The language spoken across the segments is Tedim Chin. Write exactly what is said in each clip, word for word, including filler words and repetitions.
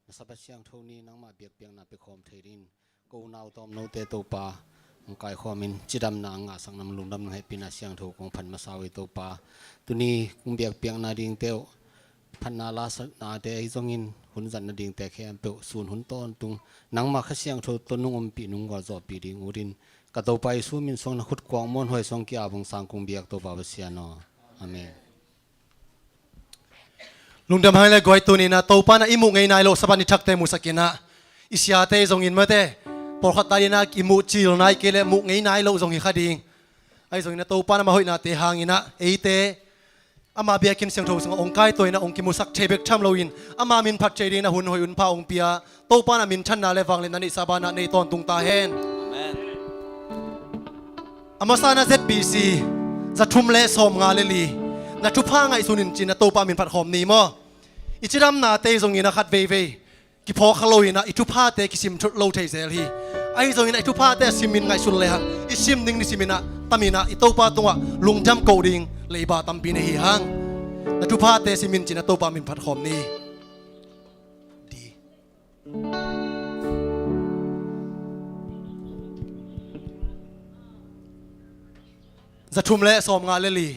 Na Sabbath siangtho ni nangmah biakpiakna pia khawm thei dingin ko unau tawmnote Topa hong kaikhawmin cidamna a ngahsak nam lungdam nang hehpihna siangtho kong phat masa uh hi Topa. Tuni kong biakpiakna dingte uh phatna lasanate ahi zongin hun zat nadingte khempeuh sun hun tawntung nangmah Kha Siangtho tawh nung ompih nung gualzawhpih ding utin ka Topa Jesu min suang na khut kuang muanhuai suang ki-ap hong sang kong biak Topa Pasian aw. Amen. Lungdam hang le guai, tuni-in ah Topa na i muh ngei nai loh Sabbath ni thakte muhsak in ah i siate zongin mate pawlkhat ta dingin ah i muh cil nai kei leh muh ngei nai loh zong hi kha ding. Ahi zongin ah Topa na mah hoihnate hangin ah eite ama biakinn siangtho sungah hong kaituah in ah hong kimusak thei bek tham loin ama min phat thei dingin ah hun hoih hun pha hong pia Topa na minthanna le vangliatna neihsa banah nei tawntung ta hen. Amen. A masa-in ah Z B C za thum le sawmnga le li na thupha ngaihsun in ci-in ah Topa min phat khawm ni maw? I cidamnate zongin ah khat veivei kiphawk kha loin ah i thuphate kisim thut lo thei zel hi. Ahi zongin ah i thuphate a simin ngaihsun lehang i sim ding nisimin ah tamin ah i Topa tungah lungdam koh ding leiba tampi nei hi hang. Na thuphate simin ci-in ah Topa min phat khawm ni. Di. Za thum le sawmnga le li.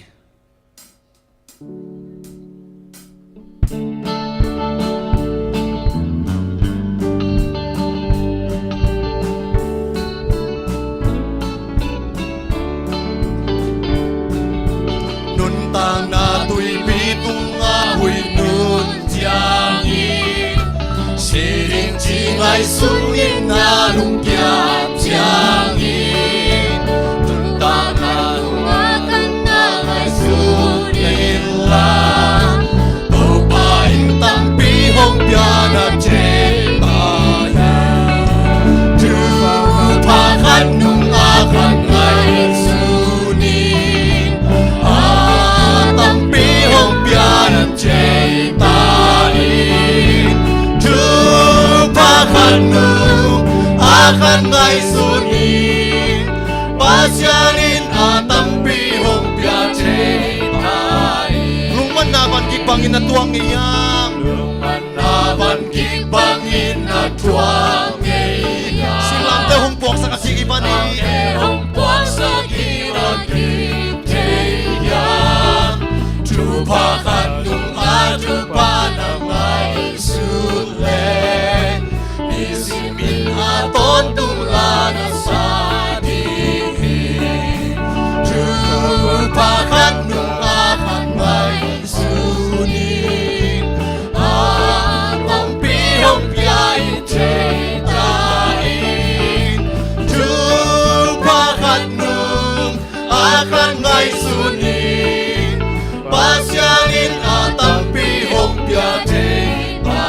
Nuntakna tuipi tungah huih nun ciangin, si ding ci ngaihsun in na lungkiat ciangin, nuntakna tungah kan na ngaihsun in la, Topa in tampi hong pia na thei ta hi. Thupha khat nung a khat ngaihsun in, a tampi hong pia na thei ta hi. Thupha khat nung a khat ngaihsun in, Pasian in a tampi hong pia thei ta hi. Lungmanna van kik bangin na tuak ngei hiam? Lungmanna van kik bangin na tuak ngei hiam? Singlamteh hong puaksak a kik hi van hi. Singlamteh hong puaksak hi a kik thei hiam? Thupha khat nung a thupha na ngaihsun leh, nisimin a tawntung la na sa ding hi. Thupha khat nung a khat ngaihsun in, a tampi hong pia in thei ta in. Thupha khat nung a khat ngaihsun in, Pasian in a tampi hong pia thei ta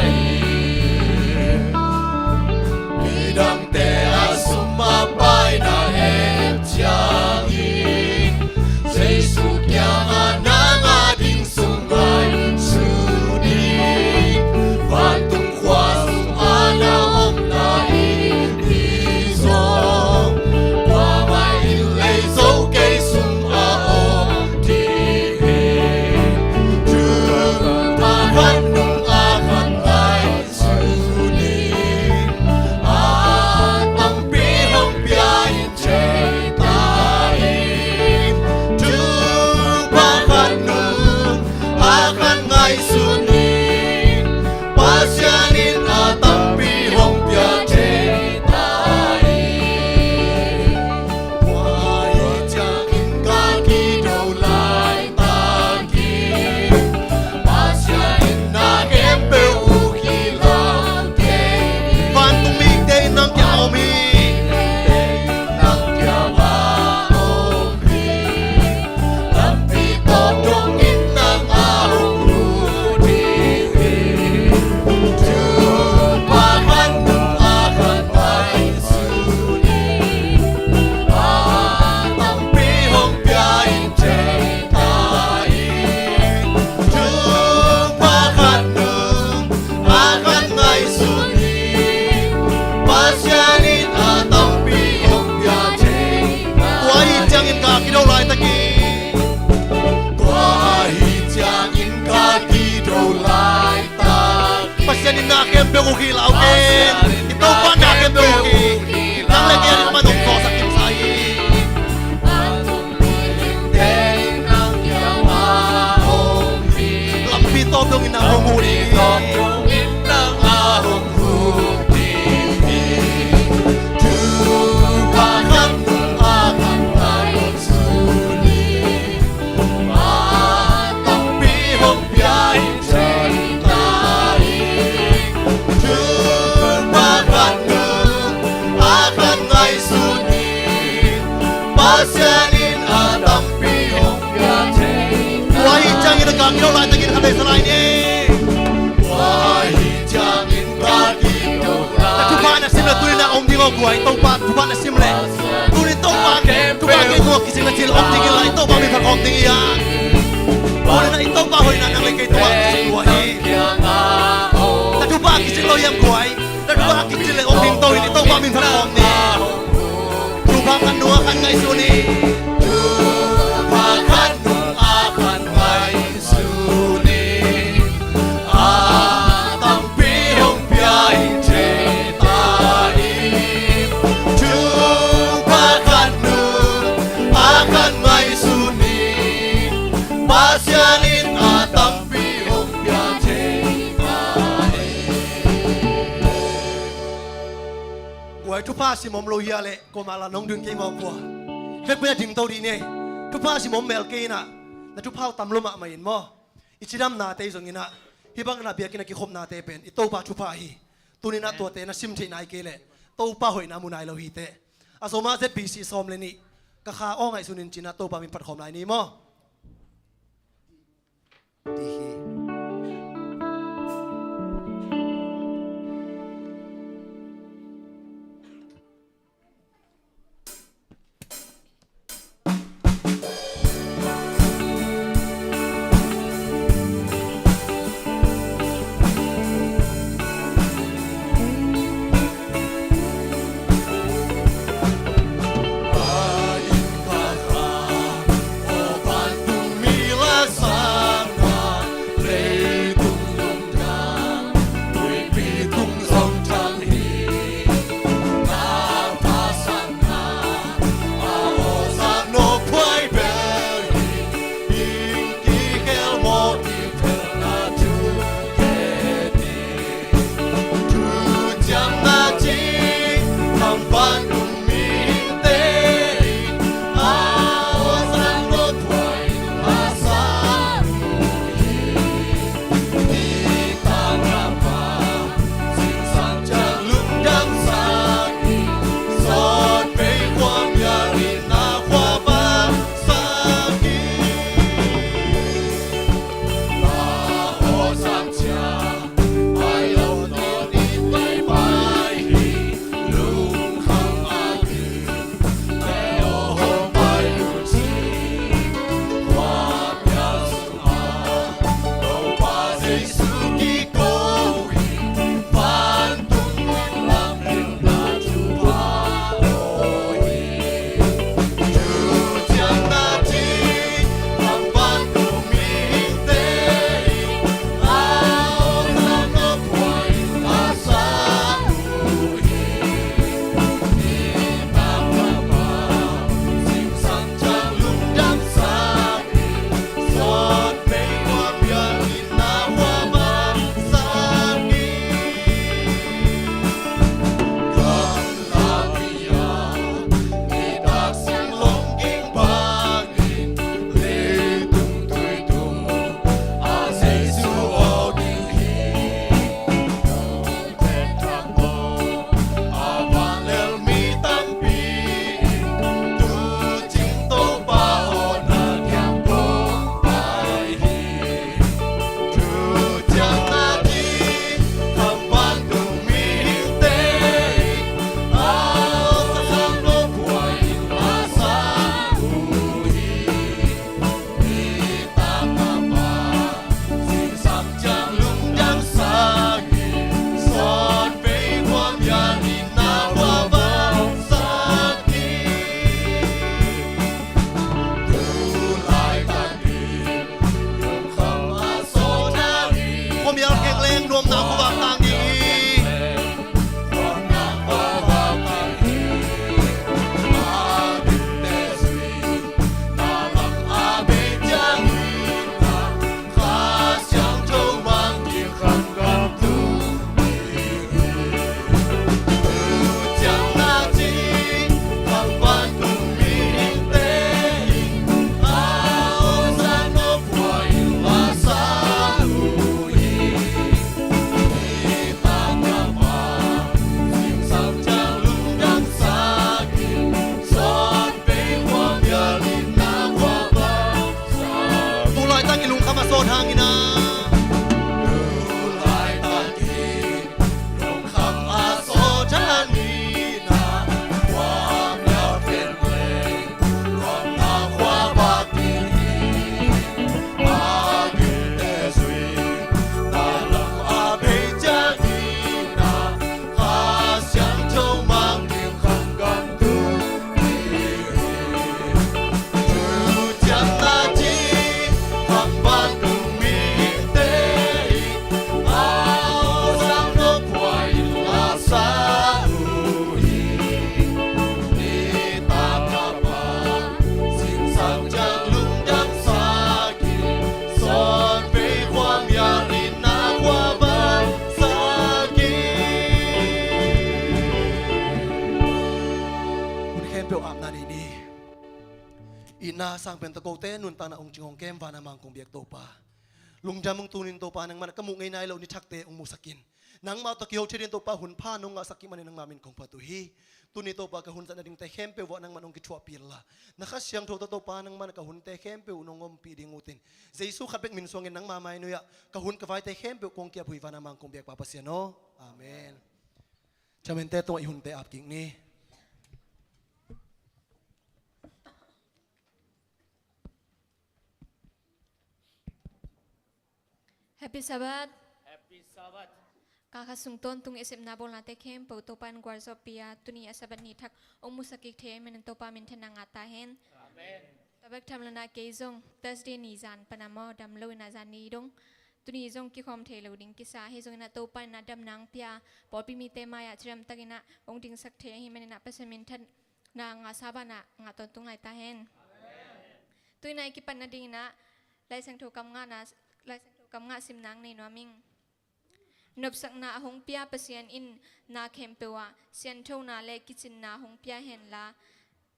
hi. Midangte a sum a paina et ciangin, Jesu kiangah nang a ding sung ngaihsun in, vantung khua sungah na omna in hi zong, kuamah in lei zo kei sung a om ding hi. Thupha khat nung a khat ngaihsun in, a tampi hong pia in thei ta in. Thupha khat nung a khat ngaihsun in, Pasian in a tampi hong pia thei ta in. Tua hi ciangin ka kido laitak in, Pasian in na khempeuh uh kilak kei. Vantung mite in nang kiang a om hi. Nang kiang a om hi. Lampi tawp dongin nang a hong lut ding hi. Thupha khat nung a khat ngaihsun in, a tampi hong pia in thei ta in. Thupha khat nung a khat ngaihsun in, Pasian in a tampi hong pia thei. Tua hi ciangin ka kido laitak in. Tua hi ciangin ka kido laitak in. Pasian in Na khempeuh uh hi lau kei. I Topa na khempeuh uh hi. Nang le kei a ding man hong tawlsak khin sa hi. Lampi tawp dongin nang hong huh ding hi. Tua ahih ciangin a gah kik lo laitakin khat vei sa lai ni. Tua ahih ciangin gah kik lo lai. Na thupha na sim leh tuni-in ah om ding aw guai, Topa thupha na sim leh. Tuni-in Topa thupha kei tungah kizing na cih leh om ding hi lai, Topa min phat khawm ding hi a. Tuni-in ah i Topa hoihna nang le kei tungah kizing lua hi. Na thupha kizing lo hiam guai? Na thupha kizing leh om ding to in i Topa min phat khawm ni. Thupha khat nung a khat ngaihsun ni. Thupha khat nung a khat ngaihsun ni. A tampi hong pia in thei ta in. Thupha khat nung a khat ngaihsun ni. Pasian in a tampi hong pia thei ta in. Guai, thupha sim om lo hi a leh kuamah la nong dun kei maw kua? Vekpi-in a ding to dih ni. Thupha sim om mel kei in ah, na thupha uh tam lua mahmah in maw? I cidamnate zongin ah, hih bangin ah biakinn a kikhopnate pen i Topa thupha hi. Tuni-in ah tuate na sim theih nai kei leh Topa hoihna mu nai lo hi teh. A sawm ah Z B C sawm le nih. Ka kha aw ngaihsun in ci-in ah Topa min phat khawm lai ni maw? Ti hi. Na sang pen tawh kote nuntakna hong cing hong kem vana mangkong biak Topa. Lungdam ung. Tunin Topa nangmah ka muh ngei nai lo ni thakte hong musak in. Nangmah tawh kiho thei dingin Topa hun pha nong ngahsak kik manin nangmah min kong phat uh hi. Tuni Topa ka hun zat nadingte khempeuh uah nangmah nong kithuahpih inla, na Kha Siangtho tawh Topa nangmah ka hunte khempeuh nong ompih ding utin, Jesu khat bek min suangin nangmah mainuiah ka hun ka vaite khempeuh kong kiap uh hi vana mangkong biakpa Pasian aw. Amen. Chairman-te tungah i hunte ap kik ni. Happy Sabbath. Happy Sabbath. Ka kha sung tawntung i sepna bawlnate khempeuh Topa in gualzawhpih a, tuni a Sabbath ni thak hong musak kik thei ahih manin Topa minthanna ngah ta hen. Amen. Tua bek tham loin ah kei zong Thursday ni zan pan a maw dam loin ah zan ni dong, tuni zong kikhawm thei lo ding kisa. Ahi zongin ah Topa in ah damna hong pia a, pawlpi mite mai-ah cidamtakin ah hong dingsak thei ahih manin ah Pasian minthan na ngahsa banah ngah tawntung lai ta hen. Tu-in ah i kipan nadingin ah Lai Siangtho kam ngahna, Lai Siangtho kam ngah simna hong nei nuam ing. Nopsakna a hong pia Pasian in na khempeuh ah sianthona le kicinna hong pia henla,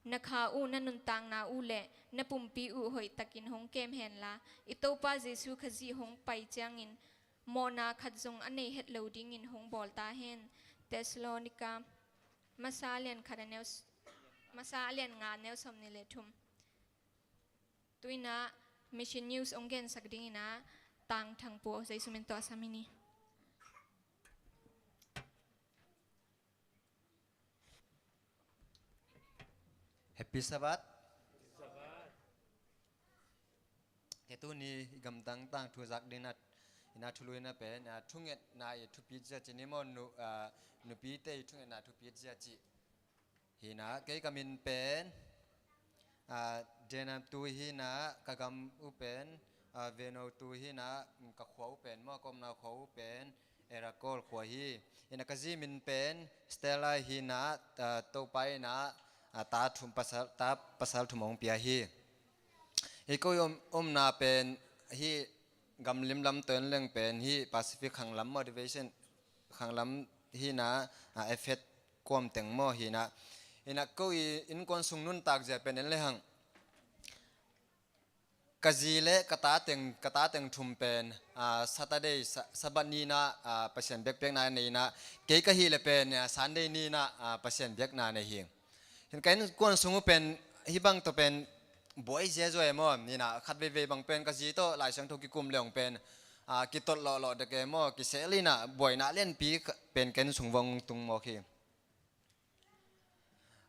na kha uh, na nuntakna uh le na pumpi uh hoihtakin hong kem henla, i Topa Jesu Khazih hong pai ciangin mawhna khat zong a nei het lo dingin hong bawl ta hen. Thessalonika masa a lian khat a neu s-, masa a lian nga a neu sawmnih le thum. Tu-in ah Mission News hong gensak dingin ah Tang Thang Pu Jesu min tawh a sam hi ni. Happy Sabbath. Kei tuni i gamdang tangthu zak dingin ah, i na thulu in ah pen, ah, thungetna i thupit zia ci ni maw, nu-, ah, nupite i thungetna thupit zia ci. Hi in ah, kei ka min pen, ah, Denam tu hi in ah, ka gam uh pen, ah, Veno tu hi in ah, ka khua uh pen maw, ka omna khua uh pen Erakol khua hi. Hi in ah ka zi min pen Stella hi in ah, ah, Topa in ah, ah, ta thum pasal, ta pasal thum hong pia hi. Hi ko i om, omna pen hih gam limlam tawh en leng pen hih Pacific khanglam maw, Division khanglam hi in ah, ah, F H kuam teng maw hi in ah. Hi in ah ko i innkuan sung nuntak zia pen en lehang, ka zi le ka ta teng, ka ta teng thum pen, ah, Saturday, Sa-, Sabbath ni in ah, ah, Pasian biakpiakna nei in ah, kei ka hih leh pen, ah, Sunday ni in ah, ah, Pasian biakna nei hi. Hi in ka innkuan sung uh pen hih bang tawh pen buai ziazua e maw, hi in ah khat veivei bang pen ka zi tawh Lai Siangtho kikum lehang pen, ah, kitolh lawhlawh dek e maw, kisel in ah buaina lianpi ka, pen ka inn sung vong tung mawk hi.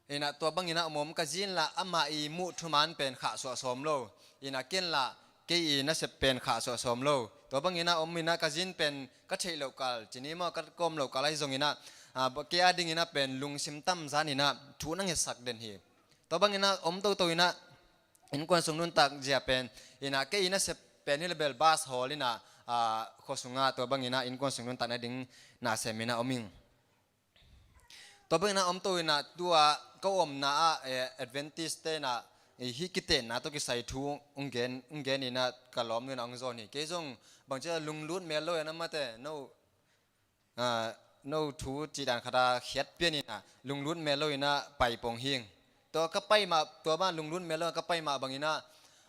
Hi in ah tua bangin ah om om ka zi in lah amah i muh thuman pen khahsuah sawm lo. Hi in ah ken lah kei i nasep pen khahsuah sawm lo. Tua bangin ah om in ah ka zi in pen ka theih loh kal ci ni maw, ka kawm loh kal ahi zongin ah, ah, kei a dingin ah pen lungsim tamzan in ah thu na ngetsak den hi. Tua bangin ah om toto in ah innkuan sung nuntak zia pen, hi in ah kei i nasep pen hi leh bel bus hawl in ah, ah, khua sungah tua bangin ah innkuan sung nuntak nading na sem in ah om ing. Tua bangin ah om to in ah tua ka omna ah, eh, Adventist-te in ah, eh, hih kitenna tawh kisai thu hong gen, hong gen in ah ka lawm nu in ah hong zawn hi. Kei zong bangci a lunglut mel lo in ah mate, no, ah, no thu cih dan khat a khiat pian in ah lunglut mel lo in ah pai pong hing. Tua ka pai mah, tua bang lunglut mel lo ka pai mah bangin ah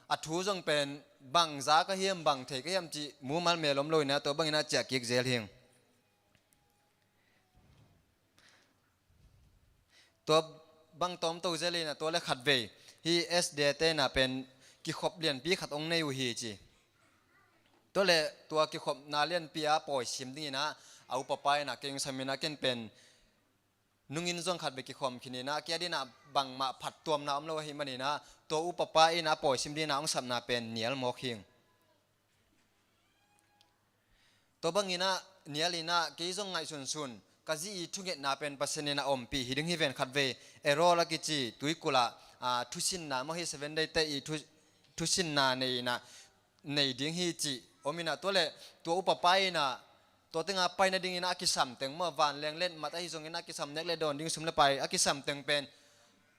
a thu zong pen bangza ka hiam, bang thei ka hiam cih mumal mel om lo in ah tua bangin ah ciah kik zel hing. Tua bang tawm to zel in ah tua le khatvei hih S D A-te in ah pen kikhop lianpi khat hong nei uh hi ci. Tua le tua kikhopna lianpi a pawi sim dingin ah a upapa in ah kei hong sam in ah ken pen nungin zong khatvei kikhawm khin in ah kei a dingin ah bangmah phattuamna om lo ahih manin ah tua upapa in ah pawi sim dingin ah hong sapna pen nial mawk hing. Tua bangin ah nial in ah kei zong ngaihsunsun ka zi i thungetna pen Pasian in ah ompih hi ding hi ven. Khatvei Erol a kici tuikulh ah, ah, thusinna maw, hih Seven Day-te i thu, thusinna nei in ah nei ding hi cih om in ah tua le tua upapa in ah tua teng a pai nadingin ah a kisam teng maw, vanleng letmat ahi zongin ah a kisam nek le dawn ding sum le pai a kisam teng pen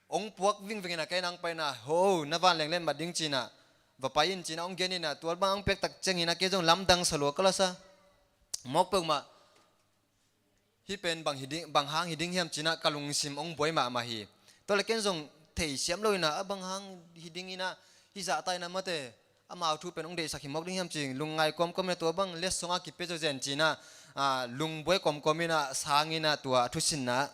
hong puak vingveng in ah kei nang pai in ah, "Ho, na vanleng letmat ding," ci in ah, "Va pai in," ci in ah hong gen in ah, tua bang hong piak tak ciangin ah kei zong lamdang sa lua ka la sa. Mawk peuhmah hih pen bang hi ding, bang hang hi ding hiam ci in ah ka lungsim hong buai mahmah hi. Tua le ken zong theisiam lo in ah a bang hang hi ding in ah Hih zahta in ah mate, amau thu pen hong deihsak hi mawk ding hiam ci, lungngai kawmkawm in ah tua bang letsong a kipia zawzen ci-in ah, a, lungbuai kawmkawm in ah sang in ah tua a thusinna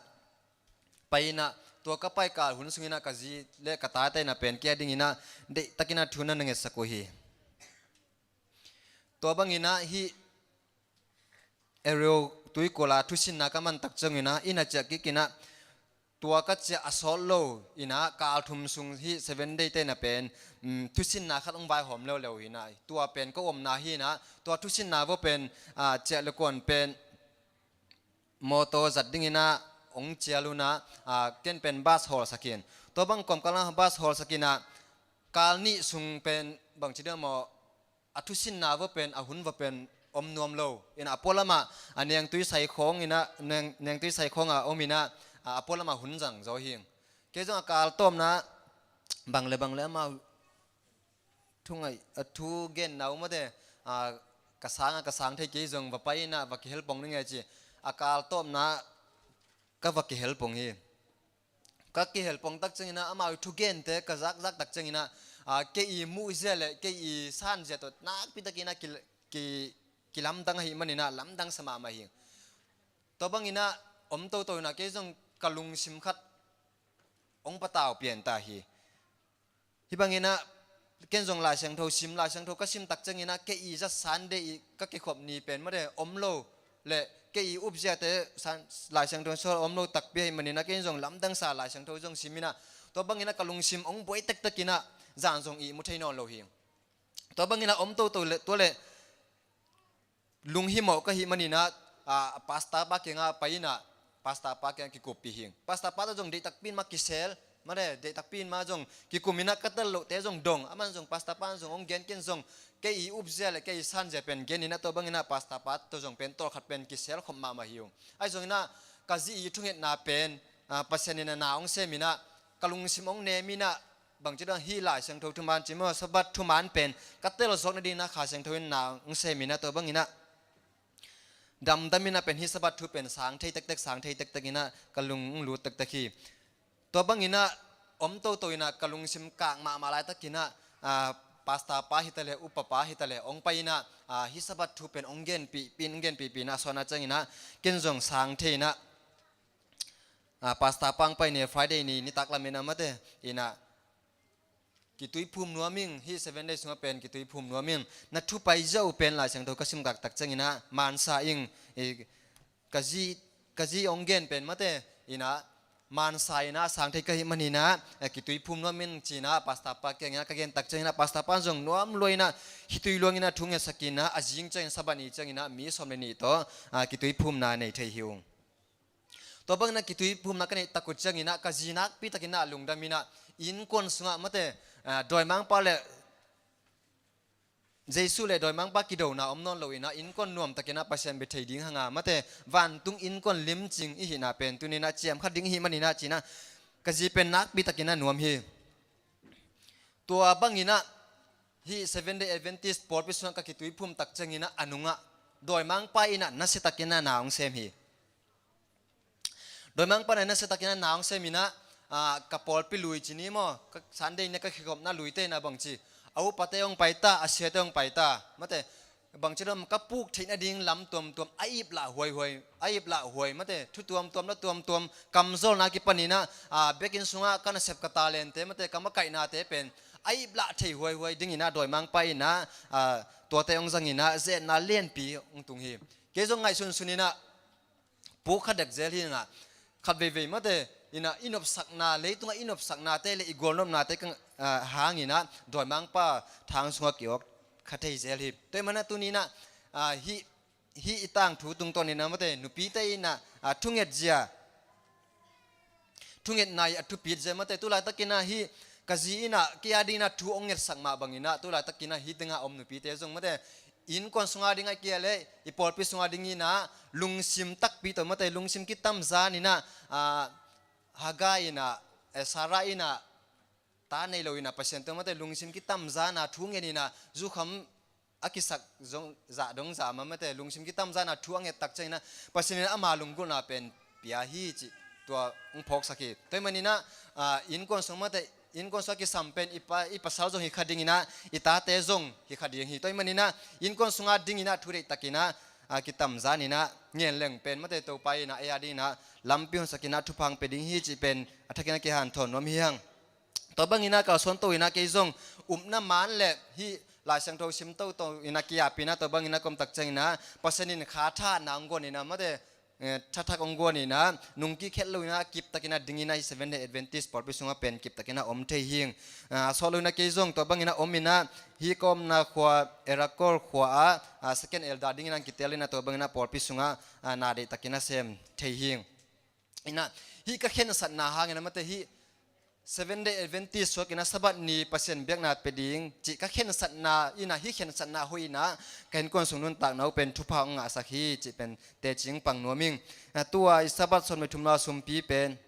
pai in ah, tua ka pai kal hun sung in ah ka zi le ka tate in ah pen kei a ding in ah deihtak in ah thu na na ngetsak uh hi. Tua bang in ah hih Ereo tuikual a thusinna ka man tak ciang in ah, inn ah ciah kik in ah, tua ka ciah a sawt lo in ah kal thum sung hih Seven Day te in ah pen, um, thusinna khat hong vaihawm leuleu hi in ah, tua pen ka omna hi in ah, tua thusinna vaw pen, a, ciah le kuan pen mawtaw zat ding in ah hong cial un ah, a, ken pen bus hawlsak in, tua bang kawmkal ah bus hawlsak in ah, kal nih sung pen bangci ding maw, a thusinna vaw pen, a hun vaw pen om nuam lo in ah, a pualam ah a nengtui sai khawng in ah, neng, nengtui sai khawng ah om in ah, a, a pualam ah hun zang zaw hi. Kei zong a kal tawpna bang le bang le amau thu ngaih, a, thu genna uh mate, a, ka sang a, ka sang thei kei zong va pai in ah va kihel pong ding e ci, a kal tawpna ka va kihel pong hi. Ka kihel pong tak ciang in ah, amau i thugente ka zakzak tak ciang in ah, a, kei i muhzia le kei i sanzia tawh nakpi tak in ah ki, ki, kilamdang ahih man in ah lamdang sa mahmah hi. Tua bang in ah om toto in ah kei zong ka lungsim khat hong patau pian ta hi. Hih bang in ah ken zong Lai Siangtho sim, Lai Siangtho ka sim tak ciang in ah kei i zat Sunday i ka kikhop ni pen mate om lo le kei i upziate san, Lai Siangtho sawl om lo takpi ahih man in ah ken zong lamdang sa Lai Siangtho zong sim in ah, tua bang in ah ka lungsim hong buai tektek in ah zan zong ihmu thei nawn lo hi. Tua bang in ah om toto le, tua le lunghimawh ka hih man in ah, a, pastor pa kiangah pai in ah, pastor pa kiangah kikuppih hi. Pastor pa tawh zong deihtakpi in mah kisel, mate, deihtakpi in mah zong kikum in ah ka tel lohte zong dong, aman zong pastor pa zong hong gen, ken zong kei i upzia le kei i sanzia pen gen in ah, tua bang in ah pastor pa tawh zong pen tawlkhat pen kisel khop mahmah hi uh. Ahi zong in ah ka zi i thungetna pen, a, Pasian in ah na hong sem in ah, ka lungsim hong nem in ah, bangci dong hih Lai Siangtho thuman ci maw, Sabbath thuman pen ka tel zawk nading in ah Kha Siangtho in na hong sem in ah, tua bang in ah damdam in ah pen hih Sabbath thu pen sang thei tektek, sang thei tektek in ah ka lung hong lut tektek hi. Tua bang in ah om toto in ah ka lungsim kak mahmah laitak in ah, a, pastor pa hi ta le, upa pa hi ta le hong pai in ah, a, hih Sabbath thu pen hong genpihpih in, hong genpihpih in ah, a suahna ciang in ah ken zong sang thei in ah, a, pastor pa hong pai ni, Friday ni, nitak lam in ah mate, in ah kituiphum nuam ing, hih Seven Day sungah pen kituiphum nuam ing, na thu pai ziau pen Lai Siangtho ka sim gak tak ciang in ah mansa ing, i, ka zi, ka zi hong gen pen mate, in ah mansa in ah sang thei ka hih man in ah, e, kituiphum nuam ing ci in ah pastor pa kiang in ah ka gen tak ciang in ah pastor pa zong nuam lua in ah, khitui luang in ah thu ngetsak in ah, a zing ciang in Sabbath ni ciang in ah mi sawm le nih tawh, a, kituiphumna nei thei hi ung. Tua bang in ah kituiphumna ka neih tak uh ciang in ah ka zi nakpi tak in ah lungdam in ah innkuan sungah mate, a, dawimangpa le Jesu le dawimangpa kidona om nawn lo in ah innkuan nuam tak in ah Pasian bia thei ding hang a mate, vantung innkuan limcing i hihna pen tuni in ah ciam khat ding i hih man in ah ci in ah ka zi pen nakpi tak in ah nuam hi. Tua bang in ah hih Seven Day Adventist pawlpi sungah ka kituiphum tak ciang in ah a nungah dawimangpa in ah nasia tak in ah na hong sem hi. Dawimangpa in ah nasia tak in ah na hong sem in ah, a, ka pawlpi lui ci ni maw, ka Sunday ni ka kikhopna luite in ah bangci, a upate hong pai ta, a siate hong pai ta, mate, bangci dong ka puk theih nading lam tuamtuam a iplah huaihuai, a iplah huai mate, thu tuamtuam la tuamtuam, kamzawlna kipan in ah, a, biakinn sungah ka nasep ka talente mate, ka makaihnate pen a iplah thei huaihuai ding in ah dawimangpa in ah, a, tuate hong zang in ah zetna lianpi hong tung hi. Kei zong ngaihsunsun in ah puk kha dek zel hi in ah, khat veivei mate in ah i nopsakna, leitungah i nopsaknate le i gualnopnate ka, a, hang in ah dawimangpa thang sungah ki-awk kha thei zel hi. Tua ahih man ah tuni in ah, a, hih, hih i tangthu tungtawn in ah mate nupite in ah, a, thunget zia, thungetna i a thupit zia mate, tu laitak in ah hih ka zi in ah kei a ding in ah thu hong ngetsak mah bang in ah tu laitak in ah hih tengah om nupite zong mate, innkuan sung a ding ahih kei leh i pawlpi sung a ding in ah lungsim takpi tawh mate, lungsim kitamzan in ah, a, Hagar in ah, e, Sarah in ah ta nei lo in ah Pasian tawh mate lungsim kitamzan a thu ngen in ah zukham a kisak zong zah dong zah mah mate, lungsim kitamzan a thu a nget tak ciang in ah Pasian in ah ama lunggulhna pen pia hi cih tua hong phawksak hi. Tua ahih man in ah, a, innkuan sung mate innkuan sungah kisam pen i pa, i pasal zong hi kha dinginah, i tate zong hi kha ding hi. Tua ahih maninah innkuan sungah dinginah thu deihtakinah, a, kitamzan inah ngen leng pen mate Topa inah ei a dinginah lampi honsakinah thupha hong pia ding hi cih pen a thakinah kihanthawn nuam hi hang. Tua banginah kalsuan to inah kei zong upna man le hih Lai Siangtho sim toto inah kiapinah tua banginah komtak cianginah Pasian in kha tha na hong guan inah mate, eh, thathak hong guan inah nungkik het lo inah kiptakinah dinginah hih Seventh Day Adventist pawlpi sungah pen kiptakinah om thei hing. Ah, a sawt lo inah kei zong tua banginah om inah hih ka omna khua Erakol khua ah, ah, second elder dinginah kitel inah tua banginah pawlpi sungah, ah, na deihtakinah sem thei hing. Inah hih ka khensatna hangin a mate hih Seventh Day Adventist suakinah Sabbath ni Pasian biakna pia ding cih ka khensatna inah hih khensatna hoih inah ka innkuan sung nuntakna uh pen thupha hong ngahsak hi cih pen teci pang nuam ing. Ah, tua i Sabbath sawm le thum la sumpi pen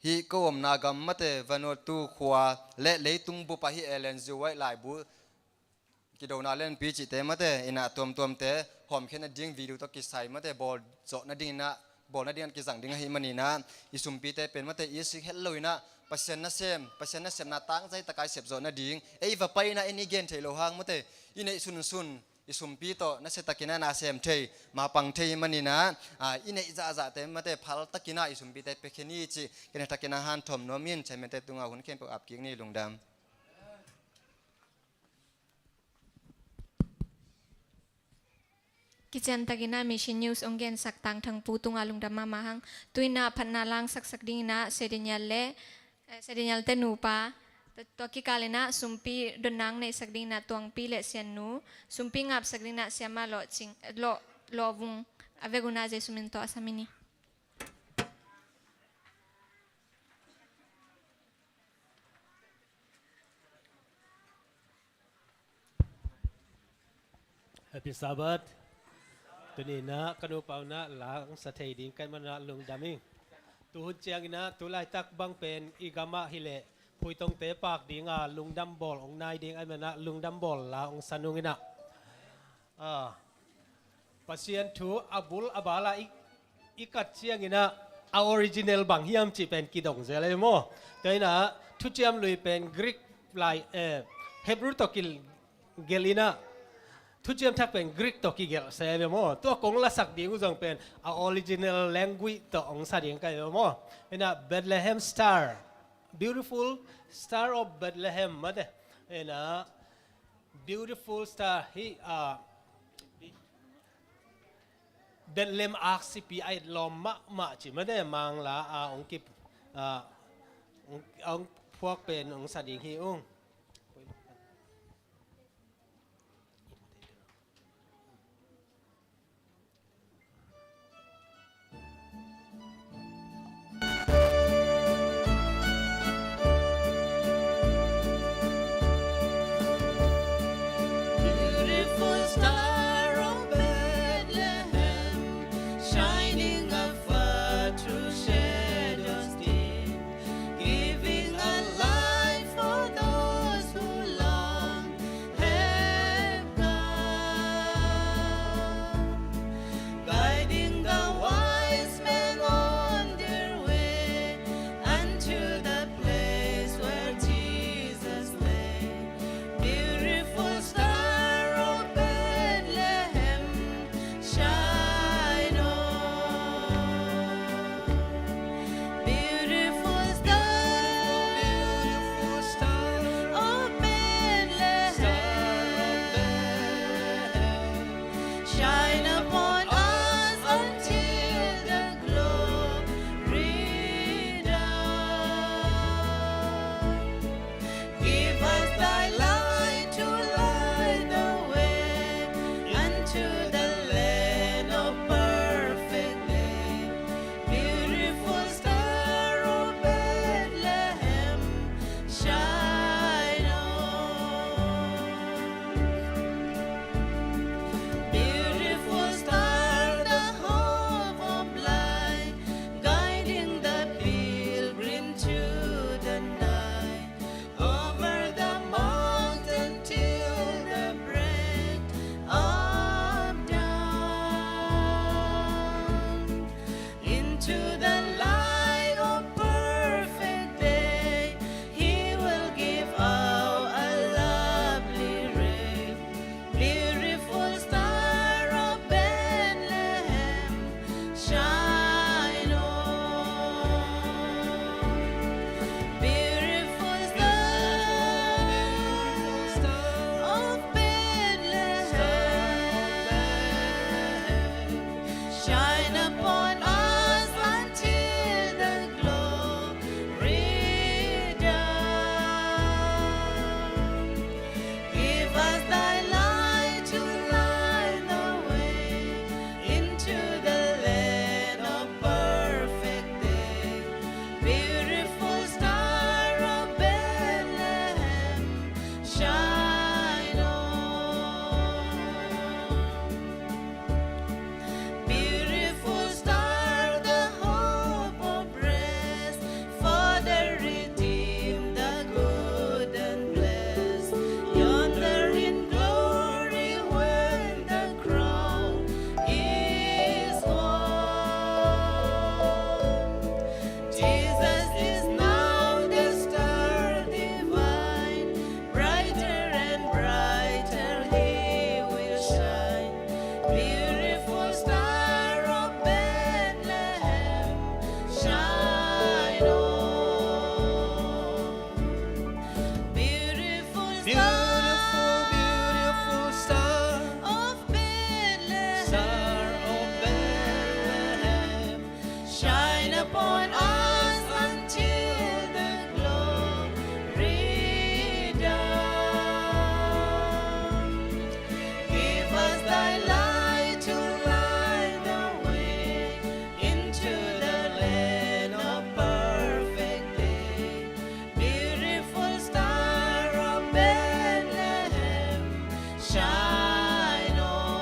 hih ka omna gam mate Vanuatu khua le leitung bup ah hih Ellen G. White laibu kidona lianpi cihte mate inah tuamtuamte hawmkhiat nading video tawh kisai mate bawl zawh nadinginah bawl nadinginah kizang ding ahih maninah i sumpite pen mate i sik het lo inah Pasian nasem, Pasian nasemna tangzai takai sep zawh nading ei va pai inah en i gen thei lo hang mate i neih sunsun i sumpi tawh nasiatakinah na sem thei mapang thei ahih maninah, a, i neih zahzahte mate phaltakinah i sumpite pia khin hi cih ken a thakinah hanthawn nuam in chairmante tungah hun khempeuh ap kik ni. Lungdam. Kiciantakinah Mission News hong gensak Tang Thang Pu tungah lungdam mahmah hang. Tu inah phatna la hong saksak dinginah Sia Daniel le, eh, Sia Daniel te nupa, tua, tua kikalinah sumpi dotna hong neihsak dinginah Tuangpi le Siannu, sumpi ngapsak dinginah Siamah Lawh Cing, Lawh, Lawh Vung, a vek unah Jesu min tawh a sam hi ni. Happy Sabbath. Tuni inah ka nupa unah la hong sa thei ding ka hih manah lungdam ing. Tuhun cianginah tu laitak bang pen i gamah hileh phuitongte paak dinga lungdam bawl hong nai ding ahih manah lungdam bawl la hong sa nung inah. Ah, Pasian thu a bul a bal ah i, i kat cianginah a original bang hiam cih pen kidong zel ei maw? Tua inah Thuciam Lui pen Greek lai, eh, Hebrew tawh kigelh inah Thuciam Thak pen Greek tawh kigelh se ei maw? Tua kong lasak ding uh zong pen a original language tawh hong sa ding ka hi maw? Inah Bethlehem Star, Beautiful Star of Bethlehem mate. Inah Beautiful Star hih, ah, Bethlehem aksipi a etlawm mahmah ci mate Mangla a hong kip, ah, hong, hong phuak pen hong sa ding hi ung. Beautiful star of Bethlehem, shining afar through shadows dim, giving a light for those Upon us until the glory dawn. Give us thy light to light the way into the land of perfect day. Beautiful star of Bethlehem, shine on.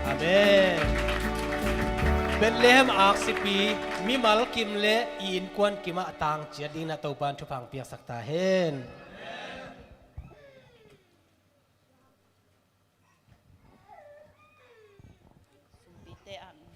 Amen. Bethlehem aksipi mimal kim le i innkuan kimah tang ciat dingin ah Topa in thupha piaksak ta hen. Sumpite amen.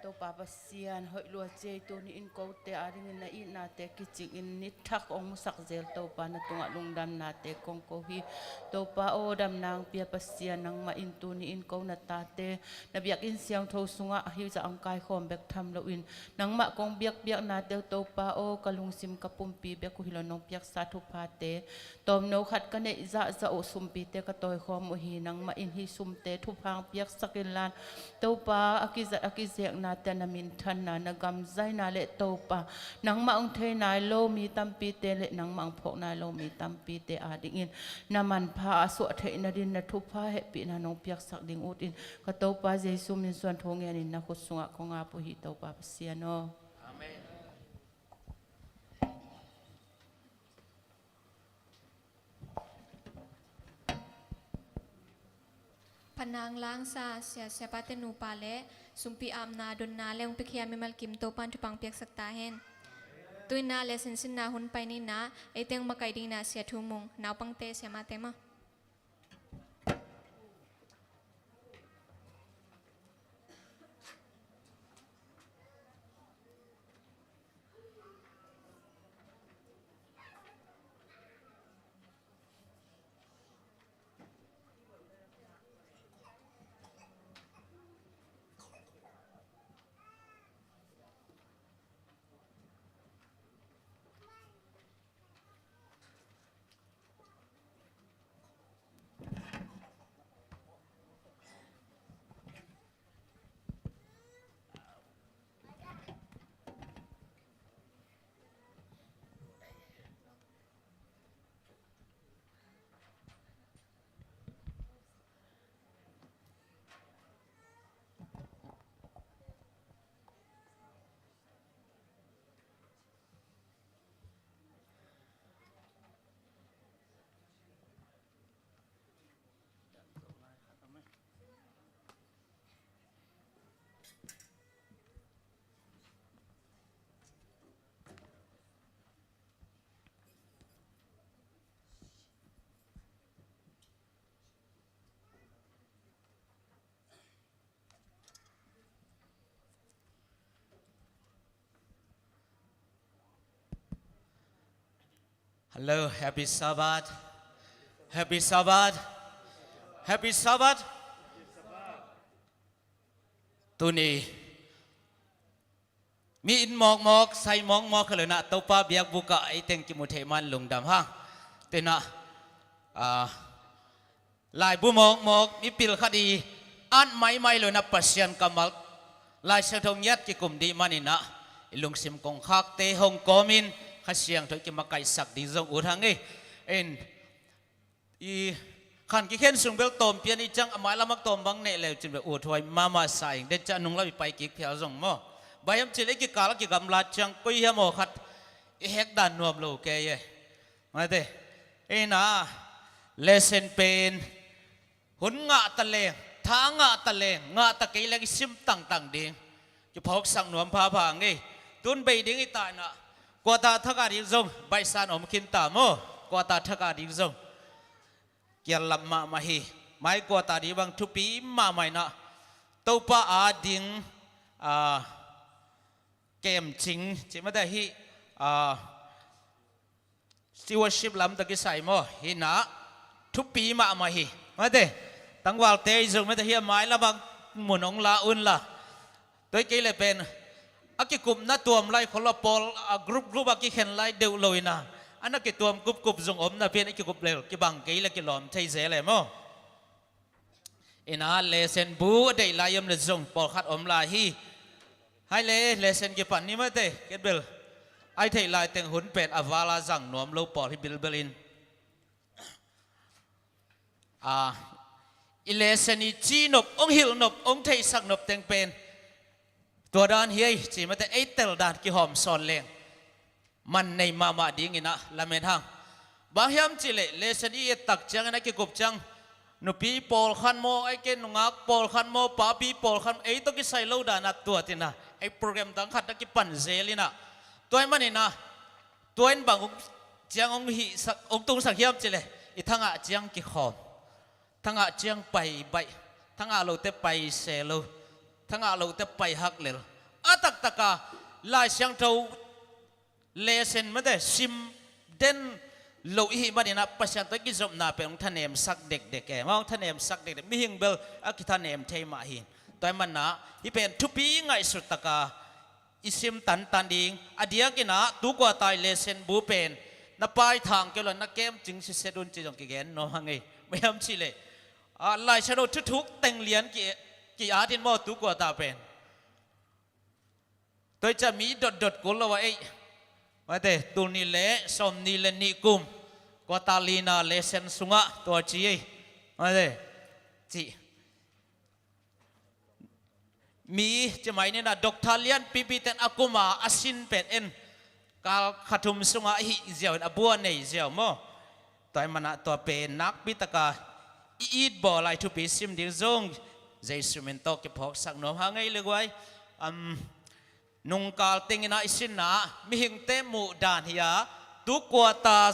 Topa Pasian hoih lua ci ei, tuni in kote adingin na itnate kicingin ni thak hong musak zel Topa, na tungah lungdamnate kong ko hi. Topa aw, damna hong pia Pasian, nangmah in tuni in ko na tate na biakinn siangtho sungah ahi zah hong kaikhawm bek tham loin, nangmah kong biakpiaknate uh Topa aw, ka lungsim ka pumpi bek uh hi lo nong piaksa thuphate tawmno khat ka neih zahzah uh sumpite ka tawikhawm uh hi. Nangmah in hih sumte thupha hong piaksak inla, Topa, a kizat a kizeknate na minthanna, na gamzaina le Topa, nangmah hong thei nai lo mi tampite le nangmah hong phawk nai lo mi tampite adingin na manpha a suah theih nadin na thupha hehpihna nong piaksak ding utin, ka Topa Jesu min suang thu ngenin na khut sungah kong ap uh hi, Topa Pasian aw. Amen. Phanang langsa sia, siapate nupa le sumpi apna donna le hong piakhia mimal kim Topa in thupha piaksak ta hen. Tu-in ah le sinsinna hun pai ni in ah, ei teng makaih dingin ah Sia Thu Mung, naupangte siamate maw. Hello, happy Sabbath. Happy Sabbath. Happy Sabbath. Tuni mi inn mawkmawk, sai mawkmawk kha lo in ah Topa biakbuk ah ei teng kimu thei man lungdam hang. Tu-in ah, ah, laibu mawkmawk mipil khat i at maimai lo in ah Pasian kammal Lai Siangtho ngiat kikum dih man in ah, i lungsim kongkhakte hong kawmin Kha Siangtho i kimakaihsak ding zong ut hang ei. In i khan kikhen sung bel tawm pian i ciang a mailam a tawm bang neih leu cin bel ut huai mahmah sa ing. Den ciang a nunglam i pai kik phial zong maw. Bang hiam cih leh i kikal a kigamlat ciang koi hiam aw khat i hek dan nuam lo kei e. Mate. Ei na lesson pen hun ngah ta leng, tha ngah ta leng, ngah ta kei leng i sim tangtang ding. Kiphawksak nuam phapha ngei. Tun bei ding i ta in ah, quarter thak a ding zong baihsa in om khin ta maw. Quarter thak a ding zong kial lam mahmah hi. Mai quarter ding bang thupi mahmah in ah, Topa a ding, ah, kemcing cih mate hi, ah, stewardship lam tawh kisai maw, hi in ah thupi mahmah hi. Mate, tangvalte i zong mate hi a mailam ah mun hong la un la. Tua hi kei leh pen a kikupna tuam lai khol a pawl a group group a kikhen lai deuh lo in ah, a na kituam kupkup zong om napi in a kikup lel kibang kei leh kilawm thei zel e maw. Ina lesson bu a deih lai om le zong pawlkhat om lai hi. Hai le lesson kipan ni mate, ken bel ai theih lai teng hun pen a vala zang nuam lo pawl hi bilbel in. A, i lesson i ci nop, ong hilh nop, ong theihsak nop teng pen tua dan hi ei ci mate, ei tel dan kihawm sawn leng man nei mahmah dingin ah lamen hang. Bang hiam cihleh lesson i et tak ciangin a kikup ciang nupi pawlkhat maw, ai ke nungak pawlkhat maw, papi pawlkhat maw, ei tawh kisai lo dan a tuat ina ei program dang khat a kipan zel ina, tua ahih manin ah tua in bang ong ciang ong hihsak, ong tungsak hiam cihleh i thangah ciang kikhawm, thangah ciang pai baih, thangah lote pai se lo, thangah lote pai hak lel. A taktaka Lai Siangtho lesson mate sim den lo i hih manin ah Pasian tawh i kizopna pen ong thanemsak dekdek e, ong thanemsak dekdek. Mihing bel a kithanem thei mah hi. Tua ahih manin ah hih pen thupi ngaihsut taka i sim tantan ding. A diakin ah tu kuata i lesson bu pen na paithang kei lo, na kem cing siset un ci zong kigen nuam hang ei. Bang hiam cihleh a, Lai Siangtho thuthuk teng lian ki, ki-at in maw tu kuata pen. Tua hi ciah mi dotdot kul lo a ei. Mate, tul nih le sawmnih le nih kum kuata lina lesson sungah tua ci ei. Mate, ci. Mi ci mai nina Doctor lianpipi ten a kuma a sin pen en kal kha thum sungah a hih ziau in a bu a nei ziau maw? Tua ahih manin ah tua pen nakpi taka i it bawl lai thupi sim ding zong Jesu min tawh kiphawksak nuam hang ei le guai. Am, nungkal tengin ah i sinna mihingte muh dan hi a, tu kuata,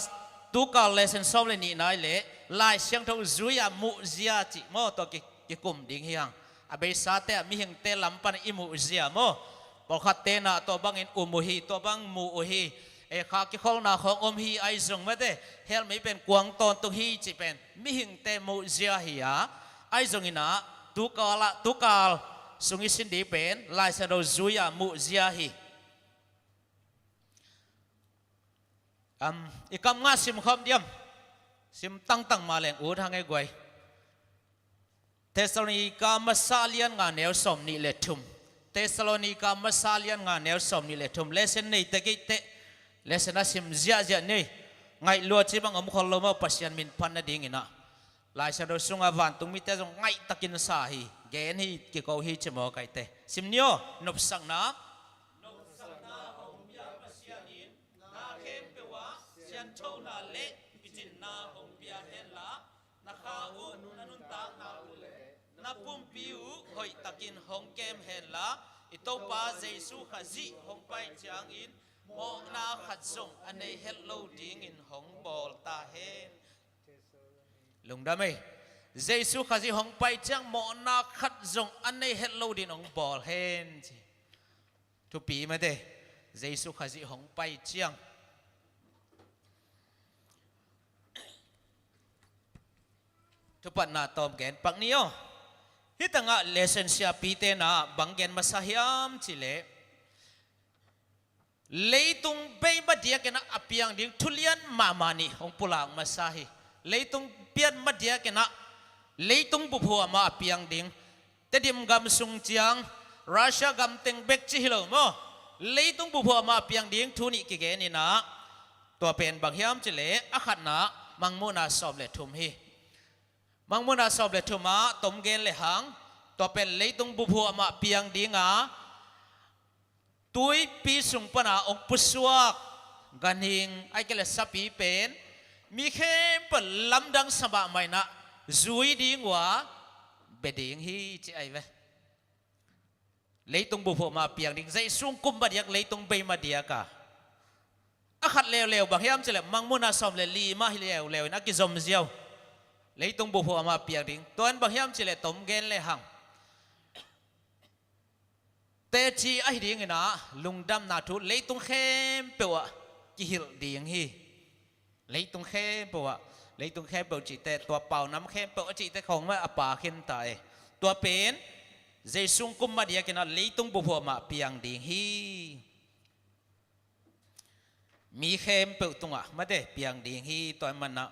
tu kal lesson sawm le nihna i leh Lai Siangtho zui-a muhzia cih maw, tua ki, kikum ding hi hang. A beisate ah mihingte lam pan i muhzia maw? Pawlkhatte na tua bangin um uh hi, tua bang mu uh hi. E, kha kikholna khawng om hi, ahi zong mate, helmei pen kuang tawntung hi cih pen mihingte muhzia hi a, ahi zongin ah tu kal ah, tu kal sung i sin ding pen Lai Siangtho zui-a muhzia hi. Am, i kam ngah sim khawm diam? Sim tangtang mah leng ut hang ei guai. Thessalonika masa lian nga neu sawmnih le thum. Thessalonika masa lian nga neu sawmnih le thum. Lesson nei te kei teh. Lesson a sim ziahziah nei. Ngaih lua ci bang om khol lo maw, Pasian min phat nadingin ah. Lai Siangtho sungah vantung mite zong ngaih takin sa hi. Gen hi, kiko hi ci maw kai te. Sim ni aw, nopsakna. Nopsakna hong pia Pasian in na khempeuh ah sianthona le picinna hong pia henla, na kha uh na nuntakna uh le na pumpi uh hoihtakin hong kem henla, i Topa Jesu Khazih hong pai ciangin mawhna khat zong a nei het lo dingin hong bawl ta hen. Lungdam ei. Jesu Khazih hong pai ciang mawhna khat zong a nei het lo dingin hong bawl hen ci. Thupi mate. Jesu Khazih hong pai ciang thupatna tawm gen pak ni aw. Hih tangah lesson siapite na bang gen masa hiam cihleh, leitung bei madiakin ah a piang ding thulian mahmah nih hong pulak masa hi. Leitung pian madiakin ah leitung buphuah mah a piang ding. Tedim gam sung ciang Russia gam teng bek ci hi lo maw? Leitung buphuah mah a piang ding thu nih kigen in ah, tua pen bang hiam cihleh a khatna Mangmuhna sawm le thum hi. Mangmuhna sawm le thum ah tom gen le hang, tua pen leitung buphuah mah a piang ding a, tuipi sung pana ong pusuak ganhing ai ke le sapi pen mi khempeuh lamdang sa mahmah in ah zui ding uh a, bia ding hi ci ai ve. Leitung buphuah mah a piang ding, Zeisu ong kum madiak, leitung bei madiak a. A khat leuleu bang hiam cihleh Mangmuhna sawm le li mah hi leuleu in a kizom ziau. Leitung buphuah mah a piang ding. Tua in bang hiam cihleh tom gen le hang, teci ahi dingin ah lungdamna thu leitung khempeuh ah kihilh ding hi. Leitung khempeuh ah, leitung khempeuh cihte, tua paunam khempeuh a cihte khawng mah a pha khin ta e. Tua pen Zeisu ong kum madiakin ah leitung buphuah mah piang ding hi. Mi khempeuh tungah mate piang ding hi. Tua ahih manin ah,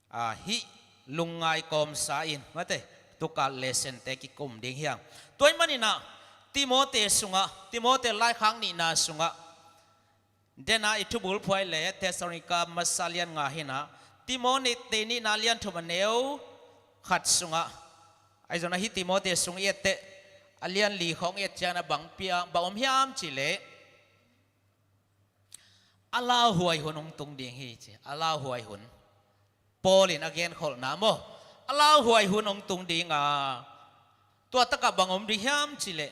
a, hih lungngai kawmsa in mate, Tuka lesson te kikum ding hi hang. Tua ahih manin ah Timote sungah, Timote laikhak nihna sungah, dena i thubulphuh le Thessalonika masa lian nga hi-in ah, Timote nihna lian thum a neu khat sungah, ahi zongin ah hih Timote sung i et teh, a lian li khawng i et ciangin ah bang pia, bang om hiam cih leh, a lauhuai hun hong tung ding hi ci, a lauhuai hun. Paul in a genkholhna maw, a lauhuai hun hong tung ding a, tua takah bang om ding hiam cih leh,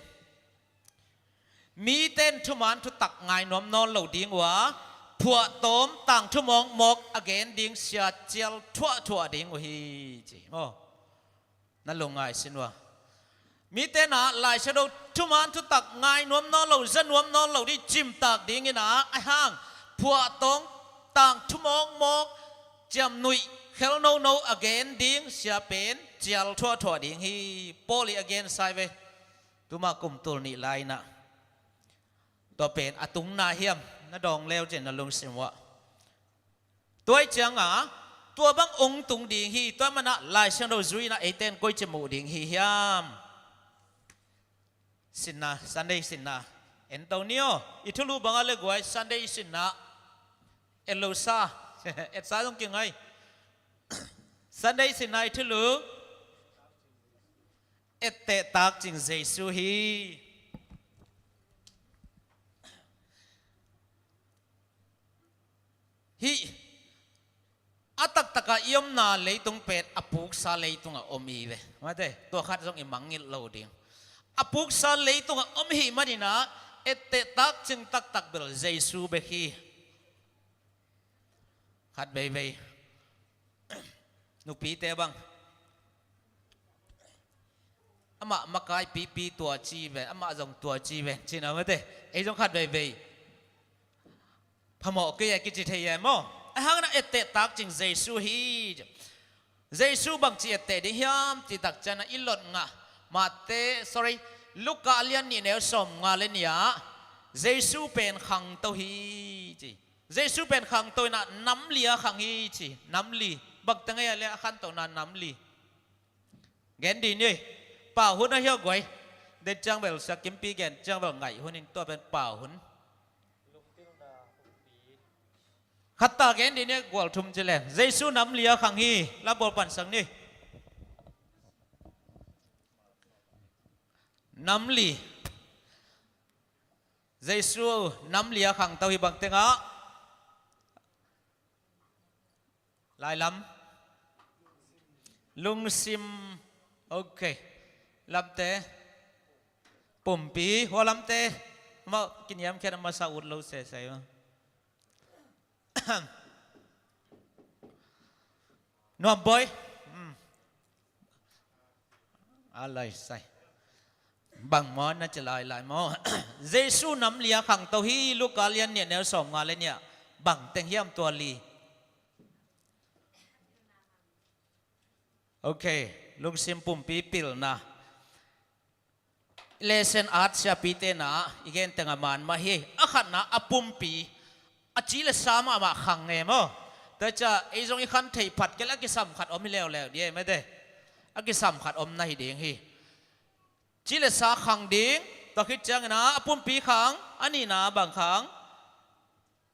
mite in thuman thutak ngai nuam nawn lo ding uh a, phuahtawm tangthu mawkmawk a gen ding sia cial thuahthuah ding uh hi ci maw. Na lungngai sin uh a, mite in ah Lai Siangtho thuman thutak ngai nuam nawn lo, za nuam nawn lo ding cimtak dingin ah, ahih hang phuahtawm tangthu mawkmawk, ciamnuih khel nono a gen ding sia pen cial thuahthuah ding hi. Paul in a gensa hi ve. Tuma kum tul nih lai-in ah tua pen a tungna hiam, na dawng le uh cin na lungsim uh ah. Tua ahih ciangin ah tua bang hong tung ding hi. Tua ahih manin ah Lai Siangtho zui-in ah eite in koici muh ding hi hiam? Sinna, Sunday sinna en to ni aw. I thulu bang a le guai, Sunday sinna en lo sa, et sa zong kingai. Sunday sinna i thulu, etteh takcing Jesu hi. Hih a taktakah i omna leitung pen a puksa leitungah om hi ve. Mate, tua khat zong i mangngilh lo ding. A puksa leitungah om i hih manin ah etteh takcing taktak bel Jesu bek hi. Khat veivei nupite bang, amah makai pipi tua ci ve, amah zong tua ci ve, ci-in ah mate. Ei zong khat veivei phamawh kei a kici thei e maw. Ahih hangin ah etteh takcing Jesu hi. Jesu bangci etteh ding hiam cih tak ciangin ah i lot ngah, Mate, sorry, Luka a lian nih neu sawmnga le nih ah Jesu pen khangto hi ci. Jesu pen khangto in ah namli a khang hi ci. Namli. Bangteng ei a le a khantohna namli? Gen dih ni. Pau hun ahi a guai. Den ciang bel Sia Kimpi gen ciang bel ngaih hun in, tua pen pau hun. Khat ta gen dih ni, gual thum ci leng. Jesu namli a khang hi. Lambawl pansak ni. Namli. Jesu namli a khangto hi. Bangteng ah? Lailam. Lungsim. Ok. Lamte. Pumpi. Hua lamte. Mah kiniamkhiat a masa ut lo sesai uh. Nuam bawi. Hmm. A lai sai. Bang maw na ci lailai maw? Jesu namli a khangto hi. Luka lian nih neu sawmnga le nih ah. Bangteng hiam tua li? Ok. Lungsim, pumpi, pilna. Lesson at siapite na i gen teng a man mah hi. A khatna a pumpi, a ci le sa mahmah khang e maw? Tua ciang ei zong i khan theih phat kei leh a kisam khat om hi leuleu ding e, mate. A kisam khat om na hi ding hi. Ci le sa khang ding, tua khit ciangin ah a pumpi khang, a nihna bang khang?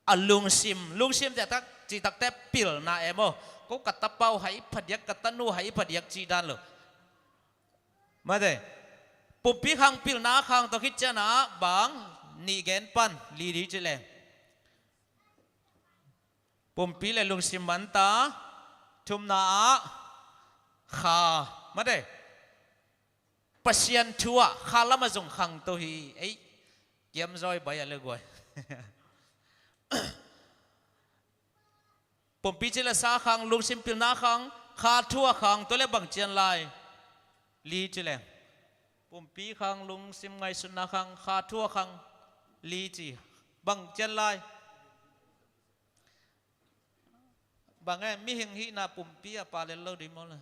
A lungsim. Lungsim cih tak, cih takte pilna e maw? Ko ka tapa uh hai phadiak, ka tanu hai phadiak cih dan lo. Mate. Pumpi khang, pilna khang, tua khit ciangin ah bang nih gen pan, li dih ci leng? Pumpi le lungsim man ta, thumna ah kha. Mate. Pasian thu ah kha lam ah zong khangto hi. Ei, kiamzaw i bai a le guai. Pumpi ci le sa khang, lungsim pilna khang, kha thu ah khang, tua le bang cian lai? Li ci leng. Pumpi khang, lungsim ngaihsutna khang, kha thu ah khang, li ci. Bang cian lai? Bang e, mihing hihna pumpi a pa lel lo ding maw le?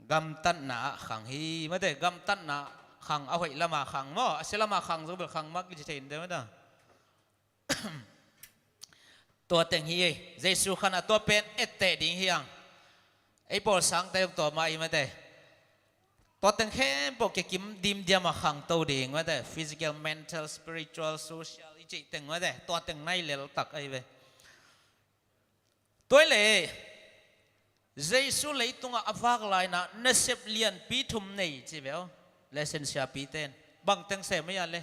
Gamtatna ah khang hi, mate, gamtatna khang, a hoih lam ah khang maw, a sia lam ah khang zong bel khang mah kici thei in te, mate. Tua teng hi ei, Jesu khan a tua pen etteh ding hi hang. Ei pawl sangte zong tua mah hi, mate. Tua teng khempeuh kikim dimdiam a khangto ding, mate, physical, mental, spiritual, social, i cih teng, mate, tua teng nai lel tak ahi ve. Tua hi leh Jesu leitungah a vak lai-in ah nasep lianpi thum nei ci ve aw. Lesson siapi ten bang teng sem ei a le?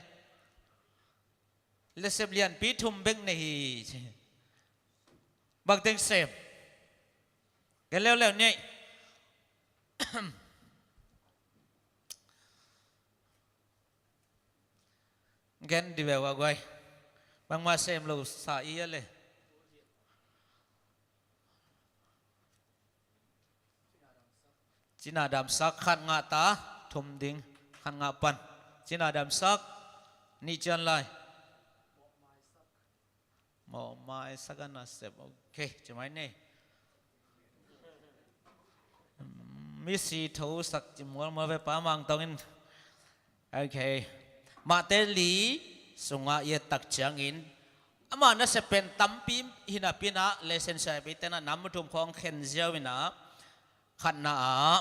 Nasep lianpi thum bek nei hi ci. Bang teng sem? Gen leuleu ni. Gen di ve ua guai. Bangmah sem lo sa i a le. Cina damsak, khat ngah ta, thum ding, khat ngah pan. Cina damsak, nih cian lai. Mawhmaisak a nasep, ok, ci mai ni. Misi thosak ci mualmual ve Pa Mang Tong in. Ok. Matthai li sungah i et tak ciangin ama nasep pen tampi hi napi-in ah, lesson siapi ten ah nam thum khawng khen ziau in ah, khatna ah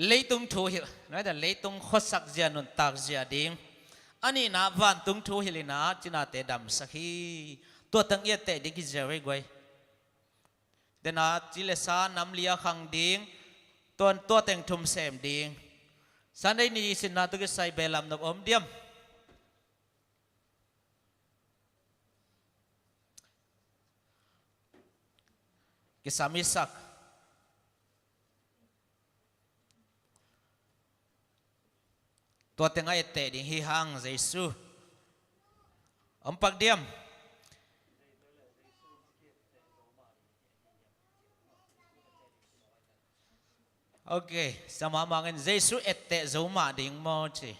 leitung thu hilh, leitung khuasak zia, nuntak zia ding. A nihna ah vantung thu hilh in ah cinate damsak hi. Tua teng i etteh ding hi ziau ei guai. Dena ci le sa nam li a khang ding, tua, tua teng thum sem ding. Sunday ni sinna tawh kisai behlap nop om diam? Kisam i sak. Tua teng a etteh ding hi hang Jesu. Om pak diam? Ok, sama mangin Jesu etteh zo mah ding maw ci.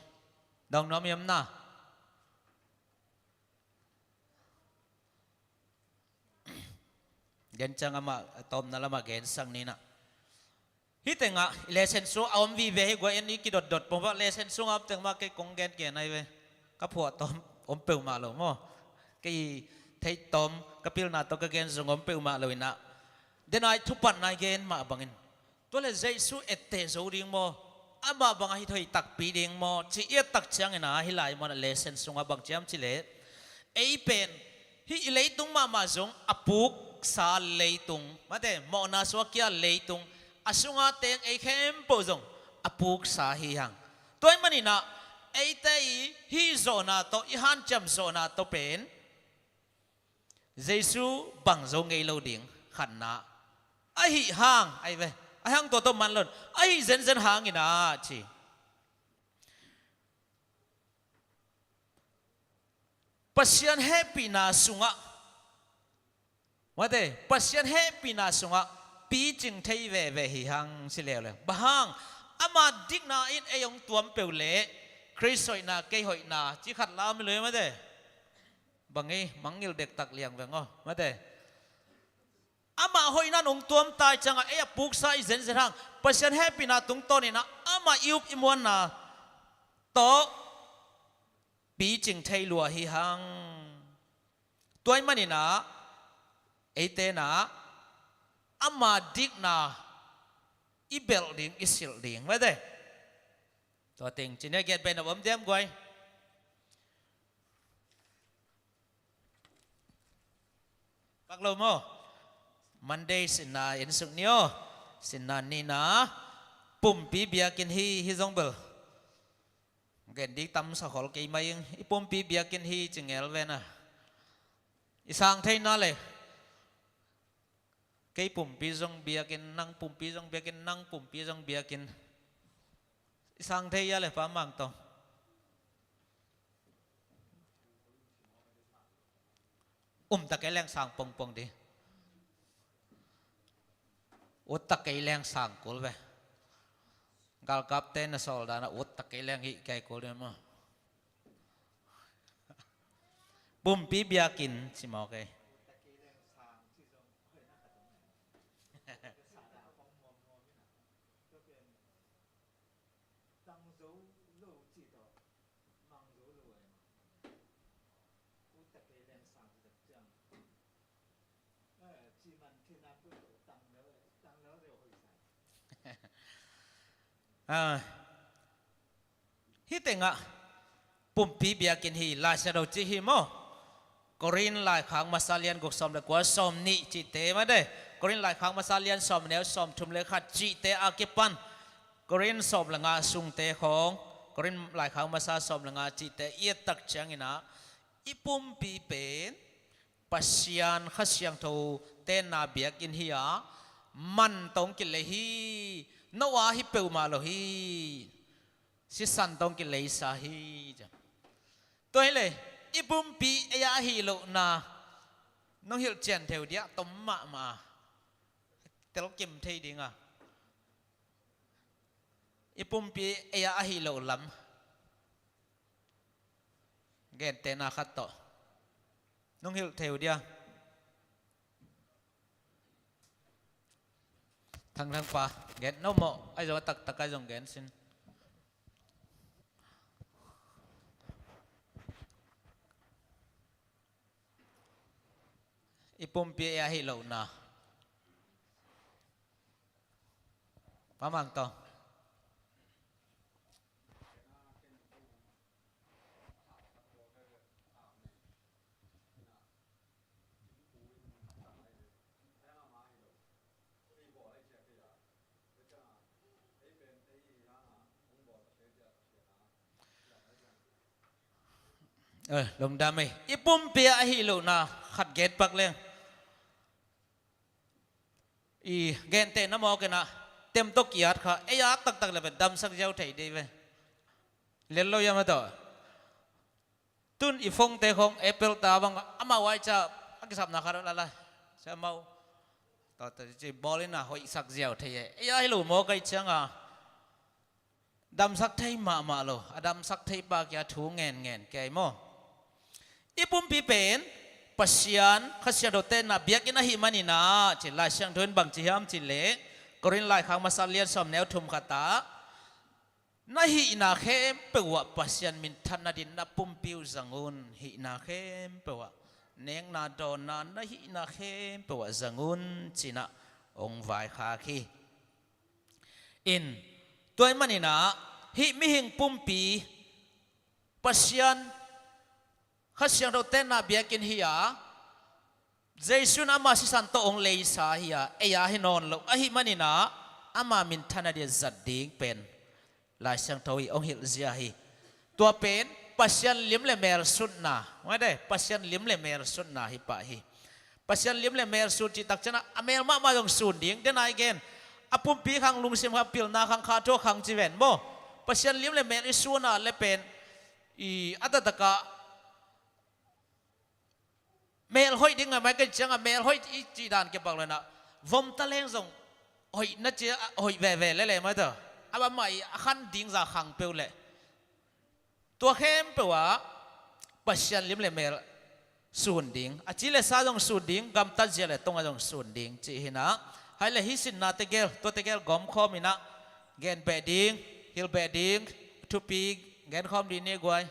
Dong nuam hiam na? Gen ciang amah tawpna lamah gensak ni na. Hih tengah lesson sung a om vive hi guai, en i kidotdot pongpah lesson sung a om teng mah kei kong gengen ahi ve. Ka phuah tawm om peuhmah lo maw? Kei theih tawm ka pilna tawh ka gen zong om peuhmah lo in ah. Dena i thupatna i gen mah bangin. Tua le Jesu etteh zo ding maw? Amah bangah hi thei takpi ding maw? Ci i et tak ciangin ah hih lai maw na lesson sungah bang ciam ci leh. Ei pen hih i leitung mahmah zong a puksa leitung, mate, mawhna suakia leitung, a sunga teng ei khempeuh zong a puksa hi hang. Tua ahih manin ah eite i hih zawhna tawh, i hanciam zawhna tawh pen Jesu bang zo ngei lo ding, khatna. Ahi hang, ahi ve. Ahi hang tua tawh man lo in. Ahi zenzen hangin ah ci. Pasian hehpihna sungah, mate, Pasian hehpihna sungah picing thei veve hi hang ci leuleu. Bang hang? Ama dikna in ei hong tuam peuh leh Khrist hoihna, kei hoihna ci khat la om hi lo hi, mate. Bang hi, mangngilh dektak liang veng aw, mate. Amah hoihna in hong tuam ta i ciangah ei a puksa i zenzen hang, Pasian hehpihna tungtawn in ah amah i up i muanna tawh picing thei lua hi hang. Tua ahih manin ah eite in ah ama dikna i belh ding, i silh ding, mate. Tua teng ci ni a, giat beh na om diam guai? Pak lo maw? Monday sinna en suk ni aw. Sinna nihna pumpi biakinn hi, hi zong bel gen ding tamsa khol kei mai ing. I pumpi biakinn hi ci ngel ve na. I sang theihna le kei pumpi zong biakinn, nang pumpi zong biakinn, nang pumpi zong biakinn. I sang thei hia le Pa Mang Tong? Um ta kei leng sang pongpong ding. Ut ta kei leng sang kul ve. Galkapte na sawl dan a ut ta kei leng hih kei kul ding maw? Pumpi biakinn ci maw kei? Hih tengah pumpi biakinn hi, Lai Siangtho cih hi maw? Korin laikhak masa lian guk sawm le kua, sawm nih cihte mah de. Korin laikhak masa lian sawm neu sawm thum le khat cihte a kipan Korin sawm le nga sungte khawng, Korin laikhak masa sawm le nga cihte i et tak ciangin ah, i pumpi pen Pasian Kha Siangtho tenna biakinn hi a, man tawh kilei hi, no a hi peuhmah lo hi, sisan tawh kileisa hi. Tua hi leh i pumpi ei a ahi lohna nong hilh cian theu dia, tom mahmah a, telkim thei ding a, i pumpi ei a ahi loh lam gentehna khat tawh nong hilh theu dia. Thangthang pa, gen no maw? Ai zong a taktak ai zong gen sin. I pumpi ei a ahi lohna. Pa Mang Tawng. Eh, lungdam ei. I pumpi a ahi lohna khat gen pak leng. I gentehna mawk in ah, tem tawh ki-at kha, ei a taktak le pen damsak ziau thei ding ve. Lel lo hiam a tawh. Tun i phone-te khawng Apple ta bang, amau ai ca a kisapna khat la la. Sia mau. Tawh tawh ci bawl in ah hoihsak ziau thei e. Ei a hi lo mawk ahih ciang a, damsak thei mahmah lo, a damsak thei pa kia thu ngenngen kei maw? I pumpi pen Pasian Kha Siangtho tenna biakinn ahih manin ah, ci Lai Siangtho in bang ci hiam cih leh, Korin laikhak masa lian sawm neu thum khat ah, na hihna khempeuh ah Pasian minthan nadin na pumpi uh zang un, hihna khempeuh ah, nekna dawnna na hihna khempeuh ah zang un, ci-in ah hong vaikhak hi. In, tua ahih manin ah, hih mihing pumpi Pasian Kha Siangtho tenna biakinn hi a, Jesu in ama sisan tawh hong leisa hi a, ei a hi nawn lo ahih manin ah, ama minthan nadin zat ding pen Lai Siangtho in hong hilh zia hi. Tua pen Pasian lim le mel sutna, ngai de, Pasian lim le mel sutna hi pah hi. Pasian lim le mel sut cih tak ciang a, a mel mahmah zong sun ding, den a i gen. A pumpi khang, lungsim khang, pilna khang, kha thu khang ci ven maw? Pasian lim le mel i sun a leh pen, i a taktak ah mel hoih ding a mai ka ciang a, mel hoih i cih dan kipak lo in ah, vom taleng zong hoih na ci a, hoih veve lel e maw tawh. A bang mah i a khan ding zah khang peuh leh. Tua khempeuh ah Pasian lim le mel sun ding, a ci le sa zong sun ding, gamtat zia le tong ah zong sun ding, cih hi in ah. Hai leh hih sinna tegel, tua tegel gawmkhawm in ah, gen beh ding, hilh beh ding, thupi genkhawm ding ni guai.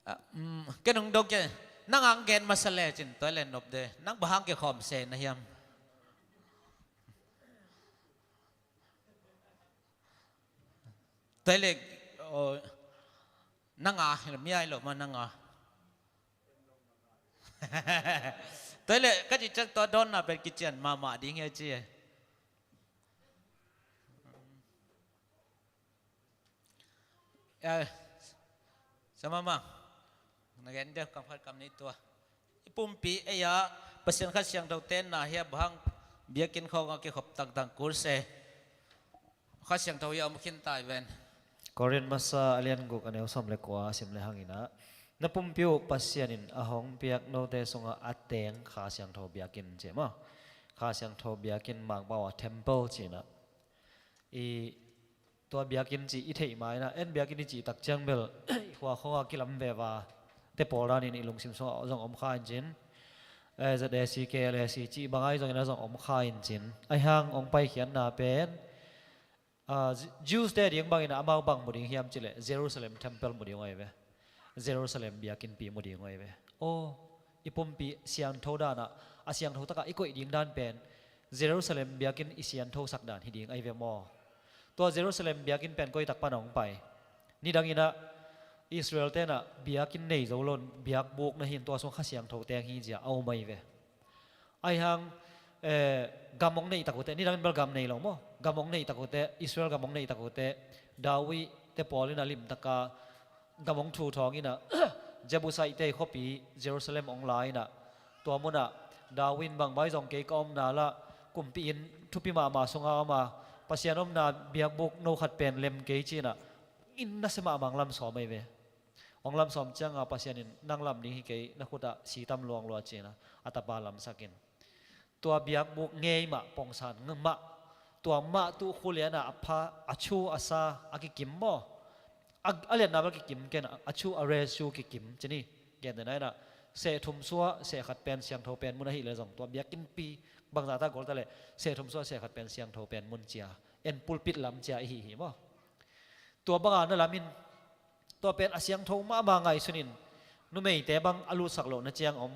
Ah, um, ken hong dong ke, nang hong gen masa lecin tua leh nop de, nang bang hang kikhawm se na hiam? Tua leh, oh, nang a, mi ai lo mah nang a. Tua leh ka cih ciang tua dawnna pen kician mahmah ding hi a ci e. Eh, Sa Mang Mang, na gen deuh kam khat kam nih tua. I pumpi ei a Pasian Kha Siangtho tenna hi a, bang hang biakinn khawng ah kikhop tangtang kul se. Kha Siangtho hi a om khin ta hi ven. Korin masa a lian guk a neu sawm le kua sim le hang in ah, na pumpi uh Pasian in a hong piak note sungah a teng Kha Siangtho biakinn ci maw? Kha Siangtho biakinn, Mangpau ah temple ci in ah. I tua biakinn cih i theih ma in ah, en biakinn i cih tak ciang bel i khua khawng ah kilam veve te pawl dan in i lungsim sungah zong om kha in cin. Eh, Z A C, K L A C cih bang ahi zongin ah zong om kha in cin. Ahi hang hong paikhiatna pen, ah, Jews te ding bangin ah amau bang mu ding hiam cih leh Jerusalem temple mu ding uh ahi ve. Jerusalem biakinnpi mu ding uh ahi ve. Aw, i pumpi siangtho danah a siangtho takah i koih ding dan pen Jerusalem biakinn i siangthosak dan hi ding ahi ve maw? Tua Jerusalem biakinn pen koi tak pan a hong pai? Nidanginah Israel tenah biakinn nei zo lo in biakbuk na hi in tua sung kha siangtho teng hi zia a um ahi ve. Ahi hang, eh, gam hong neih tak uh teh, nidangin bel gam nei lo maw? Gam hong neih tak uh teh, Israel gam hong neih tak uh teh, David te pawl in a limtaka gam hong thu thawng inah Jebusite khuapi Jerusalem hong la inah tua munah David in bangbai zong kei ka omna lah kumpi inn thupi mahmah sunga om a, Pasian omna biakbuk no khat pen lem kei ci inah inn nasia mahmah hong lamsawm ahi ve. Hong lamsawm cianga Pasian in nang lam ding hi kei, na khutah si tam luang lua ci inah a tapa lamsak in. Tua biakbuk ngei mah pongsan mah, tua mah tuh khulianah a pha, a chu a sa a kikim maw? A, a liatna bel kikim ken, a chu a resu kikim ci ni. Gentehna inah seh thum suah seh khat pen siangtho pen mun ahih leh zong tua biakinnpi bangzahta gol ta leh seh thum suah seh khat pen siangtho pen mun cia en pulpit lam cia ihi hi maw? Tua banga na lamin tua pen a siangtho mahmah ngaihsunin numeite bang a lutsak lohna ciang om.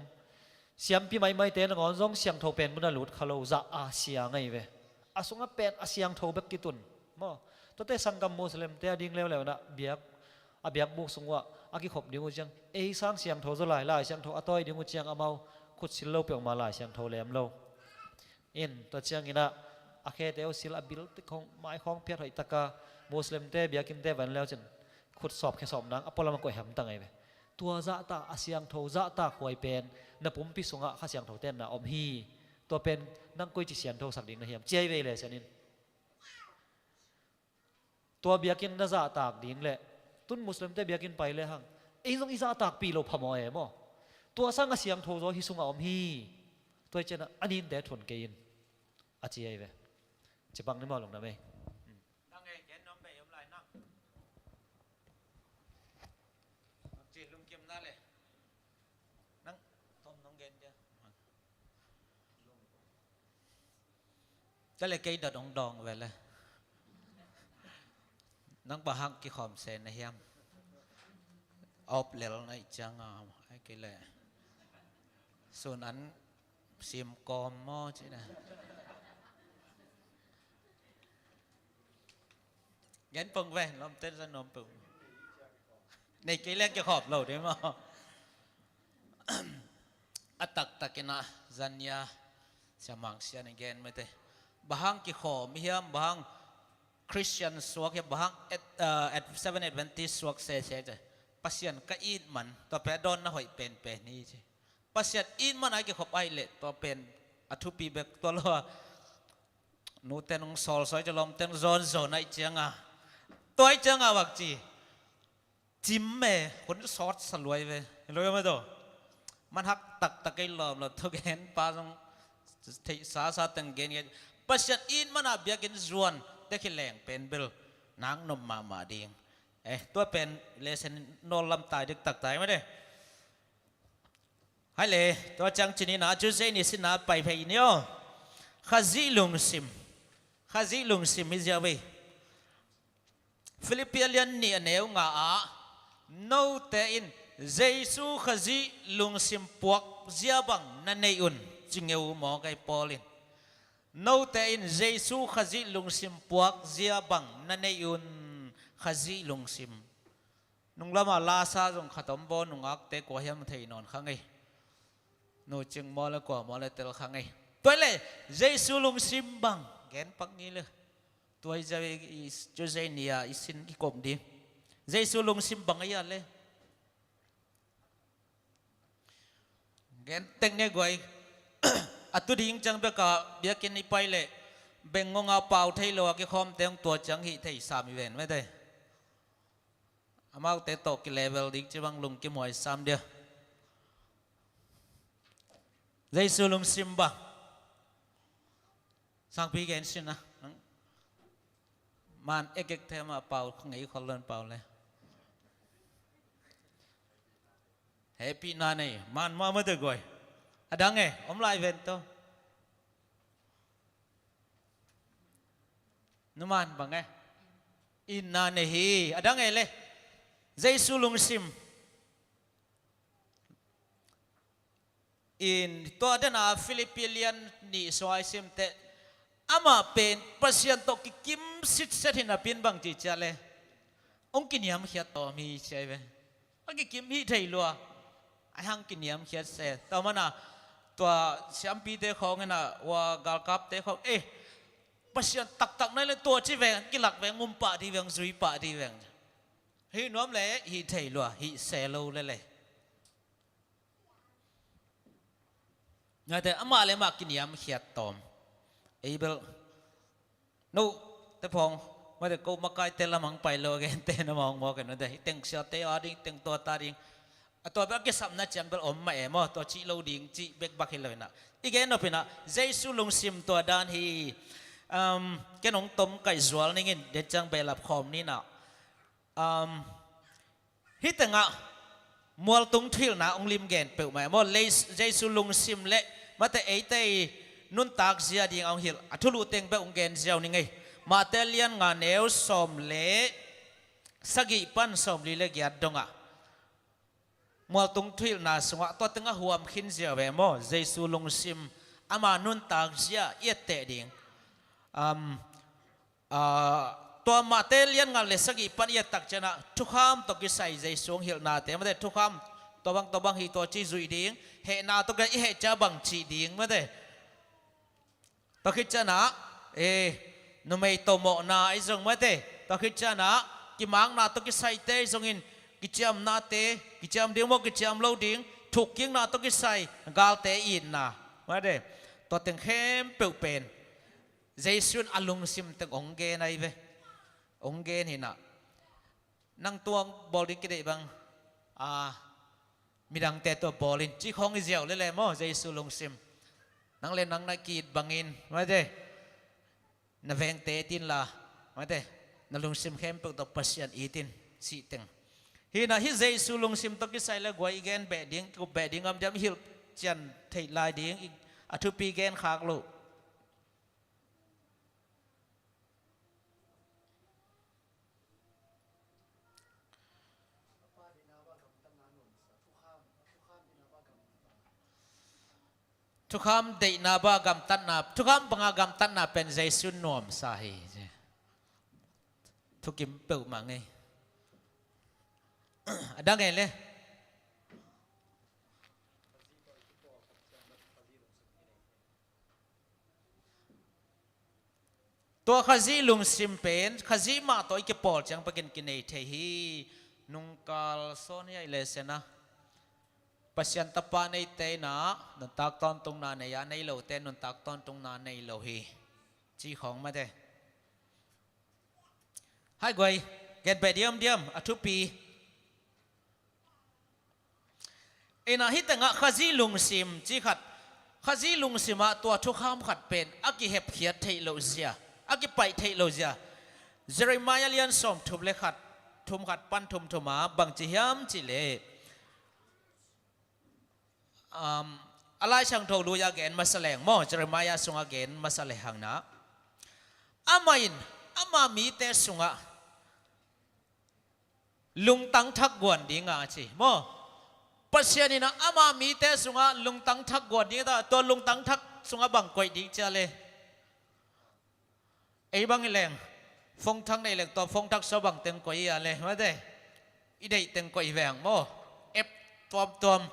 Siampi maimaite nangawn zong siangtho pen mun a lut kha lo zah a sia ngei ve. A sungah pen a siangtho bek kitun maw? Tuate sanggam Muslimte a ding leuleu inah biak, a biakbuk sung uah a kikhop ding uh ciang ei sang siangtho zaw lai, lai siangtho a tawi ding uh ciang amau khutsil lo peuhmah lai siangtho lem lo. In tua cianginah a khete uh sil a bil tik hong mai khawng phiat hoih taka Muslimte biakinnte van leu cin khut sawp khe sawp nang a pualam a koih hamtang ahi ve. Tua zahta a siangtho zahta khuai pen na pumpi sungah kha siangtho tenna om hi. Tua pen nang koici siangthosak ding na hiam ciai vei le sianin. Tua biakinn na zahtak ding leh tun Muslimte biakinn pai lehang ei zong i zahtakpih loh phamawh e maw? Tua sang a siangtho zaw hi sungah om hi. Tua i cianah a ninte thun kei in a ci ahi ve. Cipang ni maw lungdam ei. Nang ei gen nuam bei om lai nang. Ci lungkim na le. Nang tom nong gen dia. Ka le kei dot hong dawng ve le. Nang bang hang kikhawm se na hiam? Op lel na i cianga ai kei le. Sun an sim kawm maw ci na. Gen pong ve lawmte za nuam pong. Nei kei leng kikhawm lo ding maw? A taktakinah zania siamang sian i gen mete. Bang hang kikhawm i hiam, bang hang Christian suak hiam, bang hang Ad-, ah, Ad-, Seven Adventist suak sese te. Pasian ka it man tua pen a dawnna hoih penpen hi ci. Pasian it man a kikhop ahih leh tua pen a thupi bek tua lo a. Nute nung sawlsawi ci lawmte nung zawnzawn ahih cianga. Tua ahih cianga bak ci. Cim me hun sawt sa luai ve. Luai me to. Man hak taktak ei lawm lo thugen pa zong theihsa sa teng gen gen. Pasian it mana biakinn zuan te khi leng pen bel nang nop mahmah ding. Eh, tua pen lesson nawl lam tai dik taktak mah de. Hai le, tua ciang cinin a Tuesday ni sinna pai phei ni aw. Khazih lungsim. Khazih lungsim hi ziau vei. Philippi a lian nih a neu nga ah note in Jesu Khazih lungsim puak zia bang na nei un ci ngeu maw kai Paul in. Note in Jesu Khazih lungsim puak zia bang na nei un. Khazih lungsim. Nung lama lasa zong khat om baw nungakte kua hiam thei nawn kha ngei. Nu cing maw le kua maw le tel kha ngei. Tua le Jesu lungsim bang gen pak ni le. Tua i zia i Tuesday ni a i sin i kom ding. Jesu lungsim bang a ia le. Gen tek ne guai. A tu ding ciang beka biakinn i pai le beng ngonga pau thei lo a kikhawmte hong tua ciang hih thei sam i ven mete. Amaute tawh ki level ding ci bang lungkim huai sam dia. Jesu lungsim bang. Sangpi gen sin a. Man ekek thema pau ngei khol lon pau le. Happy na nei man ma ma de guai. Adang e om lai ven to. Numan bang e. Inna nei hi adang e le. Jesu lungsim. In tua dena Philippi lian nih sungah i simteh, amah pen Pasian tawh kikim sitset hi napi-in bang ci ciah le, hong kiniamkhiat tawm hi ci ahi ve. A kikim hi thei lua, ahi hang kiniamkhiat se. Tua mana tua siampite khawng ina, ua galkapte khawng, eh, Pasian taktak nai le tua ci veng, kilak veng, um pah di veng, zui pah di veng. Hih nuam le hih thei lua, hih se lo le le. Ngaite amah le amah kiniamkhiat tawm. Ei bel no te phawng, ngaite ko makaite lamang pai lo, a gente na mawkmawk en, ngaite hih teng siate a ding, teng tuate a ding. A tua bel a kisapna ciang bel om mah e maw, tua cih lo ding cih bek bak hi lo inah. I gen nop inah Jesu lungsim tua dan hi. Um, ken hong tom kaih zual ning in, den ciang behlap khawm ni inah. Um, hih tengah mualtung thuhilhna hong lim gen peuhmah e maw, Jesu lungsim le mate eite i nuntak zia ding a hong hilh a thulu teng bek hong gen ziau ning ei. Mate lian nga neu sawm le sagih pan sawmli le giat dongah mualtung thuhilhna sungah tua tengah huam khin ziau e maw, Jesu lungsim, ama nuntak zia i etteh ding. Um, ah, tua Mate lian nga le sagih pan i et tak cianah thukham tawh kisai Jesu hong hilhnate, mate thukham tua bang tua bang hi tua ci zuih ding, hehna tawh kisai i heh cia bang cih ding, mate. Tua khit cianah, eh, numei tawh mawhna ahi zong, mate. Tua khit cianah kimakna tawh kisaite ahi zongin kiciamnate, kiciam ding maw, kiciam lo ding, thukkikna tawh kisai galte itna, mate. Tua teng khempeuh pen Jesu in a lungsim teng hong gen ahi ve. Hong gen hi inah. Nang tua bawl ding kideih bang, a, midangte tua bawl in, cih khawng hi ziau lele maw, Jesu lungsim. Nang le nang na ki-it bangin, mate, na vengte it inla, mate, na lungsim khempeuh tawh Pasian it in, cih teng. Hi inah hih Jesu lungsim tawh kisai le guai i gen beh ding, kup beh ding om diam, i hilh cian theih lai ding, i, a thupi gen khak loh. Thukham deihna bang gamtatna, thukham banga gamtatna pen Jesu nuamsa hi. Thukim peuhmah ngei. A dang e le. Tua Khazih lungsim pen Khazih mah tawh i kipawl ciang pekin kinei thei hi. Nungkal sawn hi a i lesson ah, Pasian Tapa neite inah nuntak tawntungna nei a, nei lote nuntak tawntungna nei lo hi, ci khawng mate. Hai guai, gen beh diamdiam a thupi. Inah hih tengah Khazih lungsim ci khat, Khazih lungsimah tua thukham khat pen a kihepkhiat theih loh zia, a kipaih theih loh zia, Jeremiah lian sawmthum le khat, thum khat pan thum thum ah bang ci hiam cih leh, um, a Lai Siangtho lui a gen masa leng maw, Jeremiah sungah gen masa lehang inah, amah in ama mite sungah lungtang thak guan dinga a ci maw. Pasian inah ama mite sungah lungtang thak guan ding ta, tua lungtang thak sungah bang koih ding cia le. Ei bang i leng, phone thak nei leng tua phone thak sua bang teng koih i a le, mate. I deih teng koih veng maw. App tuamtuam,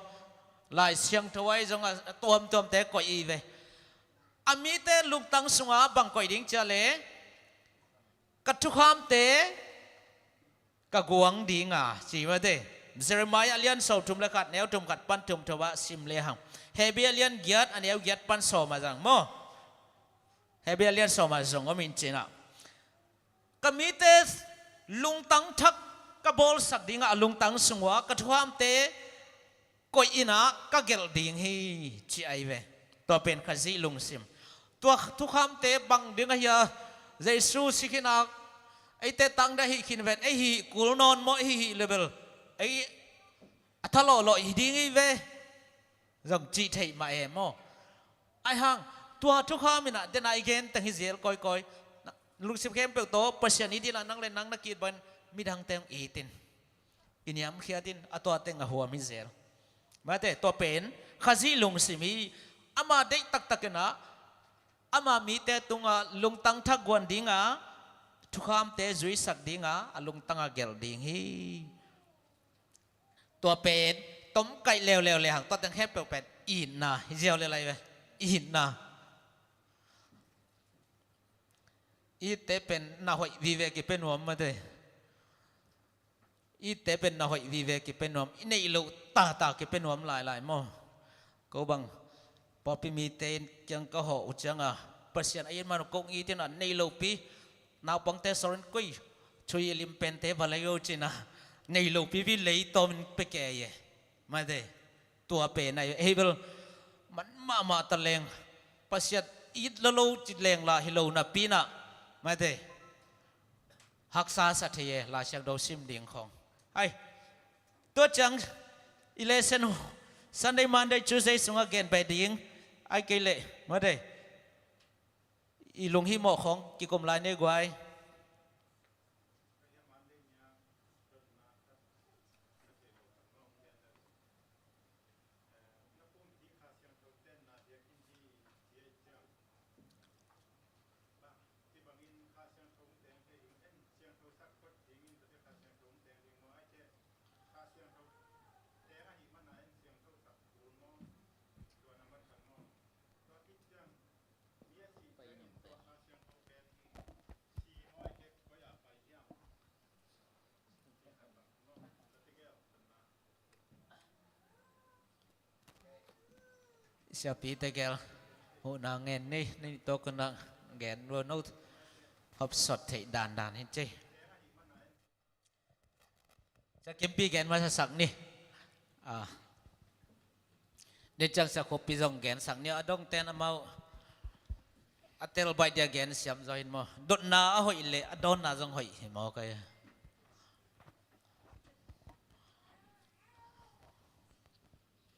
Lai Siangtho ahi zong a tuamtuamte koih i ve. A mite lungtang sungah bang koih ding cia le, ka thukhamte ka guang dinga, ci mate. Jeremiah lian sawmthum le khat, neu thum khat pan thum thum ah sim lehang. Hebrew lian giat, a neu giat pan sawm ah zang maw. Hebrew lian sawm ah zong om in cinah, ka mite lungtang thak ka bawlsak dingah a lungtang sungah ka thukhamte koih inah ka gelh ding hi, ci ahi ve. Tua pen Khazih lungsim. Tua thukhamte bang ding ahi a, Jesu si khin a, eite tangda hih khin ven, ei hih kul nawn maw, ei hih level, ei a thalawhlawh hi ding hi ve, zong cih theih mah e maw. Ahi hang tua thukham inah dena i gen teng hi zel kawikawi. Lungsim khempeuh tawh Pasian it inla, nang le nang na ki-it bangin midangte hong it in. I niamkhiat in, a tua teng a huam hi zel. Mate, tua pen Khazih lungsim hi. Ama deih taktak in ah, ama mite tungah lungtang thak guan ding a, thukhamte zuisak ding a, a lungtang a gelh ding hi. Tua pen tomkaih leuleu le hang, tua teng khempeuh pen itna hi ziau le lai ve. Itna. Itte pen na hoih vive kipia nuam mate. Itte pen na hoih vive kipia nuam. I neih loh tata kipia nuam lailai maw. Ko bang pawlpi mite in kiang ka hawh uh cianga, Pasian a it man uh kong it in ah, nei lopi naupangte sawrin koi thui lim pente va lei uh cina, nei lopi vi lei tawmin pia kei e. Mate, tua pen ahi, hei bel man mahmah ta leng, Pasian it lolo ci leng la hi lo napi in ah, mate, haksa sa thei e, Lai Siangtho sim ding khawng. Hai, tua ciang i lesson uh Sunday, Monday, Tuesday sungah gen pai ding. Ai kei leh, mate, i lunghimawh khawng kikum lai ni guai. Siapi tegel, huhna ngen ni, ni tawh kona gen lua no, hopsot theih dandan hi ci. Sia Kimpi gen masa sak ni. Ah. Ni ciang Sia Khuapi zong gen sak ni, a dongten amau a tel baih dia gen siam zaw hin maw. Dotna a hoih le a dawnna zong hoih hi maw kai.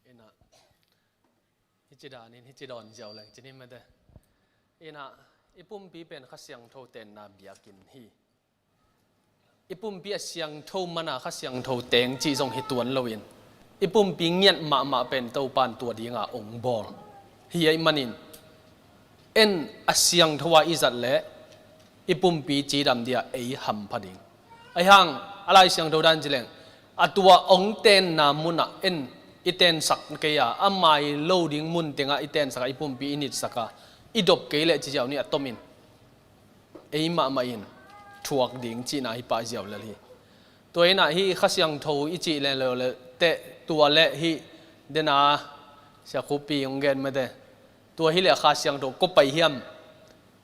Ina, hici danin hici dawn ziau leng cini mate. Ina, i pumpi pen Kha Siangtho tenna biakinn hi. I pumpi a siangtho mana Kha Siangtho teng cih zong hi tuan loin, i pumpi ngiat mahmah pen Topan tua dinga ong bawl hi. Ei manin en a siangtho a i zat leh i pumpi cidam dia ei hampha ding. Ahi hang a Lai Siangtho dan ci leng, a tua ong tenna munah en i tensak kei a, a mai lo ding mun tengah i tensak a, i pumpi i nitsak a, i dop kei leh ci ziau ni a tomin ei mahmah in thuak ding cihna hi pah ziau lel hi. Tua inah hih Kha Siangtho i cih le lo le teh tua le hih dena Sia Khuapi hong gen mate. Tua hileh Kha Siangtho kua pai hiam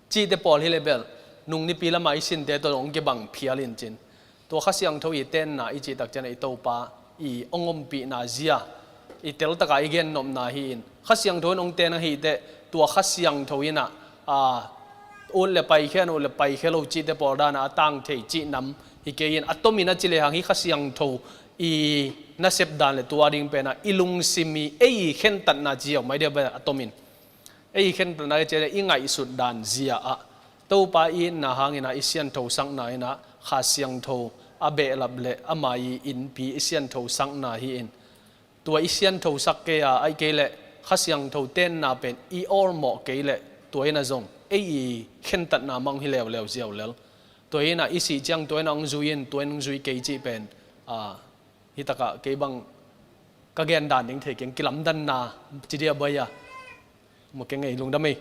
cihte pawl hileh bel nung nipi lama i sinte tawh hong kibang phial in cin. Tua Kha Siangtho i tenna i cih tak ciangin i Topa i hong ompihna zia i teltaka i gennopna hi-in, Kha Siangtho in hong ten ahih teh tua Kha Siangtho inah, a, ut le paikhia, ut le paikhia lo cihte pawl dana a tang thei cih nam hi kei in, a tomin a ci lehang hih Kha Siangtho i nasep dan le tua ding pena i lungsim i ei i khentatna ci ziau mai dia bel a tomin. Ei i khentatna i cih le i ngaihsut dan zia ah Topa i itna hangin ah i sianthosakna inah Kha Siangtho a behlap le ama i inpi i sianthosakna hi-in, tua i sianthosak kei a, ahih kei leh Kha Siangtho tenna pen i awlmawh kei leh tua inah zong ei i khentatna mang hi leuleu ziau lel. Tua inah i sih ciang tua inah hong zui in, tua in hong zui kei cih pen, a, hi takah kei bang ka gen dan ding thei keng, kilamdanna ci dia bai a. Mu keng ei, lungdam ei.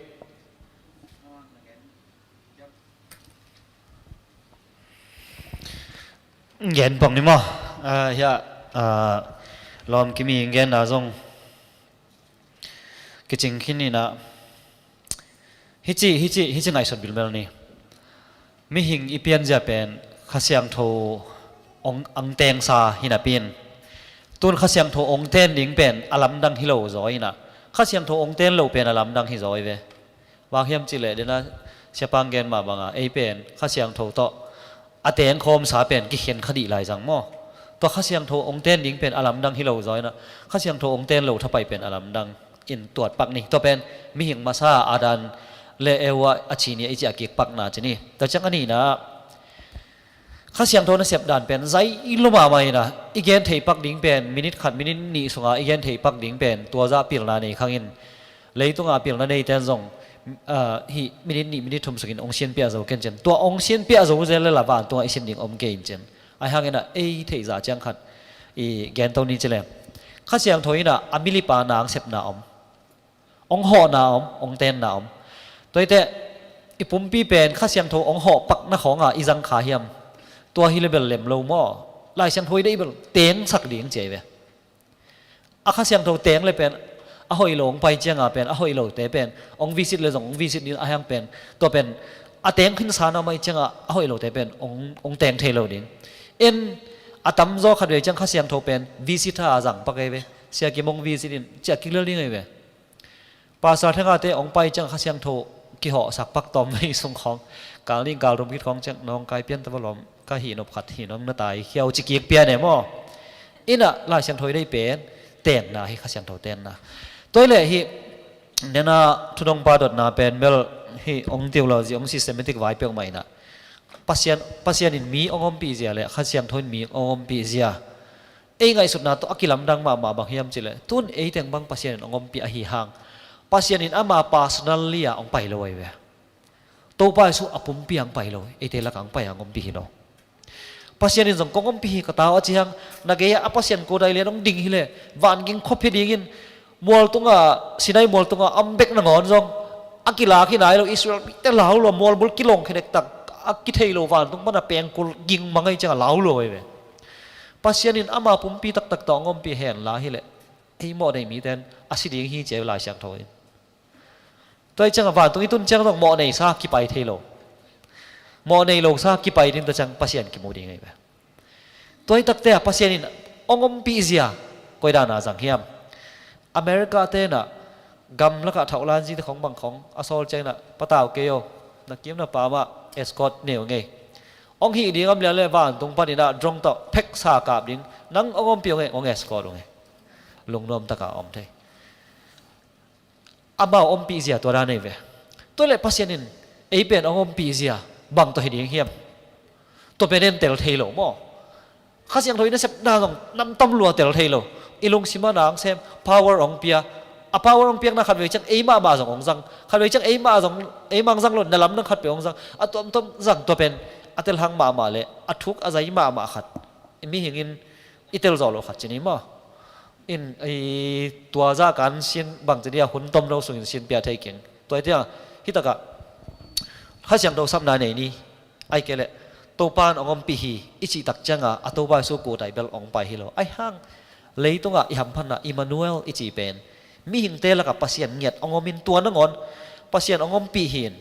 Gen pong ni maw? Ah, hiah, ah, lawm kimi genna zong kicing khin inah. Hici, hici, hici ngaihsut bilbel ni. Mihing i pianzia pen Kha Siangtho ong, ang tengsa hi napi in, tun Kha Siangtho ong ten ding pen a lamdang hi lo zaw inah, Kha Siangtho ong ten lo pen a lamdang hi zaw i ve. Bang hiam cih leh dena Siapa hong gen mah banga ei pen Kha Siangtho tawh a tengkhawmsa pen kikhen kha dih lai zang maw? Tua Kha Siangtho ong ten ding pen a lamdang hi lo zaw inah, Kha Siangtho ong ten lo thapai pen a lamdang in tuat pak ni. Tua pen mihing masa Adam le Eva a ci ni a i ci a kik pakna ci ni. Tua ciang a nihna ah Kha Siangtho nasep dan pen zai lo mahmah in ah, i gen theih pak ding pen minit khat, minit nih sungah i gen theih pak ding pen tua zah pilna nei khang in, leitungah pilna neite in zong, ah, hih minit nih, minit thum sungin hong sinpiah zo ken cin. Tua hong sinpiah zo zel le lah vantungah i sin ding om kei in cin. Ahi hangin ah ei theih zah ciang khat i gen to ni ci leng. Kha Siangtho in ah a mili pa nang sepna om. Hong hawhna om, hong tenna om. Tua hi teh, i pumpi pen Kha Siangtho hong hawh pakna khawngah i zang kha hiam? Tua hi le bel lem lo maw? Lai Siangtho i deih bel tengsak ding ci ahi ve. A Kha Siangtho teng le pen, a hoih lo hong pai ciangah pen, a hoih lote pen hong visit le zong hong visit ding, a hiang pen, tua pen a teng khinsa na mai ciangah a hoih lote pen hong, hong teng thei lo ding. En, a tamzaw khatvei ciang Kha Siangtho pen visitor a zang pak ahi ve. Sia Kim hong visit in, ciah kik lel ding ahi ve. Pastor thengate hong pai ciang Kha Siangtho kihawhsak pak tawm vei sung khawng, kal nih kal thum khit khawng ciang nawngkai pian ta va lawm, ka hih nop khat hih nong na tai khiau ci kik pian e maw? In ah Lai Siangtho i deih pen tenna hi, Kha Siangtho tenna. Tua hi leh hih nena thudongpa dotna pen bel hih hong tiu lo zi hong systematic vai peuhmah in ah Pasian, Pasian in mi hong ompih zia le Kha Siangtho in mi hong ompih zia ei ngaihsutna tawh a kilamdang mahmah bang hiam cih leh, tun ei teng bang Pasian in hong ompih ahi hang, Pasian in ama personally ah hong pai lo ahi ve. Topa Jesu a pumpi ah hong pai lo, eite lakah hong pai a hong ompih hi lo. Pasian in zong kong ompih hi ka ta uh a ci hang, na gei ah a Pasian kudai lian hong ding hi leh, vanging khuapi dingin, mual tungah, Sinai mual tungah a om bek nangawn zong, a kilak hi nai lo, Israel mite lau lo, mualbul kilawng khe dektak, a kithei lo vantung pan a pengkul ging mang ahi ciangah lau lo ahi ve. Pasian in ama pumpi taktak tawh hong ompih hen la hi leh, ei mawh nei mite in a si ding hi ci ahi Lai Siangtho in. Tua hi ciangah vantung i tun ciang zong mawh neisa kipai thei lo. Mawh nei losa kipai ding tua ciang Pasian kimu ding ahi ve. Tua hi takte ah Pasian in hong ompih zia koi dan a zang hiam? America te in ah gamlakah thauhlan zite khong bang khong a sawl ciang in ah, patau kei aw, na kim na pam ah escort nei uh ngei. Hong hih ding om lian le vantung panin ah drone tawh pheksa kap ding, nang hong ompih uh ngei, hong escort uh ngei. Lungnuam takah om thei. Amau ompih zia tua dan ahi ve. Tua leh Pasian in ei pen hong ompih zia bang tawh hi ding hiam? Tua pen en tel thei lo maw? Kha Siangtho i nasepna zong namtam lua tel thei lo. I lungsim ah nang sem, power hong pia. A power hong piakna khatvei ciang ei mahmah zong hong zang. Khatvei ciang ei mah zong, ei mang zang lo, na lamdang khat peuh hong zang. A tuamtuam zang tua pen a telhang mahmah le a thuk a zai mahmah khat. Mihing in i tel zawh loh khat ci ni maw? In, i, tua zah kan sin bangci dia hun tomno sungin sin pia thei keng. Tua hi tiang, hi takah Kha Siangtho sapna nei ni. Ai kei leh Topa in hong ompih hi i cih tak cianga a Topa Jesu kuhtai bel hong pai hi lo. Ai hang leitungah i hamphatna Immanuel i cih pen mihingte lakah Pasian ngiat hong om in tua nangawn Pasian hong ompih hi in.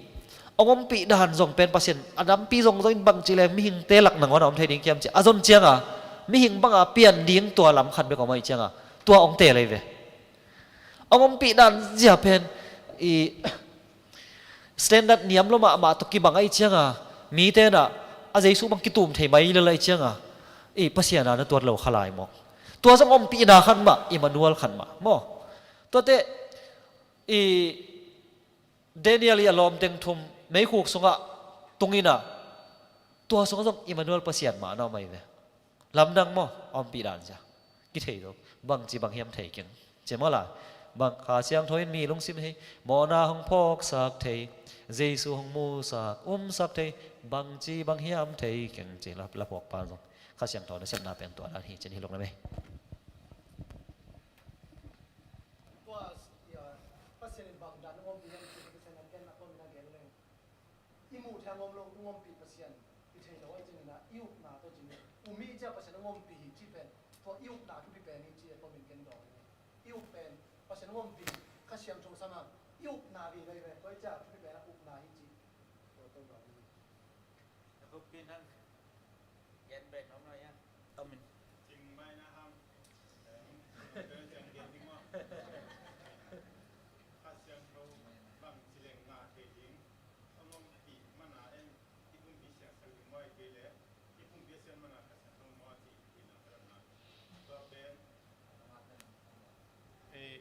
Hong ompih dan zong pen Pasian a dampi zongzong in bangci le mihingte lak nangawn a om thei ding kiam ci a zon cianga mihing banga pian ding tua lam khat bek om ahi cianga tua hong tel ahi ve. Hong ompih dan zia pen i standard niam lo mahmah tawh kibang ahi cianga mite na a Jesu bang kitum thei mai lel ahi cianga i Pasian a na tuat lo kha lai maw? Tua zong ompihna khan mah, Immanuel khan mah maw? Tuate i Daniel i a lawmteng thum meikhuk sungah tungina tua sungah zong Immanuel Pasian mah na om ahi ve. Lamdang maw? A ompih dan sia kithei zo. Bangci bang hiam thei keng ci maw lai? Bang Kha Siangtho in mi lungsim hei mawhna hong phawksak thei, Jesu hong musak umsak thei, bangci bang hiam thei keng ci la, la phawk pa zong Kha Siangtho nasepna pen tua dan hi cin hi lunglam ei. Tua, sia, Pasian in bang dan hong ompih hiam cih Pasian a ken a ken a gen leng. I muh thei hong om lo, hong ompih Pasian i thei lo ahi ciangin ah, i upna tawh cin. Um hi cia Pasian hong ompih hi cih pen, tua i upna thupi pen hi cih a tomin ken dawng hi. I up pen, Pasian hong ompih, Kha Siangtho sang a, i upna hi lo hi ve, tua hi cia thupi pen a upna hi cih. Tua tawh dawng hi. Ka khuppi nang gen bek nong ngai a. Tomin. Cing mai na ham. Kha Siangtho bang ci leng ngah thei ding. Hong ompih mana en i pumpi siangsak ding maw, kei le i pumpi a siang mana Kha Siangtho maw ci, ci na ka lam na. Tua pen Eh,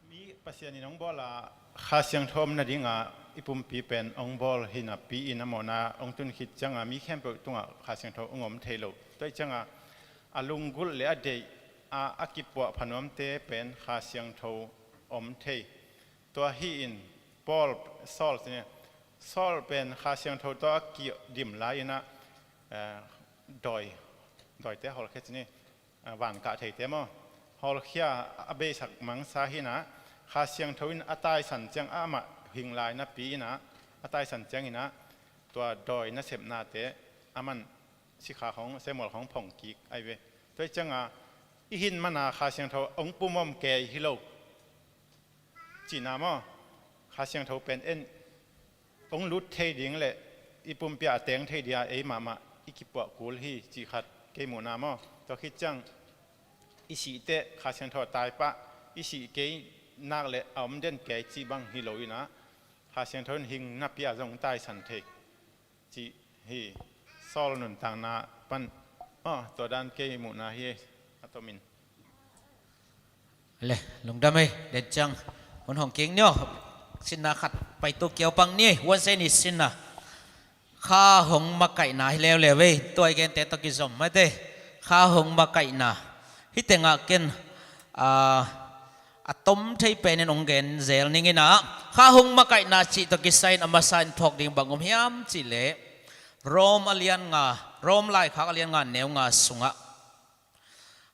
mi Pasian in hong bawl a Kha Siangtho om nadinga i pumpi pen hong bawl hi napi in a mawhna hong tun khit cianga mi khempeuh tungah Kha Siangtho hong om thei lo. Tua hi cianga a lunggulh le a deih a, a kipuah phanuamte pen Kha Siangtho om thei. Tua hi in Paul, Saul ci ni, Saul pen Kha Siangtho tawh a kidim lai-inah, eh, dawi, dawite hawlkhia ci ni, eh, vankah theite maw, hawlkhia a beisak mangsa hinah, Kha Siangtho in a taisan ciang, amah hing lai napi inah a taisan cianginah tua dawi nasepnate a man sikha khawng, semual khawng phong kik ahi ve. Tua hi cianga i hin mana Kha Siangtho hong pumawm kei hi lo cihna maw? Kha Siangtho pen en hong lut thei ding le i pumpi ah a teng thei dinga ei mahmah i kipuah kul hi cih khat kei muhna maw? Tua khit ciang i sih teh Kha Siangtho a tai pah, i sih kei nak le a om den kei cih bang hi lo inah Kha Siangtho in hing napi ah zong taisan thei cih hi. Saul nuntakna pan, aw, tua dan kei muhna hi a tomin. Le, lungdam ei, den ciang hun hong kik ni aw. Sinna khat paitu kiaupang ni ei, huan sei ni sinna. Kha hong makaihna hi leuleu ei, tua i gente tawh kizom mate. Kha hong makaihna. Hih tengah ken, ah, a tom thei penin hong gen zel ning inah, Kha hong makaihna cih tawh kisai-in a masa in phawk ding bang om hiam cihleh, Rom a lian nga, Rom laikhak a lian nga neu nga sungah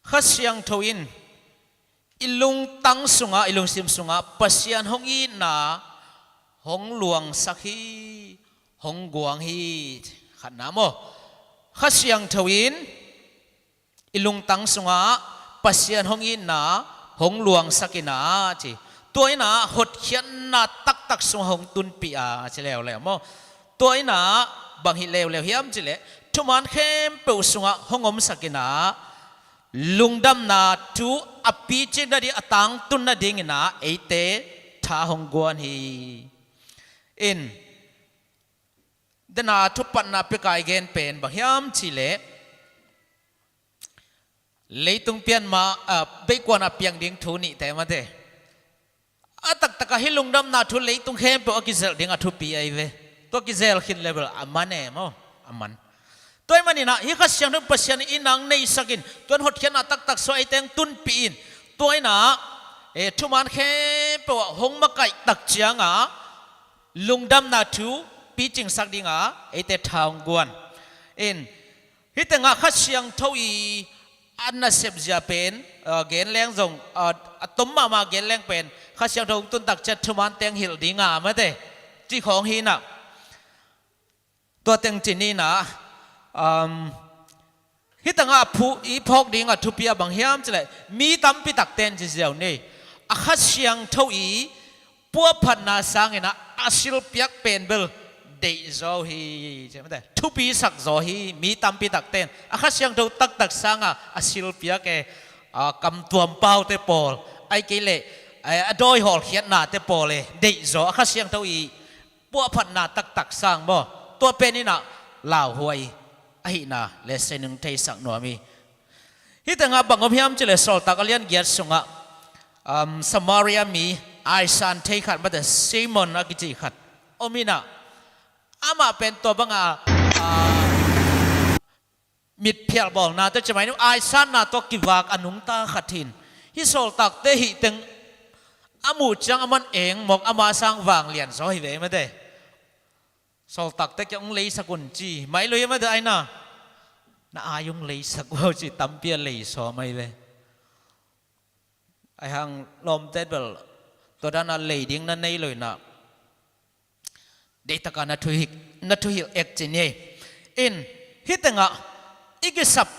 Kha Siangtho in i lungtang sungah, i lungsim sungah Pasian hong itna hong luangsak hi, hong guang hi. Khatna maw? Kha Siangtho in i lungtang sungah Pasian hong itna hong luangsak inah ci. Tua inah hotkhiatna taktak sungah hong tunpih a ci leuleu maw? Tua inah bang hi leuleu hiam cihleh, thuman khempeuh sungah hong omsak inah lungdamna thu a picing nading, a tangtun nading inah eite tha hong guan hi. In, dena thupatna pia kai gen pen bang hiam cihleh, leitung pian ma, ah, beikuan a piang ding thu nihte mate. A taktakah hih lungdamna thu leitung khempeuh a kizelh ding a thupi ahi ve. Tua kizel khin level a man e maw? A man. Tua ahih maninah hih Kha Siangtho Pasian in i nang neisak in, tua in hotkhiatna taktak sungah eite hong tunpih in, tua inah, eh, thuman khempeuh ah hong makaih tak cianga lungdamna thu picingsak dinga eite tha hong guan. In, hih tengah Kha Siangtho i a nasep zia pen, ah, gen leng zong, ah, a tom mahmah gen leng pen, Kha Siangtho hong tun tak ciang thuman teng hilh dinga mate, cih khawng hinah. Tua teng ci ninah, um, hih tengah phu-, i phawk ding a thupi a bang hiam cihleh, mi tampi takte in ci ziau ni. A Kha Siangtho i puahphatna sanginah a silpiak pen bel deihzaw hi, thupisak zaw hi, mi tampi takte in. A Kha Siangtho taktak sanga a silpiak e, a kamtuam paute pawl, ahih kei leh, eh, a dawi hawlkhiatnate pawl e, deihzaw, a Kha Siangtho i puahphatna taktak sang maw? Tua pen inah lauhuai ahihna le senung theisak nuam hi. Hih tengah bang om hiam cihleh, Sawltak a lian giat sungah, um, Samaria mi aisan thei khat mate, Simon a kici khat om inah, amah pen tua banga, ah, mitphial bawlna tawh ci mai nu, aisanna tawh kivak a nungta khat hin, hih sawltakte hih teng a muh ciang a man eng mawk, ama sang vanglian zaw hi ve mate. Sawltakte kiang hong leisak un ci mai lo hi mate, aina na ai hong leisak uh ci, tampi a lei sawm ahi ve. Aihang lawmte bel tua dana lei ding na nei lo inah, deihtaka na thuhilh, na thuhilh ek ci ni. In, hih tengah i kisap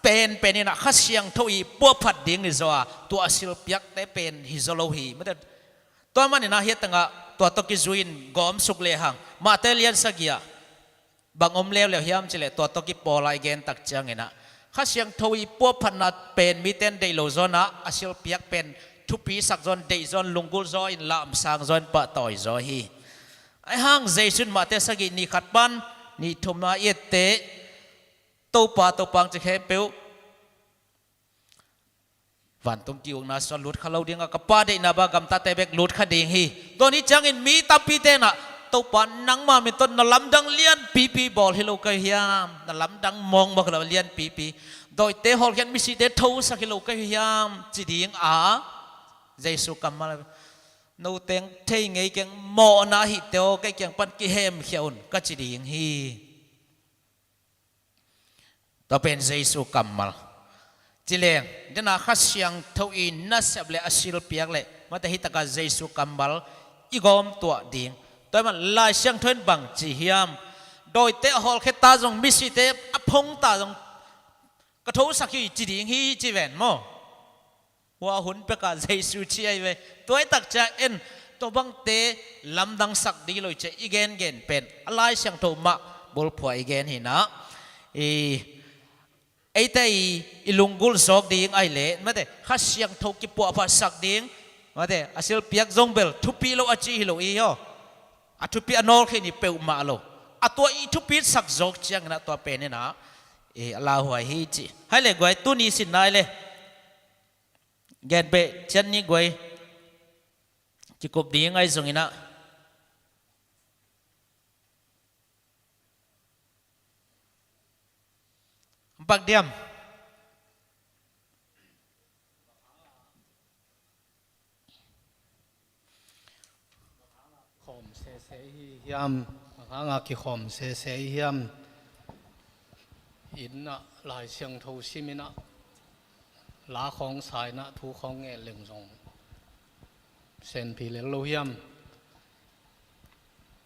penpen inah Kha Siangtho i puahphat ding hi zaw a, tua a silpiakte pen hi zaw lo hi mate. Tua maninah hih tengah tua tawh kizui-in gawmsuk lehang, Mate lian sagih ah bang om leuleu hiam cihleh, tua tawh kipawl a i gen tak cianginah Kha Siangtho i puahphatna pen mite in deih lo zaw inah, a silpiak pen thupisak zaw in, deih zaw in, lunggulh zaw in, lamsang zaw in, pahtawi zaw hi. Aihang Jesu in Mate sagih, nih khat pan nih thum a i etteh, Topa, Topa hong ci khempeuh vantung ki-ukna sungah lut kha lo ding a, ka Pa deihna bang gamtate bek lut kha ding hi. Tua ni ciangin mi tampite inah Topa, nangma min tawh na lamdang lianpipi bawl hi lo ka hi hiam? Na lamdang mawngmawng lo lianpipi, dawite hawlkhiat misite thosak hi lo ka hi hiam, ci ding a, Jesu kammal, no teng thei ngei keng, mawhna ahih teh aw, kei kiang pan kihemkhia un, ka ci ding hi. Tua pen Jesu kammal. Ci leng, dena Kha Siangtho i nasep le a silpiak le, mate, hi taka Jesu kammal i gawm tuah ding. Tua ahih man Lai Siangtho in bang ci hiam? Dawite a hawlkhia ta zong, misite a phong ta zong, ka thosak hi, ci ding hi, ci ven maw. Hua hun peka Jesu ci ahi ve. Tua i takcia en, tua bangte lamdangsak ding lo i cia i gengen pen a Lai Siangtho mah bulphuh i gen hi na. I, eite i, i lunggulh zawk ding ahi le, mate, Kha Siangtho kipuahphatsak ding, mate, a silpiak zong bel thupi lo a ci hi lo i hi aw. A thupi a nawlkhin i peuhmah lo. A tua i thupitsak zawk ciangin a tua pen in a, i, a lauhuai hi ci. Hai le guai, tuni sin nai le. Gen beh cian ni guai. Kikup ding ahi zongin ah, bang diam? Khawm sese i hi hiam? Bang hanga kikhawm sese i hi hiam? Inn ah Lai Siangtho sim in ah, la khawng sa in ah, thu khawng ngen leng zong senpi lel lo hiam?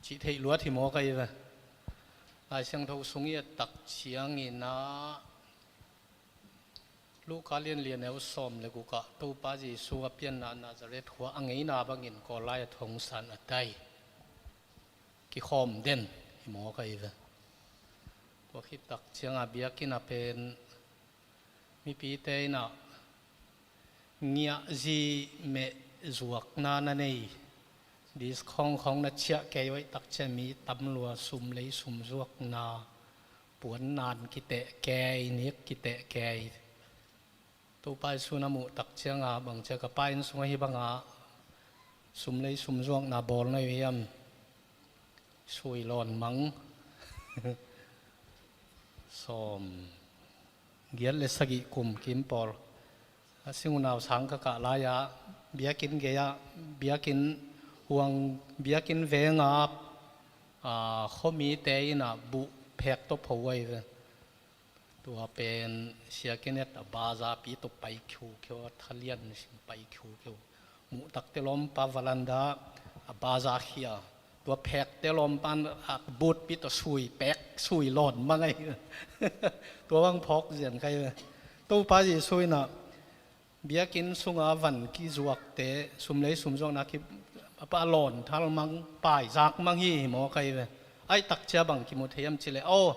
Cih theih luat hi maw ka hi ve. Lai Siangtho sung i et tak ciangin ah, Luka lianlian neu sawm le guk ah Topa Jesu a pianna Nazareth khua a ngeina bangin Kawl lai a thongsan a tai. Kikhawm den hi maw ka hi ve. Tua khit tak cianga biakinn a pen mipite in ah ngiahzi meh zuakna na nei, discount khawng na ciah kei uh ahih tak ciang mi tam lua, sum lei sum zuakna, puan nan kiteh kei, nik kiteh kei. Topa Jesu na muh tak cianga bang cia ka pa inn sungah hi banga sum lei sum zuakna bawl na uh hiam? Sui lawn mang. Sawm giat le sagih kum kim pawl a sing unau sang ka kah lai-ah biakinn gei-ah biakinn huang, biakinn venga, a, khuamite in ah buh phek tawh pho ahi ve. Tua pen Sia Kenneth a bazaar pi tawh pai khiukheu a, thalian sim pai khiukheu. Muh takte lawmpa valanda a bazaar khia. Tua phekte lawmpa in a boot pi tawh sui pek, sui lawn mang ahi. Tua bang phawk zian ka hi ve. Topa Jesu in ah biakinn sunga van kizuakte, sum lei sum zuakna ki, a pa lawn thal mang, paizak mang hi hi maw ka hi ve. Ahih tak cia bang kimu thei hiam cih leh, aw,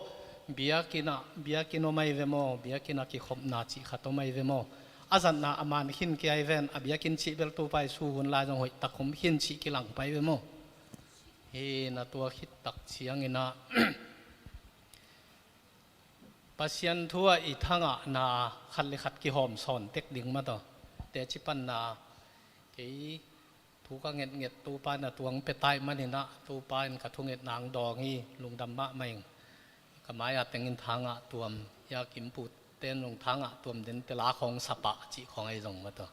biakinn ah, biakinn om ahi ve maw, biakinn ah kikhopna cih khat om ahi ve maw. A zatna a man khin kei ahi ven, a biakinn cih bel Topa Jesu hun lai zong hoih tak om khin cih kilang pai ve maw. Hi na tua khit tak ciangin ah Pasian thu ah i thangahna khat le khat kihawm sawn tek ding mah tawh. Teci panna, kei thu ka ngetnget Topa in a tuang pia ta ahih manin ah Topa in ka thungetna hong dawng hi, lungdam mahmah ing. Ka mai-a tengin thangah tuam, ya kimpute in zong thangah tuam den tela khawng sapa cih khawng ahi zong mah tawh.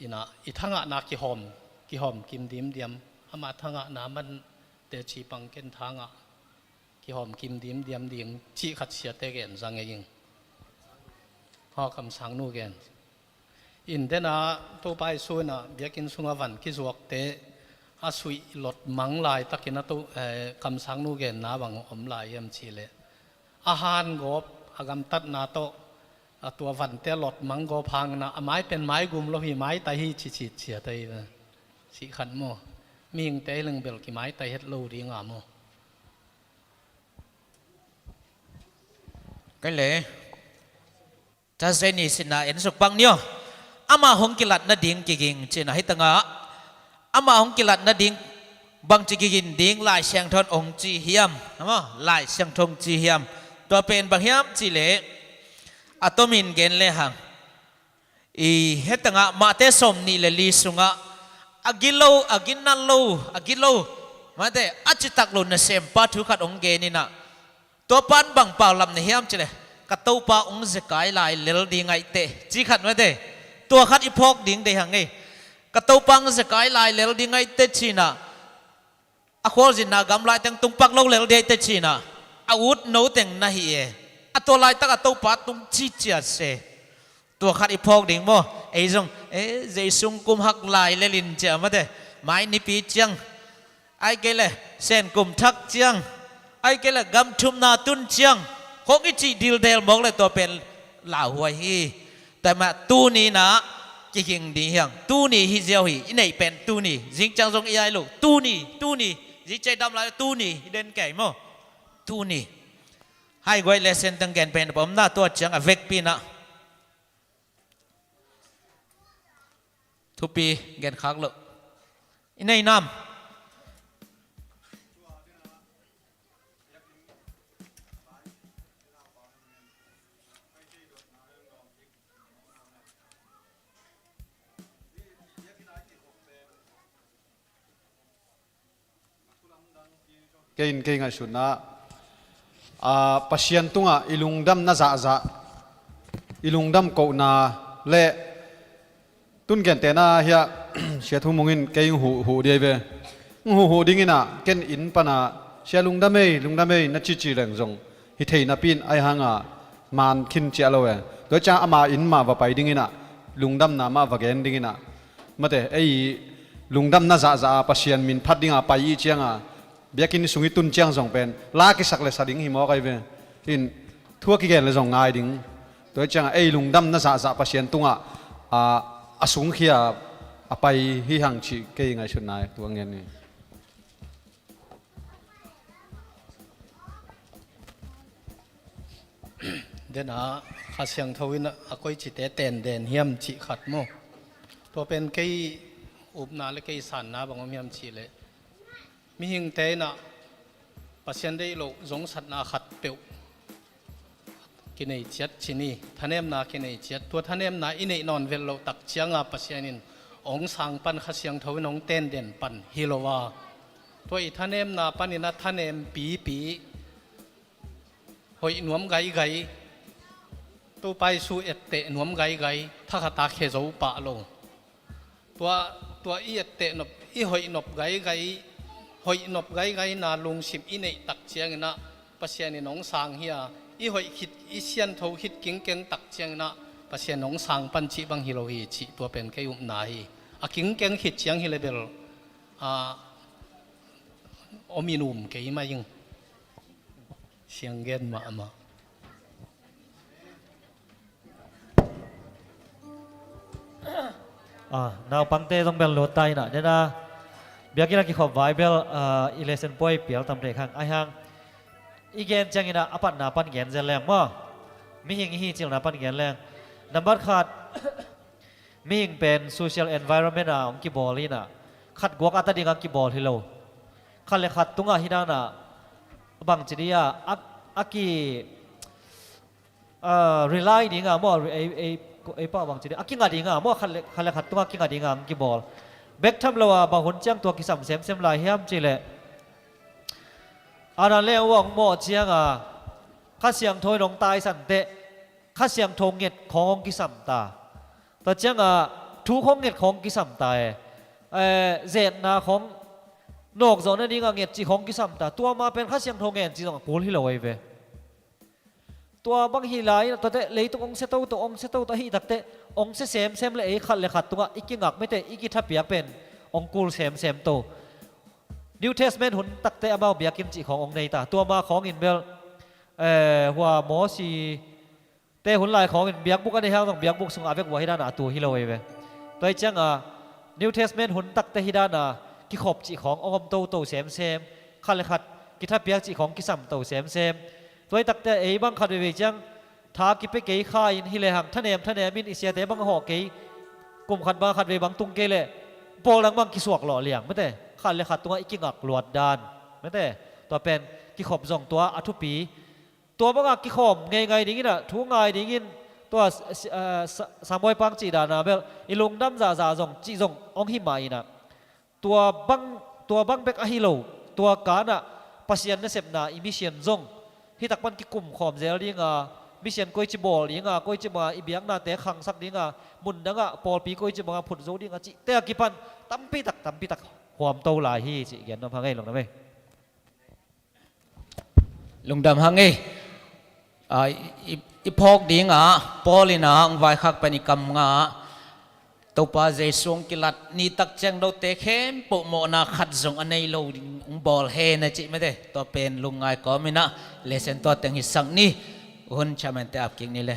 In ah i thangahna kihawm, kihawm kim dimdiam, amah thangahna man teci pang ken thangah kihawm kim dimdiam ding cih khat siate gen zang ei ing. Haw, kamsang nu gen. In dena Topa Jesu in ah biakinn sunga van kizuakte a suih lot mang laitakin a to, eh, kamsang nu genna bang om lai hiam cih leh, a han gawp a gamtatna tawh a tua vante a lot mang gawp hangin ah a mai pen maigum lo hi, maitai hi ci citciat ahi ve. Cih khat maw. Mihingte hi leng bel kimaitai het lo dinga maw. Kei le. Thursday ni sinna en suk pang ni aw. Amah hong kilat nading kiging cihna hi tangah. Amah hong kilat nading bangci kigin ding Lai Siangtho in hong ci hiam? Amah Lai Siangtho hong ci hiam? Tua pen bang hiam cih leh a tomin gen lehang. I hetangah Mate sawm nih le li sungah a gilo, a ginat lo, a gilo, Mate, a citak lo nasempa thu khat hong gen inah, tua pan bang paulam na hiam cileh, ka Topa hong zekai lai lel ding aih teh, ci khat mate. Tua khat i phawk ding deih hang ei. Ka Topa hong zekai lai lel ding aih teh cinah, a khualzinna gamlai teng tung pak lo lel ding aih teh cinah, a ut no teng na hi e. A tua laitak a Topa tung ci ciat se. Tua khat i phawk ding maw? Ei zong, e, Jesu kum hak lai lelin cia mate, mai nipi ciang, ai kei le Sen kum thak ciang, ai kei le gam thumna tun ciang, khong i cih dildel mawk le tua pen lauhuai hi. Tua mah tuni inah kihing ding hiang, tuni hi ziau hi, i neih pen tuni, zing ciang zong i ai lo, tuni, tuni, zing ciang i dam lai tuni hi den kei maw? Tuni. Hai guai le Sen teng gen pen pom na tua ciang a vekpi inah thupi gen khak loh. I nei nam? Kei in kei ngaihsutna, a, Pasian tungah i lungdam na zahzah, i lungdam kohna le tun gentehna hiah Sia Thu Mung in kei hong huh, huh ding aih ve. Hong huh, huh ding inah ken inn panah, Sia lungdam ei, lungdam ei na cici leng zong hi thei napi in ahi hanga man khin ciah lo e. Tua ciang ama inn mah va pai ding inah lungdamna mah va gen ding inah, mate, ei lungdam na zahzah a Pasian min phat dinga pai i cianga biakinn sung i tun ciang zong pen la kisak le sa ding hi mawk aih ve. In thu a kigen le zong ngai ding. Tua cianga ei lungdam na zahzah Pasian tungah, a, a sungkhia a pai hi hang cih kei ngaihsutna tua ngen ni. Dena Kha Siangtho in a koicite tenden hiam cih khat maw? Tua pen kei upna le kei sanna bang om hiam cih leh, mihingte in a Pasian deih loh zongsatna khat peuh kinei ciat ci ni, thanemna kinei ciat. Tua thanemna i neih nawn velh loh tak cianga Pasian in hong sang pan, Kha Siangtho in hong tenden pan hi lo a, tua i thanemna panin a thanem pipi, hoih nuam gaigai, Topa Jesu etteh nuam gaigai, thakhata khe zo pah lo. Tua, tua i etteh nop, i hoih nop gaigai, hoih nop gaigaina lungsim i neih tak ciangin a Pasian in hong sang hi a, i hoih khit, i siangtho khit kingkeng tak ciangin a Pasian hong sang pan cih bang hi lo hi cih tua pen kei upna hi. A kingkeng khit ciang hi le bel, a, om in um kei mah ing. Siang gen mahmah. Ah, naupangte zong bel lut ta in a, dena biakinn a kikhop vai bel, ah, i lesson puai pial tam thei khang. Ahi hang i gen ciangin a, a patna pan gen zel leng maw? Mihing i hi cilna pan gen leng. Nambat khat, mihing pen social environment a hong kibawl hi in a, khat guak a ta ding a kibawl hi lo. Khat le khat tungah hi dan a, bangci dih a, a, a ki, a, rely ding a maw, ei, ei, ei pau bangci dih a, a kinga ding a maw, khat le, khat le khat tungah kinga ding a hong kibawl. Bek tham lo a, bang hun ciang tua kisam semsem lai hiam cih leh, Adam le Eva hong mawh ciang a, Kha Siangtho in hong taisan teh, Kha Siangtho nget khawng hong kisam ta. Tua ciang a, thu khawng nget khawng kisam ta e. Eh, zetna khawng, nawkzawh nading a nget cih khawng kisam ta. Tua ma pen Kha Siangtho ngen cih zong a kul hi lo ahi ve. Tua bang hi lai in a, tua teh leitung hong sia toto, hong sia toto ahih tak teh, hong sia semsem le ei khat le khat tungah i kingak mite, i kithapiak pen hong kul semsem to. New Testament hun tak teh amau biakinn cih khawng hong nei ta. Tua ma khawng in bel, eh, hua Mosi te hun lai khawng in biakbuk a nei hang zong biakbuk sungah a vek uh a hi dan a, a tu hi lo ahi ve. Tua hi ciang a, New Testament hun tak teh hi dan a, kikhop cih khawng hong om toto semsem, khat le khat kithapiak cih khawng kisam to semsem. Tua hi tak teh ei bang khat veivei ciang, tha kipia kei kha in hi le hang, thanem thanem in i siate bang hawh kei, kum khat ma khat vei bang tung kei leh, pawl dang bang kisuak lawh liang mate, khat le khat tungah i kingak luat dan mate. Tua pen kikhop zong tua a thupi. Tua bangah kikhawm ngeingai dingin a, thu ngai dingin, tua, eh, sa-, samuai pang cih dan a bel, i lungdam zahzah zong cih zong hong hi mah in a, tua bang, tua bang bek ahi lo. Tua kanah Pasian nasepna i misian zong hitak pan kikum khawm zel dinga, misian koici bawl dinga, koici banga i biaknate khangsak dinga, mundangah pawlpi koici banga phut zo dinga cihte a kipan tampitak tampitak huamto lai hi cih gen nuam hang ei, lungdam ei. Lungdam hang ei. A, i, i phawk dingah Paul in a hong vaikhak pen i kam ngah Topa Jesu hong kilat nitak ciang note khempeuh mawhna khat zong a nei lo ding hong bawl hen a cih mate. Tua pen lungngai kawm inah lesson tua teng hisak ni. Hun chairman te ap kik ni le.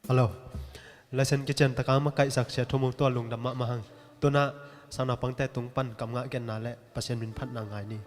Hello. Lesson kician taka makaihsak sia thumuk tua lungdam mahmah hang. Tunah sangnaupangte tung pan kam ngah genna le Pasian min phatna ngai ni.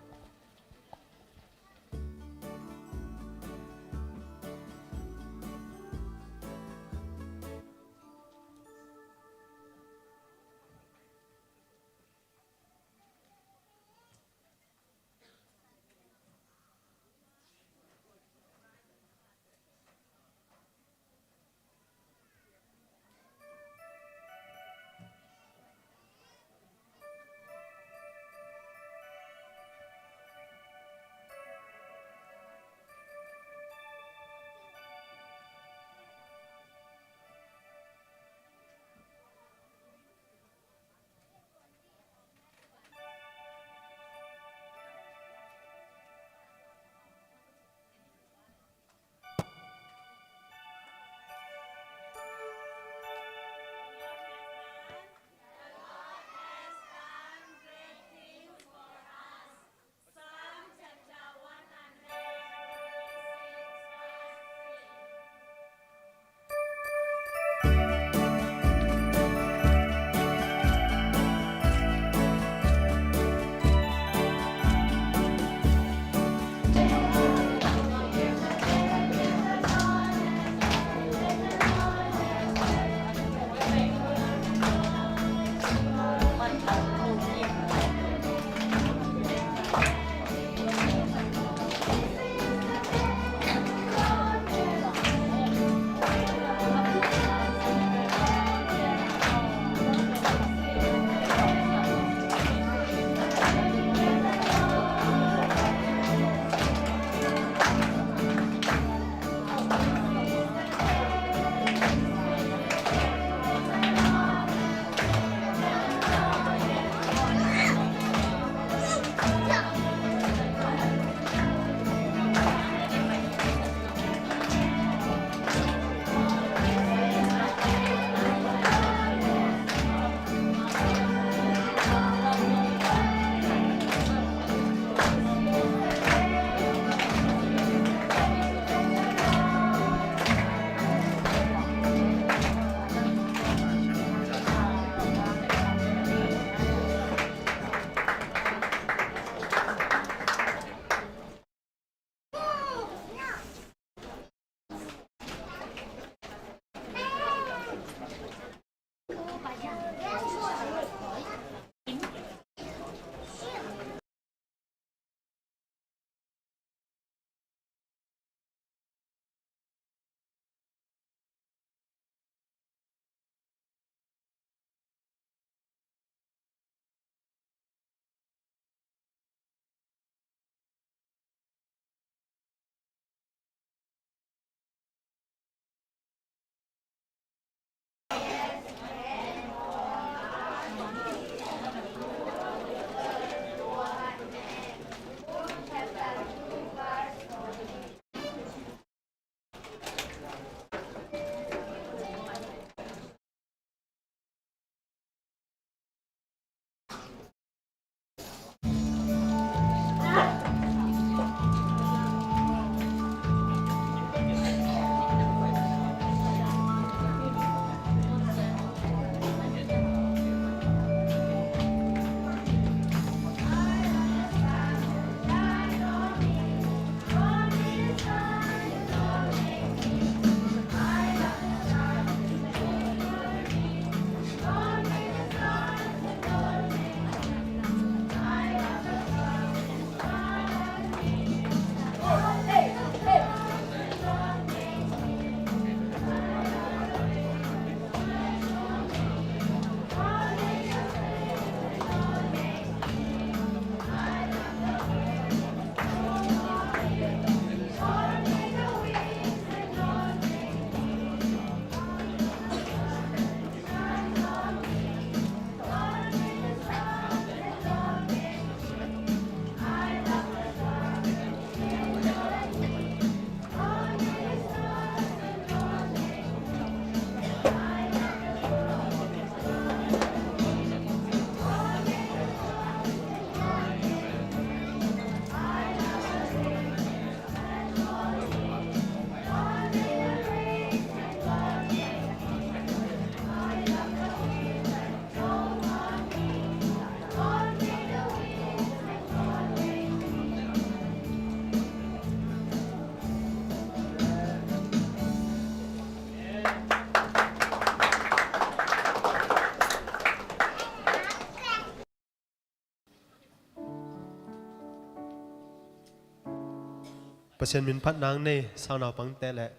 Pasian min phat nang nei sang naupangte le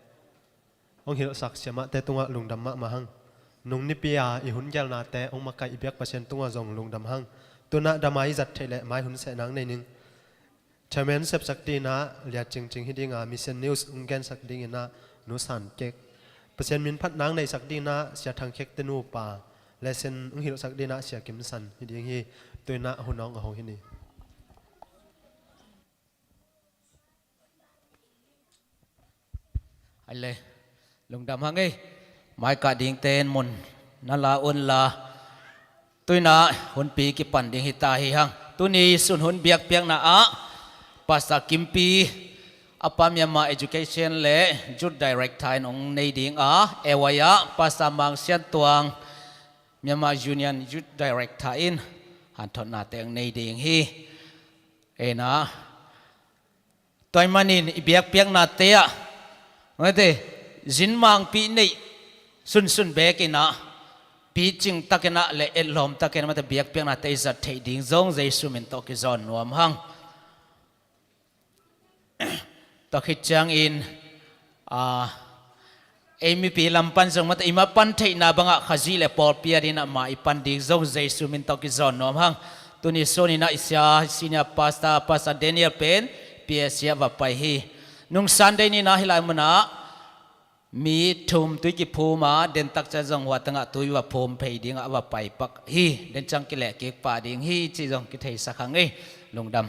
hong hilhsak siamahte tungah lungdam mahmah hang. Nung nipi a i hun gelnate hong makaih i biak Pasian tungah zong lungdam hang. Tunah damai i zat theih le mai hun seh nang nei ning. Chairman sepsak dinginah Lia Cingcing hi dinga Mission News hong gensak dinginah Nu San Kek. Pasian min phat nang neihsak dinginah Sia Thang Kek te nupa. Lesson hong hilhsak dinginah Sia Kim San hi ding hi. Tuinah hun hong a hong hi ni. Hai le, lungdam hang ei. Maika dingte in mun na la un la. Tuinah hunpi kipan ding hi ta hi hang. Tuni sun hun biakpiakna ah Pastor Kimpi, a pa Myanmar Education le Youth Director in hong nei ding a, A Y ah Pastor Mang Sian Tuang, Myanmar Union Youth Director in hanthotnate hong nei ding hi. Ena, tua ahih manin i biakpiaknate ah, mate, zinmangpih neih sunsun bekinah, picing takinah le etlawm takinah mate biakpiaknate i zat theih ding zong Jesu min tawh kizawn nuam hang. Tua khit ciangin, a, ei mipi lam pan zong mate i ma pan theihna bangah Khazih le pawlpi a dinah ma i pan ding zong Jesu min tawh kizawn nuam hang. Tuni suninah i sia senior pastor, Pastor Daniel pen P S C ah va pai hi. Nung Sunday ninah hih lai munah mi thum tui kiphum a, dentak ciang zong hua tangah tui va phum phei dingah va pai pak hi. Den ciang kileh kik pah ding hi cih zong kitheisak hang ei. Lungdam.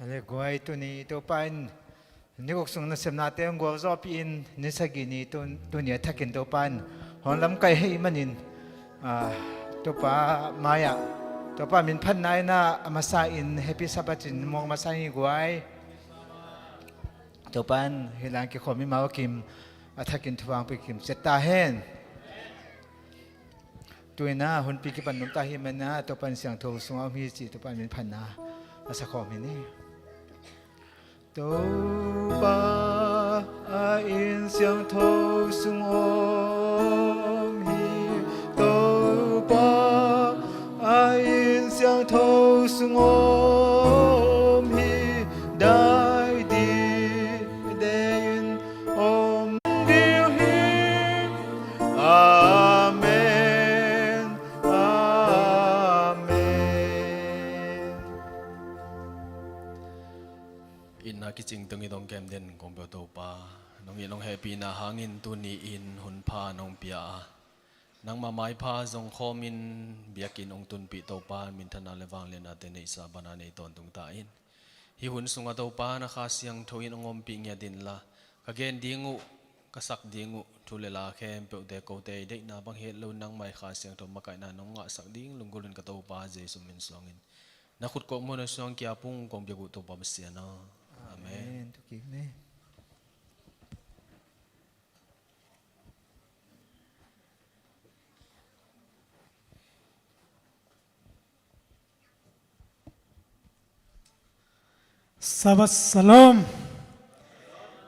Hale guai, tuni Topa in ni guk sung nasepnate hong gualzawhpih in, ni sagih ni tun-, tuni a thakin Topa in hong lamkaih ahih manin, ah, Topa mai-ah Topa min phatna in ah a masa in Happy Sabbath in muang masa hi guai. Topa in hih lai kikhawm i mau kim a thakin thupha hong pia kim ciat ta hen. Tuinah hunpi kipan nungta hi manah Topa in siangtho sungah om hi cih Topa in min phatna a sakhawm hi ni. Topa a inn siangtho sung om hi. Topa a inn siangtho sung om hi. Dai dide in om ding hi. Amen. Amen. Itna kicing tung i dong kem den kong pia Topa, nong it nong hehpihna hangin tuni in hun pha nong pia a, nangmah maipha zong khawmin biakinn hong tunpih Topa, minthanna le vangliatnate neihsa bana nei tawntung ta in. Hih hun sungah Topa na Kha Siangtho in hong ompih ngiat inla, ka gen ding uh, ka sak ding uh thu le la khempeuhte kote i deihna bang het lo nangmah i Kha Siangtho makaihna nong ngahsak ding lunggulh in ka Topa Jesu min suangin na khut kawkmuhna suang kiap ung kong biak uh Topa Pasian aw. Amen. Amen. Thukik ni. Sabbath Shalom.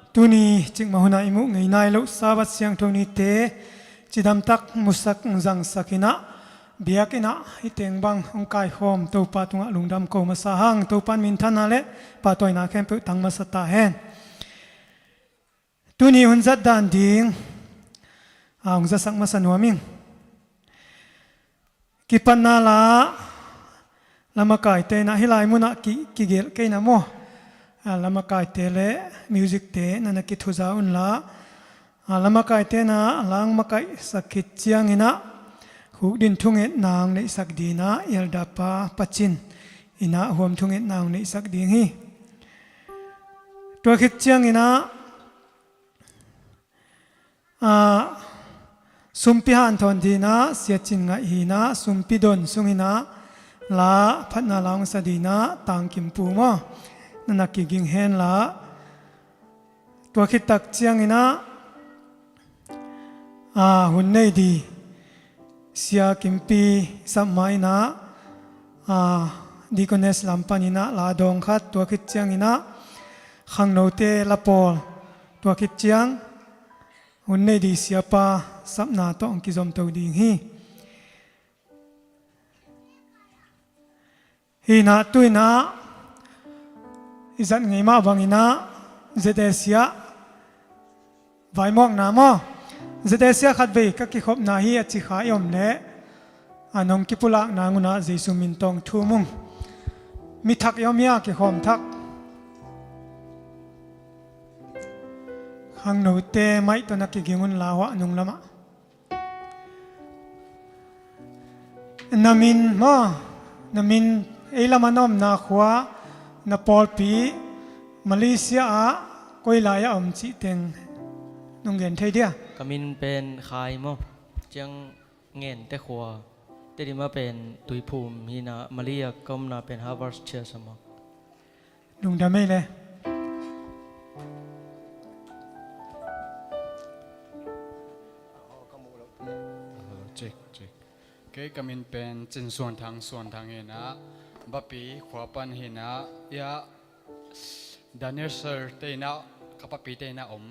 Tuni cikmah hunah i muh ngei nai loh Sabbath siangtho nite cidamtak musak zangsak inah, biak inah i teng bang hong kaikhawm Topa tungah lungdam ko masa hang. Topa in minthanna le pahtawina khempeuh tang masa ta hen. Tuni hun zat dan ding a hong zasak masa nuam ing. Kipatna la, lamakaite inah hih lai munah ki, kigelh kei na maw? A, lamakaite le musicte na na kithuza unla, a, lamakaite inah la hong makaihsak khit ciang inah hukdin thungetna hong neihsak ding inah Elder Pa Pacin inah huam thungetna hong neihsak ding hi. Tua khit ciang inah, a, sumpi hanthawn ding inah Sia Cin Ngaih hi inah, sumpi don sung inah la phatna la hong sa ding inah Tang Kim Pu maw, na na kiging henla. Tua khit tak ciang inah, a, hun nei ding Sia Kimpi Sapma inah, a, Deaconess lam pan inah la dawng khat, tua khit ciang inah khangnote la pawl, tua khit ciang hun nei ding Siapa Sapna tawh hong kizomto ding hi. Hi inah tu inah i zat ngei mah bang inah Z A C ah vaimuakna maw, Z A C ah khatvei ka kikhopna hi a ci kha i om leh, a, nong kipulakna ngunah Jesu min tawh thum ung. Mi thak i om hia, kikhawm thak? Khangnote maih tawh na kiging unla, huah nung lamah. Na min maw, na min, ei lamah na omna khua, na pawlpi, Malaysia ah koi lai ah om cih teng nong gen thei dia? Ka min pen Khai maw, Ciang Ngente khua, Tedim ah pen Tuiphum hi inah, Malaysia ka omna pen Harvest Church ah maw. Lungdam ei le. Check, check. Kei ka min pen Cin Suan Thang, Suan Thang hi inah, Bapi khua pan hi inah, ya, Daniel Sir te inah, ka papite inah om.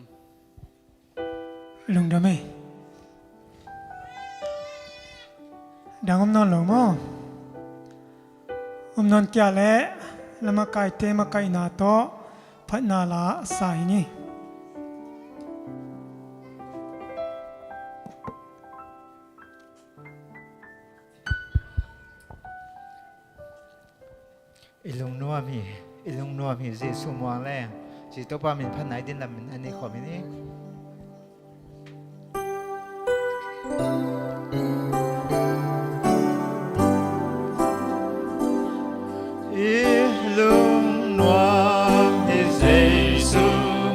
Lungdam ei. Dang om nawn lo maw? Om nawn kei leh, lamakaite makaihna tawh phatna la sa hi ni. I lungnuam hi, i lungnuam hi Jesu muang leng. Ci Topa min phatna i din lam in a nei khawm hi ni. I lungnuam hi Jesu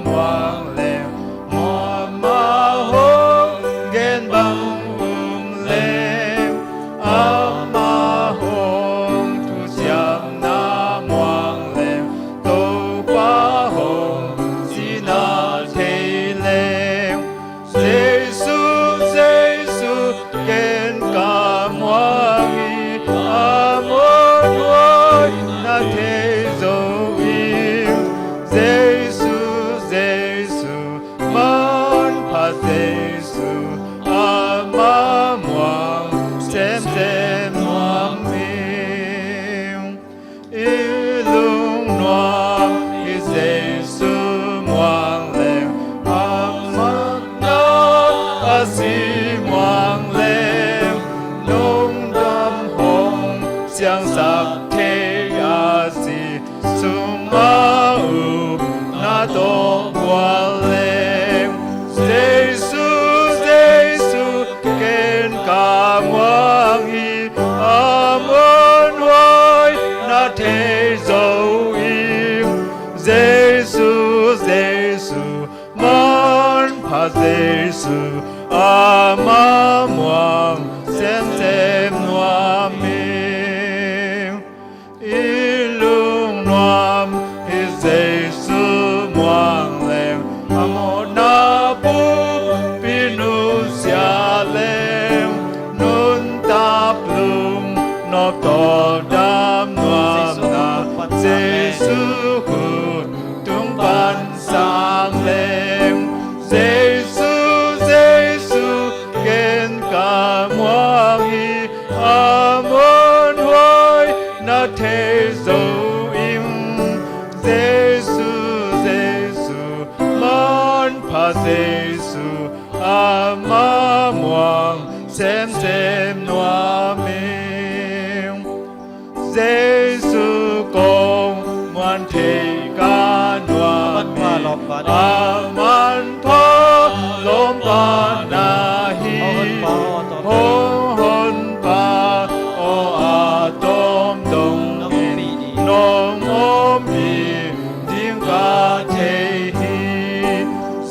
muang leng, muanmah hong gen bang um leng, amah hong thuciamna muang leng, Topa hong cihna thei leng. Jesu, Jesu, ken ka muang hi, a muanhuai na thei zo ing. Jesu, Jesu, manpha Jesu, amah muang semsem nuam ing. I lungnuam hi Jesu muang leng, amah na a si muang leng, lungdam hong siangsak thei a si, sungah upna tawh gual leng. Jesu, Jesu, ken ka muang hi, a muanhuai na thei zo ing. Jesu, Jesu, manpha Jesu, amah muang semsem nuam ing. I lungnuam hi Jesu muang leng, a mawhna pumpi nusia leng, nuntak lungnop tawldam nuamna, Jesu khut Jesu, Jesu, ken ka muang hi, a muanhuai na thei zo ing. Jesu, Jesu, manpha Jesu, ama muang semsem nuam ing. Jesu kong muan thei ka nuam hi. A manpha lawmpa na hi. Hong Honpa aw, a tawm dong in nong ompih ding ka thei hi.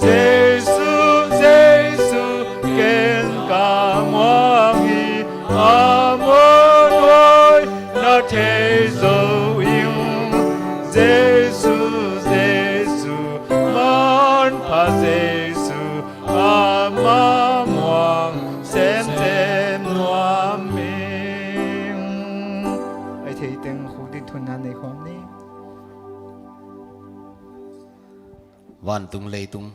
Jesu, Jesu, ken ka muang hi, a muanhuai na thei zo ing. Jesu, Jesu, manpha Jesu, ama muang semsem nuam ing. Ai thei teng khuk ding thunna nei khawm ni. Vantung leitung,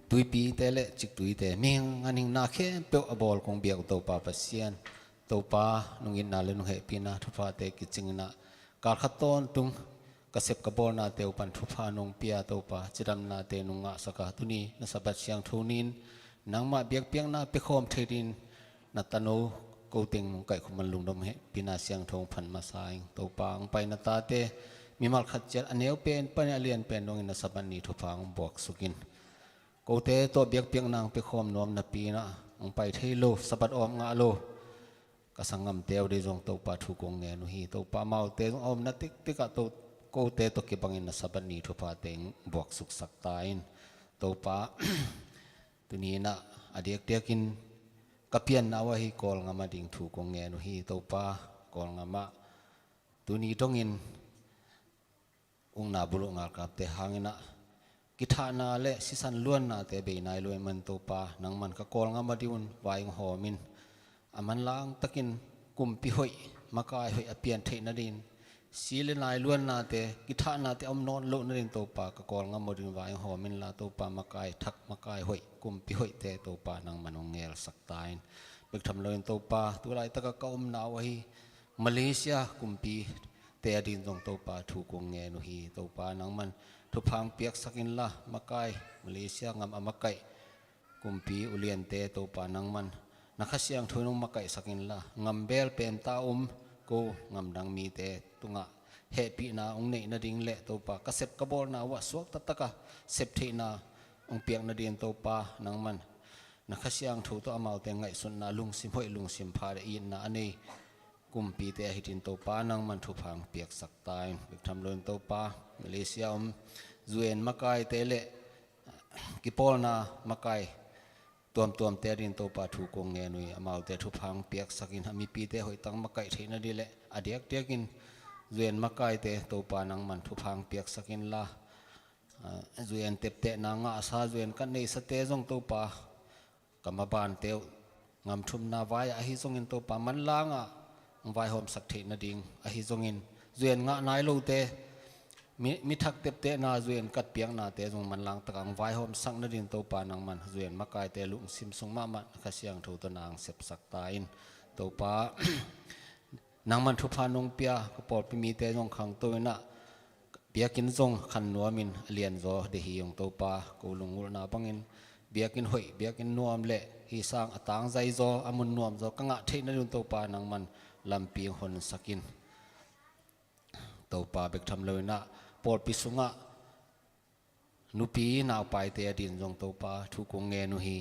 tuipite le ciktuite, mihing a ningna khempeuh a bawl kong biak uh Topa Pasian, Topa, nungitna le nunghehpihna thuphate kicingin ah, kalkhat tawntung ka sep ka bawlnate uh pan thupha nong pia Topa, cidamnate nong ngahsak a, tuni na Sabbath siangtho ni-in nangmah biakpiakna piakhawm thei dingin na tano ko teng nong kaihkhum man lungdam hehpihna siangtho hong phan masa ing. Topa, hong pai na tate mimal khat ciat a neu pen panin a lian pen dongin na Sabbath ni thupha hong buaksuk in. Kote tawh biakpiakna hong piakhawm nuam napi-in ah, hong pai thei lo, Sabbath awp ngah lo, ka sanggamte uh ding zong Topa thu kong ngen uh hi. Topa, amaute zong a omna tiktikah to, kote tawh kibangin na Sabbath ni thuphate hong buaksuksak ta in. Topa, tuni-in ah a diakdiakin ka pianna uh ahi Kawlngam a ding thu kong ngen uh hi. Topa, Kawlngam ah tuni dongin ukna buluh ngalkapte hangin ah kithahna le sisan luannate bei nai lo ahih man Topa, nangman ka Kawlngam a ding un vai hong hawm in, a manlang takin kumpi hoih, makai hoih a pian theih nadingin, si le nai luannate, kithahnate a om nawn loh nadingin Topa, ka Kawlngam a ding vai hong hawm inla Topa, makai thak, makai hoih, kumpi hoihte Topa, nangman hong ngelsak ta in. Bek tham loin Topa, tu laitakah ka omna uh ahi Malaysia kumpite a ding zong Topa thu kong ngen uh hi. Topa, nangman thupha hong piaksak inla, makai, Malaysia ngam a makaih kumpi uliante Topa, nangman na Kha Siangtho in hong makaihsak inla, ngam beel penta a om ko ngamdang mite tungah hehpihna hong neih nading le Topa, ka sep ka bawlna uh ah suakta taka sep theihna hong piak nadingin Topa, nangman na Kha Siangtho tawh amaute ngaihsutna, lungsim hoih, lungsim pha le itna a nei kumpite ahi dingin Topa, nangman thupha hong piaksak ta in. Bek tham loin Topa, Malaysia om U N makaite le kipawlna makai tuamtuamte a dingin Topa thu kong ngen uh hi. Amaute thupha hong piaksak in, a mipite hoihtang makaih theih nading le a diakdiakin U N makaite Topa, nangman thupha hong piaksak inla, ah, U N teptehna ngahsa, U N card neisate zong Topa, ka mabante uh ngam thumna vai-ah ahi zongin Topa, manlangah hong vaihawmsak theih nading ahi zongin, U N ngah nai lote mi, mi thak teptehna, U N card piaknate zong manlang takah hong vaihawmsak nading Topa, nangman U N makaite lungsim sung mahmah na Kha Siangtho tawh na hong sepsak ta in. Topa, nangman thupha nong pia ka pawlpi mite zong khangto in ah, biakinn zong khan nuamin a lianzaw deih hi ung Topa, ko lunggulhna bangin biakinn hoih, biakinn nuam le hih sang a tangzaizaw, a mun nuamzaw ka ngah theih nading Topa, nangman lampi hong honsak in. Topa, bek tham loin ah pawlpi sungah nupi naupaite a dingin zong Topa thu kong ngen uh hi.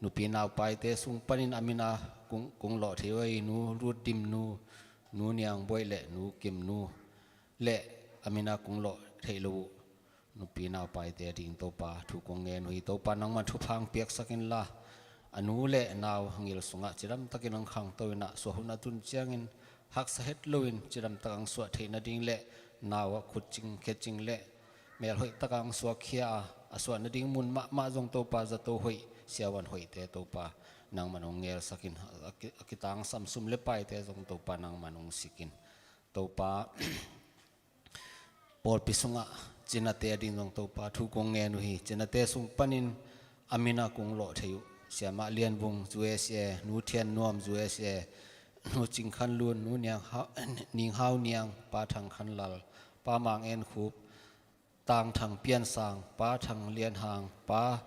Nupi naupaite sung panin a min a kong, kong lawh thei uh ahi Nu Lut Dim Nu, Nu Niang Buaih le Nu Kim Nu le a min a kong lawh theih lo uh nupi naupaite a dingin Topa thu kong ngen uh hi. Topa, nangman thupha hong piaksak inla, a nu le nau a ngil sungah cidamtakin hong khangto in ah, suah hun a tun ciangin haksa het loin cidamtak hong suah theih nading le nau ah khutcing khecing le mel hoihtak hong suakkhia a, a suah nading mun mahmah zong Topa, zato hoih, siavuan hoihte Topa, nangman hong ngelsak in, a ki, a kitangsam sum le paite zong Topa, nangman hong sik in. Topa, pawlpi sungah cinate a dingin zong Topa thu kong ngen uh hi. Cinate sung panin A min a kong lawh thei uh Siamah Lian Vung, U S A, Nu Thian Nuam, U S A, Nu Cing Khan Lun, Nu Niang Hau, Ning Hau Niang, Pa Thang Khan Lal, Pa Mang En Khup, Tang Thang Pian Sang, Pa Thang Lian Hang, Pa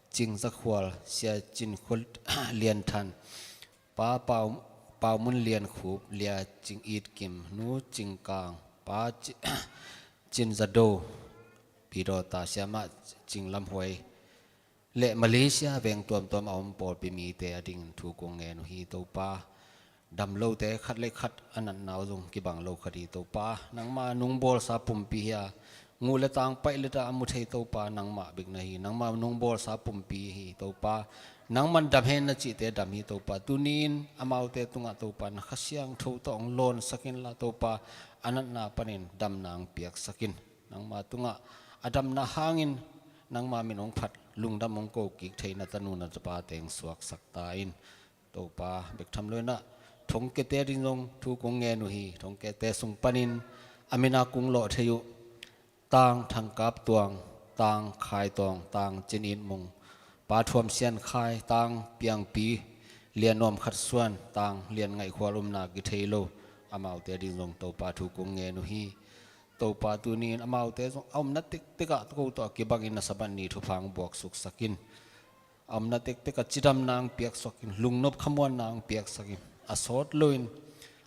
Cing Za Khual, Sia Cin Khut Lian Than, Pa Pau, Pau Mun Lian Khup, Lia Cing It Kim, Nu Cing Kang, Pa Ci-, Cin Za Do, Pi Daw Ta, Siamah Cing Lam Huai, le Malaysia veng tuamtuam a om pawlpi mite a dingin thu kong ngen uh hi Topa. Dam lote khat le khat a natna uh zong kibang lo khat hi Topa. Nangma nung bawlsa pumpi hi a, nguh le tang, paih le dah a mu thei Topa, nangmah bek na hi. Nangma nung bawlsa pumpi hi Topa. Nangman dam hen na cihte dam hi Topa. Tuni-in amaute tungah Topa na Kha Siangtho tawh hong lawnsak inla Topa, a natna panin damna hong piaksak in. Nangma tungah a damna hangin nangma min hong phat, lungdam hong ko kik thei na tanu na tapate hong suaksak ta in. Topa, bek tham lo in ah thongkiate ding zong thu kong ngen uh hi. Thongkiate sung panin a min a kong lawh thei uh Tang Thang Kap Tuang, Tang Khai Tuang, Tang Cin It Mung, Pa Thuam Sian Khai, Tang Piang Pi, Lian Nuam Khat Suan, Tang Lian Ngaih Khual, umna kithei lo amaute ding zong Topa thu kong ngen uh hi. Topa, tuni-in amaute zong a omna tektek ah ko tawh a kibangin na Sabbath ni thupha hong buaksuksak in. A omna tektek ah cidamna hong piaksak in, lungnop khamuanna hong piaksak in, a sawt loin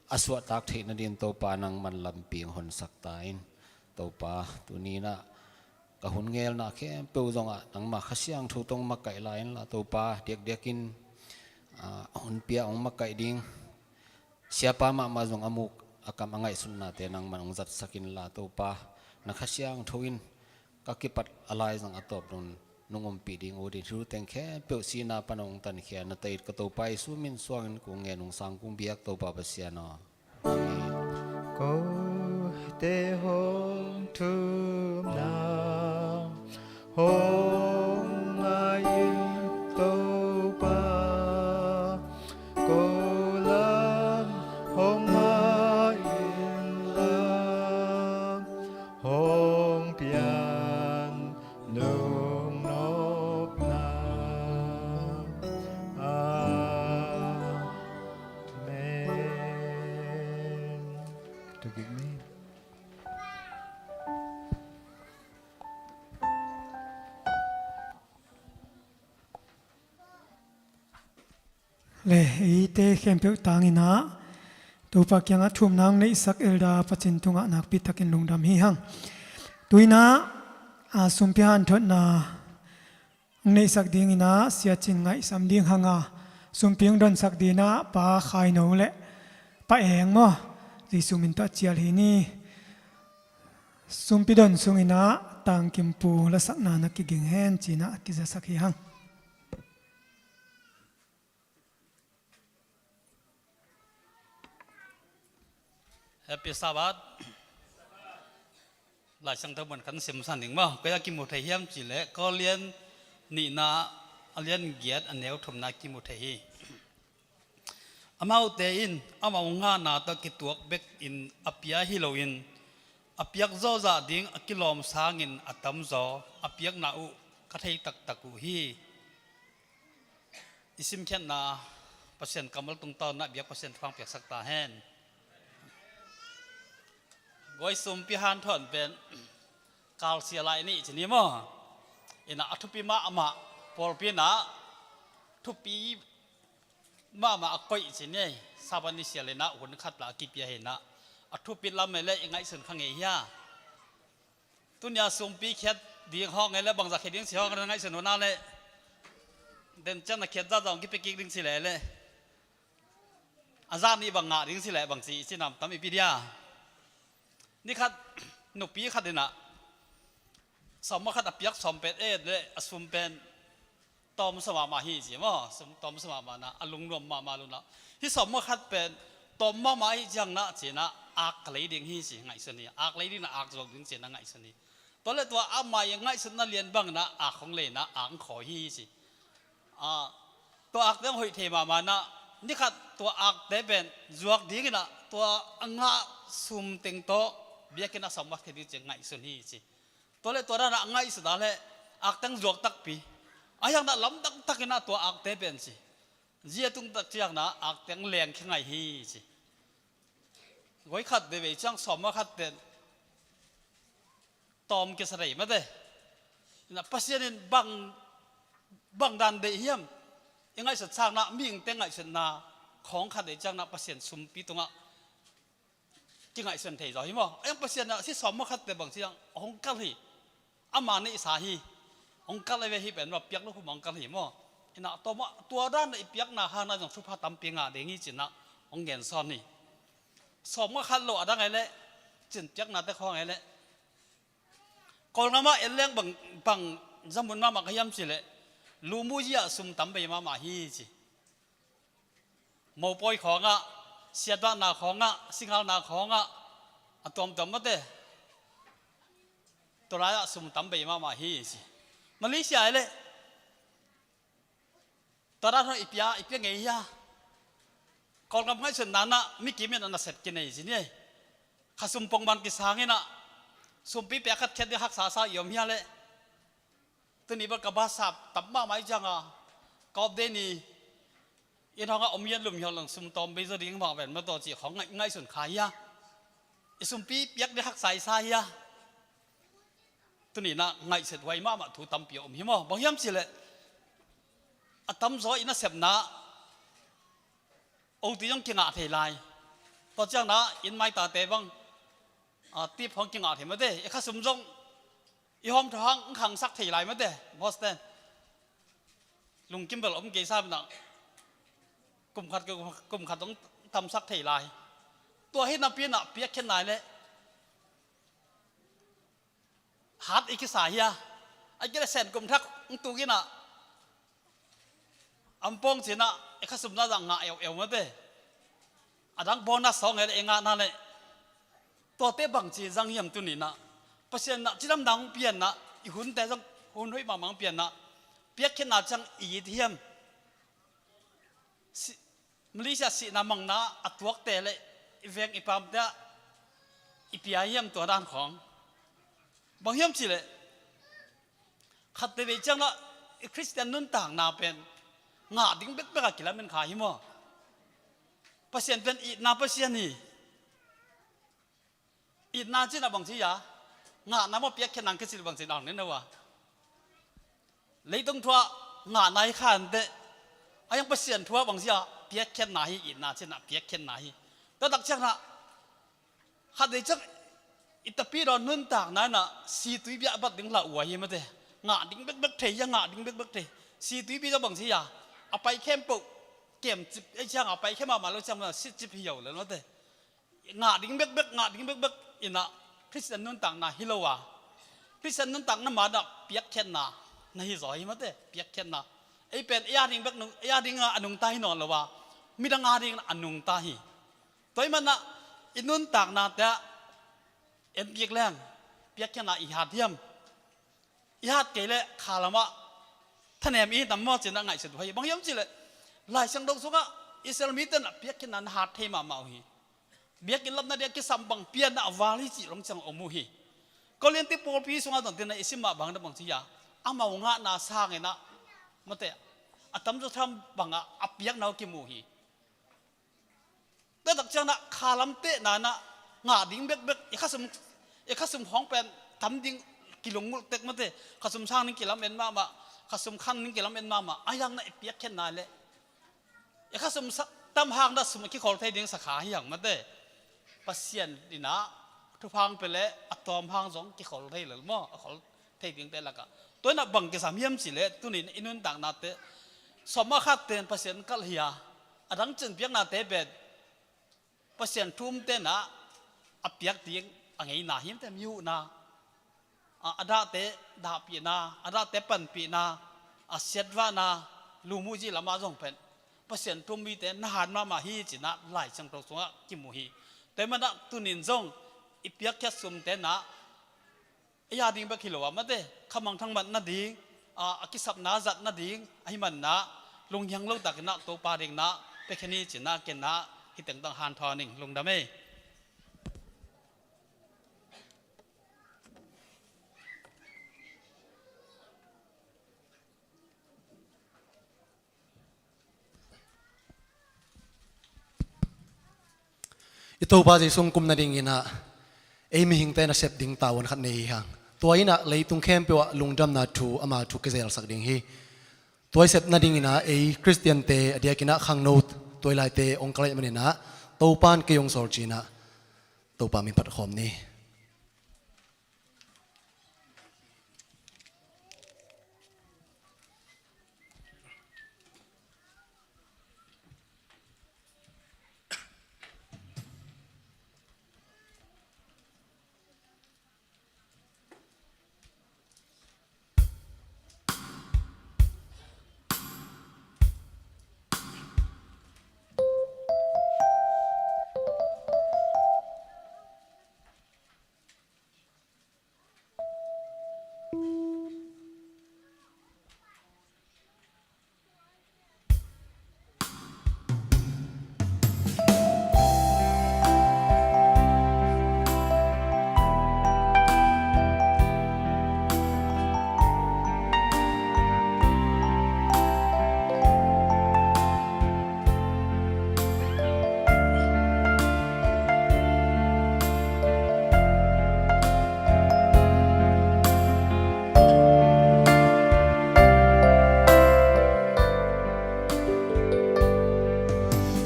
a suahtak theih nadin Topa nangman lampi hong honsak ta in. Topa, tuni-in ah ka hun ngelna khempeuh zongah nangma Kha Siangtho tawh hong makaih lai inla Topa, diakdiakin, ah, hun pia hong makaih ding siapa mahmah zong a muk a kam a ngaihsutnate nangman hong zatsak inla Topa, na Kha Siangtho in ka kipat a laizang a tawp dong nong ompih ding uh ding, thu teng khempeuh sihna pan hong tankhia na ta it ka Topa Jesu min suangin kong ngen, hong sang kong biak Topa Pasian aw. Amen. Kote hong thumna hong ngai in Topa, ko lam hong ngai inla, hong pian lungnopna. Amen. Tugik ni. Le, eite khempeuh tangin ah Topa kiangah thumna hong neihsak Elder Pacin tungah nakpi takin lungdam hi hang. Tu-in ah, a, sumpi hanthotna hong neihsak dingin ah Sia Cin ngaihsam ding hang a, sumpi hong donsak dingin ah Pa Khai No le Pa Eng maw, Jesu min tawh a cial hi ni. Sumpi don sungin ah Tang Kim Pu lasakna na kiging hen ci-in ah kizasak hi hang. Happy Sabbath. Lai Siangtho mun khat simsan ding maw. Koi a kimu thei hiam cih leh Korin nihna a lian giat a neu thumna kimu thei hi. Amaute in amau ngahna tawh kituak bekin a pia hi loin, a piak zawzah ding a kilawm sangin a tamzaw a piakna uh ka thei taktak uh hi. I simkhiatna Pasian kammal tungtawn ah biak Pasian thupha hong piaksak ta hen. Guai, sumpi hanthot pen kalsia lai ni ci ni maw. Ina a thupi mahmah, pawlpi in ah thupi mahmah a koih ci ni. Sabbath ni sial in ah hun khat lah a kipia hi in ah, a thupi lam e le i ngaihsun kha ngei hia. Tuni a sumpi khiat ding hawng e le bangzah khiat ding ci hawng na ngaihsun uh na le, den ciang na khiat zahzah hong kipia kik ding ci le le, a zah nih bang ngah ding ci le bang ci, ci nam tam i pi dia. Ni khat nupi khat in ah sawm khat a piak sawm pen et le a sum pen tawm sa mahmah hi ci maw, sum tawm sa mahmah na a lungnuam mahmah lo na. Hih sawm khat pen tawm mahmah hi ci hang na ci na, ak ka lei ding hi ci ngaihsun hi. Ak lei ding na ak zuak ding ci na ngaihsun hi. Tua le tua amah i ngaihsutna lian bang na ak hong lei na ak hong khawi hi ci. A, tua akte hong hoih thei mahmah na, ni khat tua akte pen zuak ding in ah tua a ngah sum teng tawh biakinn a sawm khat thei ding ci ngaihsun hi ci. Tua le tua dan a ngaihsut a le ak teng zuak takpi. A hiangna lamdang takin ah tua akte pen ci. Zia tung tak ciangna akte ang leng khe ngai hi ci. Goi khat veve ciang sawm a khat pen tawm kisa rei mate. Ina Pasian in bang, bang dan deih hiam? I ngaihsut sangna mihingte ngaihsutna khawng khat deih ciangna Pasian sumpi tungah kingaihsun thei zaw hi maw? A hiang Pasian a si sawm a khatte bang ciang hong kal hi. Ama neihsa hi. Hong kal a ve hi pen maw, piak lo khum hong kal hi maw? Ina tawmah tua dan a i piakna hangna zong thupha tampi ngah ding hi cinah hong gensawn hi. Sawm a khat lo a dang ei leh cin piaknate khawng ei leh Kawlgam ah en leng bang, bang zamun mahmah ka hiam cileh, lumuzi ah sum tam bei mahmah hi ci. Mopawi khawngah, siatbahna khawngah, singalna khawngah a tuamtuam mate. Tua lai-ah sum tam bei mahmah hi ci. Malaysia ei leh tua dan hong i pia, i pia ngei hia? Kawlgam ngaihsutna nah mi kim in a nasep kinei ci ni. Khasum pongman kisang inah sumpi pia khatkhiat ding haksa sa i om hia leh? Tuni bel ka ba sap tam mahmah i cianga ka op dei ni. Inn hongah om hian lum hian lang sum tawm bei zaw ding mah ven mataw cih khawng ngaih, ngaihsun kha hia? I sumpi piak ding haksa i sa hia? Tuninah ngaihset huai mahmah thu tampi a om hi maw? Bang hiam cileh a tamzaw i nasepna oti zong kingah thei lai. Tua ciangna inn maitate bang, a, tip hong kingah thei mate. I khasum zong i hawm thawhang ang khangsak thei lai mate. Boston lungkim bel om kei sa bina kum khat, kum khat zong tamsak thei lai. Tua hi napi inah piakkhiat nai leh hat i kisa hia? A kile sen kum thak hong tukinah ampawng cinah i khasumna zah ngah eueu mate. A dang bonus sawng ei leh i ngahna leh tuate bangci zang hiam tuninah? Pasian nah cidamdang hong pianah i hunte zong hun hoih mahmah hong pianah piakkhiatna ciang i it hiam? Malaysia sihna mangna a tuakte le i veng i pamte ah i pia hiam tua dan khawng? Bang hiam cileh khatte vei ciangah i Khristian nuntakna pen ngah ding bekbek a kilamen kha hi maw? Pasian pen itna Pasian hi. Itna cinah bang ci a, ngahna maw piakkhiatna ang kici bang ci dang nen a leitung thu ah ngahna hi kha inteh. A hiang Pasian thu ah bang ci a, piakkhiatna hi, itna cinah piakkhiatna hi. Tua tak ciangah khat vei ciang i tapidaw nuntakna inah situi biah bat ding lauh uh ahi mate. Ngah ding bekbek thei hi a, ngah ding bekbek thei. Situi biah bang ci a, a pai khempeuh kemcip ei ciangah a pai khem mahmah lo ciang sitcip hi yo le mate. Ngah ding bekbek, ngah ding bekbek inah Khristian nuntakna hi lo a, Khristian nuntakna manah piakkhiatna na hi zaw hi mate. Piakkhiatna ei pen ei a ding bek nung, ei a dingah a nungta hi nawn lo a, midang a dingah a nungta hi. Tua hi manah i nuntaknate ah en kik leng piakkhiatna i hat hiam? I hat kei leh khalamah thanem i hi tam maw cinah ngaihsut uh hi. Bang hiam cileh Lai Siangtho sungah Israel mite nah piakkhiatna na hat thei mahmah uh hi. Biakinn lamna ding a kisam bang pianah a val hi cih lawng ciang a om uh hi. Korinti pawlpi sungah zong tinah i sim mah bang na bang ci a, amau ngahna sanginah mate a tamzaw tham bangah a piakna uh kimu hi. Tua tak ciangah khalam tehna inah ngah ding bekbek i khasum, i khasum khawng pen tam ding kilunggulh tek mate. Khasum sang ding kilamen mahmah, khasum khan ding kilamen mahmah. A hiang nah i piakkhiatna leh i khasum tam hang nah sum a kikhol thei ding sakha hi hang mate. Pasian inah thupha hong pia leh a tawm hang zong kikhol thei lel maw? A khol thei dingte lakah tua inah bang kisam hiam cileh tunin i nuntaknate sawm a khat ten Pasian kalh hi a, a dang cin piaknate pen Pasian thu um tenah a piak ding a ngeina hi mate. Mi huhna, a, a dahte dahpihna, a dahte panpihna, a siatvahna, lumuhzi lamah zong pen Pasian thu um mite na hat mahmah hi cinah Lai Siangtho sungah kimu hi. Tua hi manah tunin zong i piakkhiat sum tenah ei a ding bek hi lo a mate, khamangthang mat nading, a, a kisapna zat nading ahi manah lunghiang lo takinah Topa dingnah pekhen hi cinah kenah hi tengtang hanthawn ing. Lungdam ei. I Topa Jesu hong kum nadingin ah ei mihingte nasep ding tavuan khat nei hi hang. Tua in ah leitung khempeuh ah lungdamna thu, ama thu kizelsak ding hi. Tua i sep nadingin ah ei Khristiante, a diakin ah khangno, tua i laite hong kal ahih manin ah Topa in kei hong sawl ci-in ah Topa min phat khawm ni.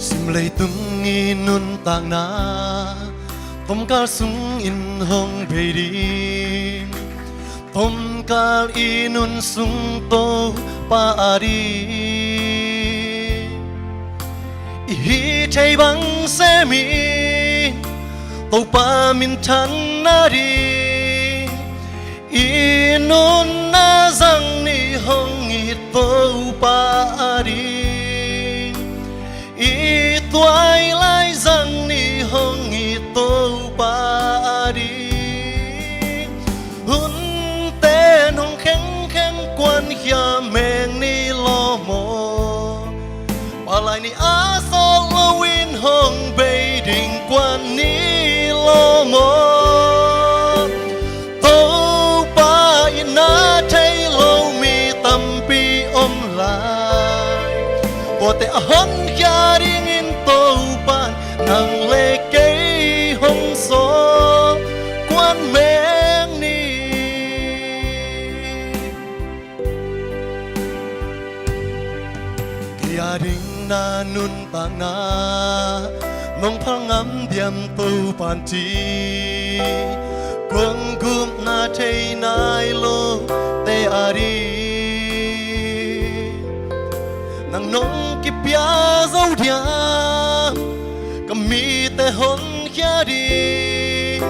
Simleitung i nuntakna tomkal sungin hong bei ding, tomkal i nun sung Topa a ding. I hih theih bang semin Topa minthan nading, i nunna zang ni hong it Topa a ding. I tuailai zang ni hong it Topa a ding. Hunte nong khengkheng kuankhia meng ni lo maw? Palai ni a sawt loin hong bei ding kuan ni lo maw? Topa itna thei lo mi tampi om lai. Tuate a honkhia dingin Topa in nang le kei hong sawl kuan meng ni. Kei a ding na nuntakna nong phal ngam diam Topa in ci, kong gupna thei nai lote a ding. Nang nong kipia zo diam ka mite honkhia ding,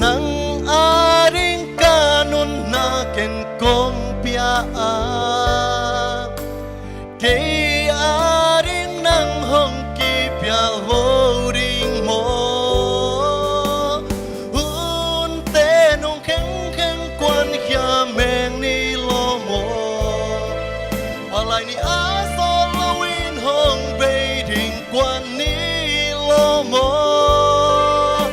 nang a ding ka nunna ken kong pia a, kei a ding nang hong kipia lo ding maw? Hunte nong khengkheng kuankhia meng ni lo maw? Palai ni a sawt loin hong bei ding kuan ni lo maw?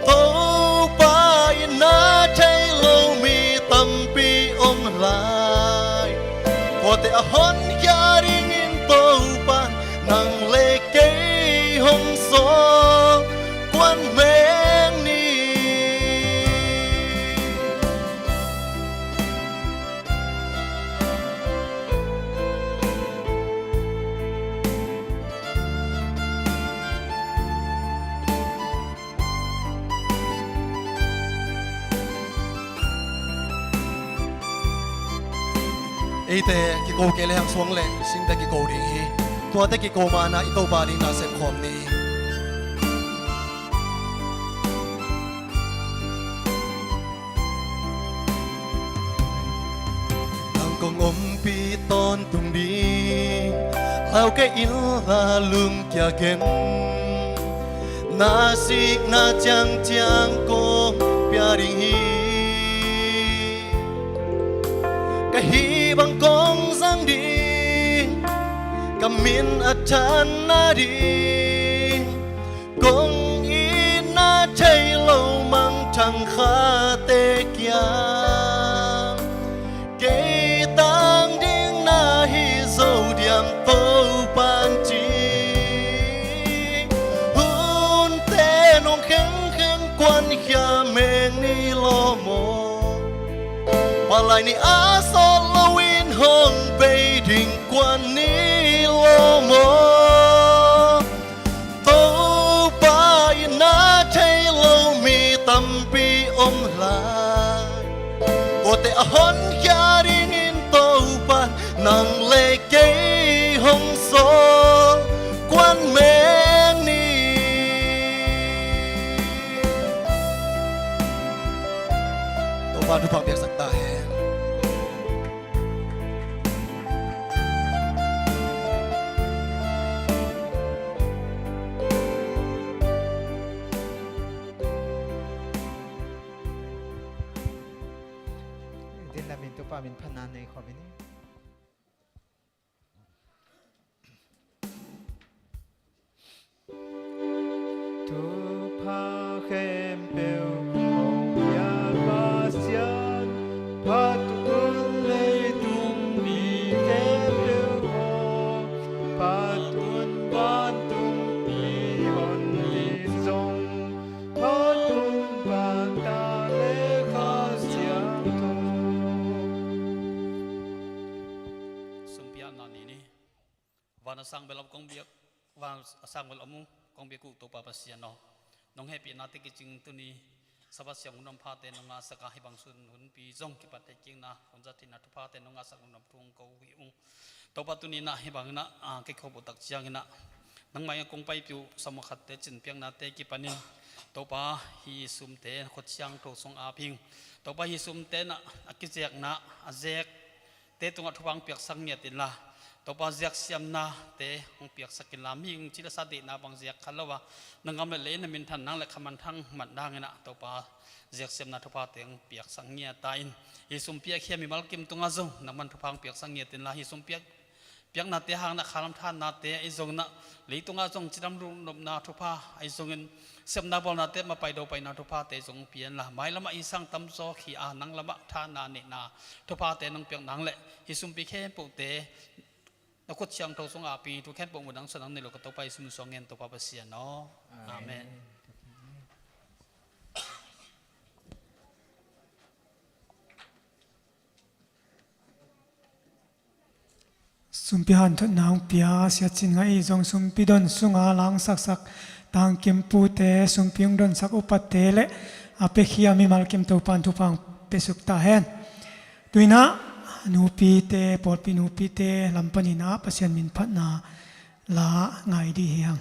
Topa itna thei lo mi tampi om lai. Tuate a honkhia dingin Topa in nang le kei hong sawl kuan meng ni. Eite kiko kei le hang suang le singte kiko ding hi. Tuate kiko mana i Topa ding na sep khawm ni. Nang kong ompih tawntung ding, lau kei inla lungkia gen. Na sikna ciangciang kong pia ding hi. Ka hih bang kong zang ding, ka min a than nading, kong itna thei lo mangthang khate kiang, kei tang ding na hi zo diam Topa in ci. Hunte Khia meng ni lo maw? Palai ni a sawt loin hong bei ding kuan ni lo maw? Topa in na thei lo mi tampi om lai. Kote a honkhia dingin Topa nang le kei hong sawl kuan meng ni. Topa thupha piaksak ta hen. Din lamin Topa min phatna nei khawm ni. Thupha khempeuh hong pia Pasian, phat un leitung mi khempeuh aw, phat un vantung mi hong dik zong, phat un Pata le Kha Siangtho. Sumpiakna ni ni. Van a sang bel om kong biak, van a sang bel om uh kong biak uh Topa Pasian aw, nong hehpihna te kicing tuni Sabbath siang hun om phate nong ngahsak a, hih bang sun hunpi zong kipat thei kikna hun zat theihna thuphate nong ngahsak nung nam thu hong ko uh hi ung. Topa tuni inah hih bang inah, ah, kei khop uh tak ciang inah nangmah ing a kong paipih uh sawm khatte cinpiaknate kipanin Topa hih sumte na khut siangtho sung ap hing. Topa hih sumte inah a kizekna a zek te tungah thupha hong piaksak ngiat inla, Topa ziaksiamnate hong piaksak inla, mihing ci le sa deihna bang ziak kha lo a, na gam le lei na minthan nang le khaman thang man dang inah Topa ziaksiamna thuphate hong piaksak ngiat ta in, hih sumpi a khia mimal kim tungah zong nangman thupha hong piaksak ngiat inla, hih sumpi a piaknate hang inah khalam thannate ahi zong inah, leitungah zong cidam lungnopna thupha ahi zongin, sepna bawlnate mapai dopaina thuphate zong pianla, mailamah i sang tamzaw khi a nang lamah thanna neihna thuphate nong piak nang le hih sumpi khempeuhte na khut siangtho sung api thu khempeuh mudang suan nang nei lo ka Topa i sum suang ngen Topa Pasian aw. Amen. Amen. Sumpi hanthotna hong pia Sia Cin Ngaih i zong sumpi don sunga langsaksak tangkim pute, sumpi hong donsak upate le a piakhia mimal kim Topan thupha hong piasuk ta hen. Tuinah nupite, pawlpi nupite lam paninah Pasian min phatna la ngai dih hiang.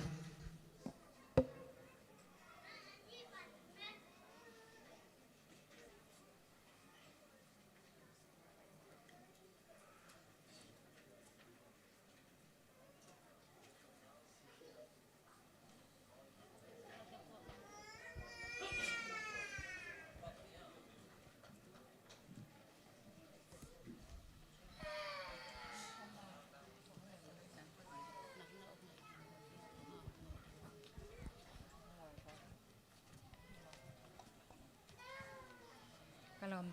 Ka lawm.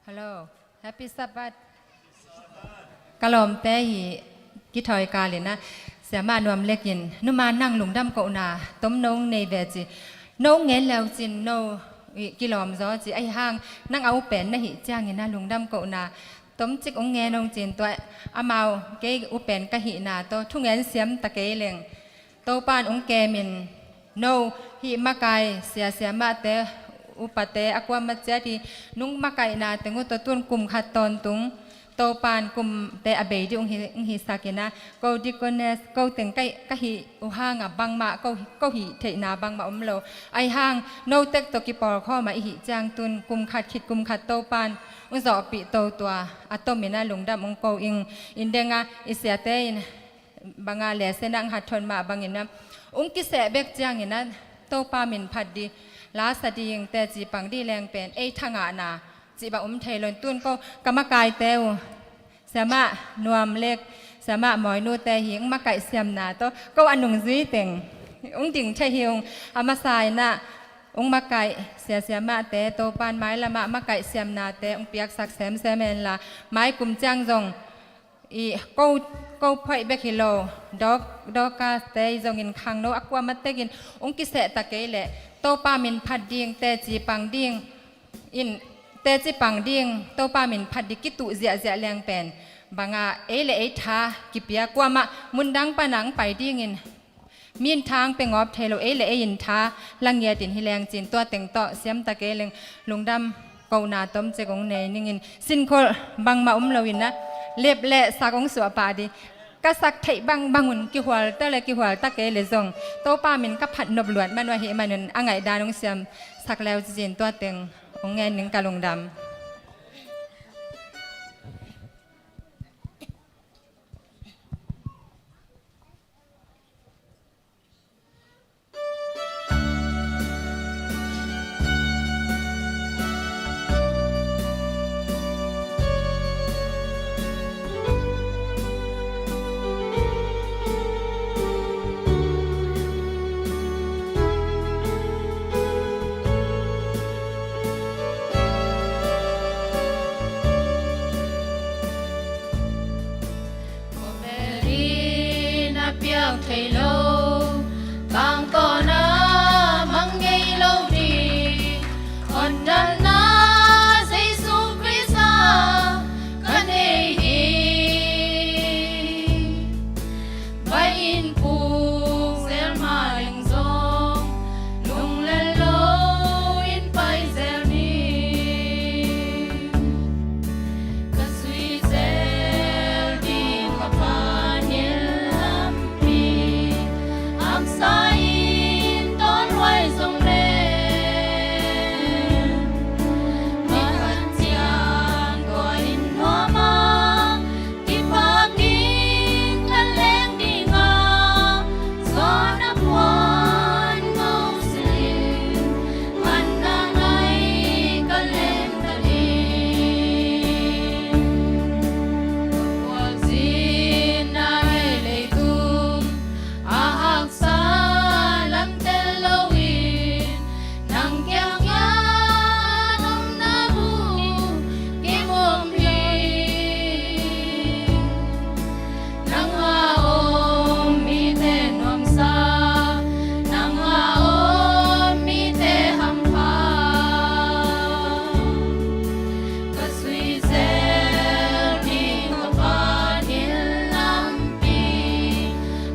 Hello. Happy Sabbath. Ka lawmte hi kithawi kalin ah, siamah nuam lekin, numa nang lungdam kohna tom no nei ve ci. No ngen leu cin no i kilawm zaw ci. Ahi hang nang a upen na hih ciangin ah lungdam kohna tomcik ong ngen ong cin tua amau kei upen ka hihna tawh thungen siam ta kei leng. Topan ong kemin no hih makai sia siamahte upate a kuamah ciat hi nung makaihna teng uh tawh tun kum khat tawntung Topan kumte a bei dih ong hi, ong hisak inah ko deaconess ko teng ka, ka hih uh hangah bangmah ko, ko hih theihna bangmah om lo. Ahi hang no tek tawh kipawlkhawm ah i hih ciang tun kum khat khit kum khat Topan ong zawhpih to tua a tomin ah lungdam ong ko ing. Indeng ah i siate in banga lehse nang hathon mah bangin ah ong kiseh bek ciangin ah Topa min phat dih lasa ding teci pang dih leng pen ei thangahna cih bang om thei lo in tun ko ka makaite uh siamah nuam lek siamah mawi nute hi ong makaih siamna tawh ko a nungzui teng ong ding thei hi ung. A masa inah ong makaih sia siamahte Topan mailamah makaih siamnate ong piaksak semsem henla mai kum ciang zong i ko, ko phoih bek hi lo, Dawk, Dawkaste zongin khangno a kuamah tekin ong kiseh ta kei leh Topa min phat ding, teci pang ding in, teci pang ding, Topa min phat ding kituh ziahziah leng pen banga ei le ei tha kipia, kuamah mundang pana ong pai dingin min thang pe ngawp thei lo, ei le ei in tha la ngiatin hi leng cin, tua teng tawh siam ta kei leng lungdam kohna tomcik ong nei ningin, sinkholh bangmah om loin a, lep le sak ong suah pah ding. Ka sak theih bangbang un, kihual ta le kihual ta kei le zong Topa min ka phat nop luat man uh ahih manun a ngaihdan ong siam sak leu cin, tua teng ong ngen ning, ka lungdam. Khawvel in a piang thei lo, tangtawna mang ngei lo ding, hotdamna Jesu Khrist ah ka nei hi. Vai in puk zel mah leng zong, lunglel loin pai zel ni. Ka zui zel ding ka Pa nilh lampi, haksa in tawnhuai zong leng, ni khat ciang tua inn nuam ah kipak in ka leng ding a, zawn a puan ngau silh in, phatna ngai ka lem ta ding. Ka puakzinna hei leitung a haksa lamtel loin, nang kiang hian omna mun kim om hi. Nang a om mite nuamsa, nang a om mite hampha. Ka zui zel ding ka Pa nilh lampi,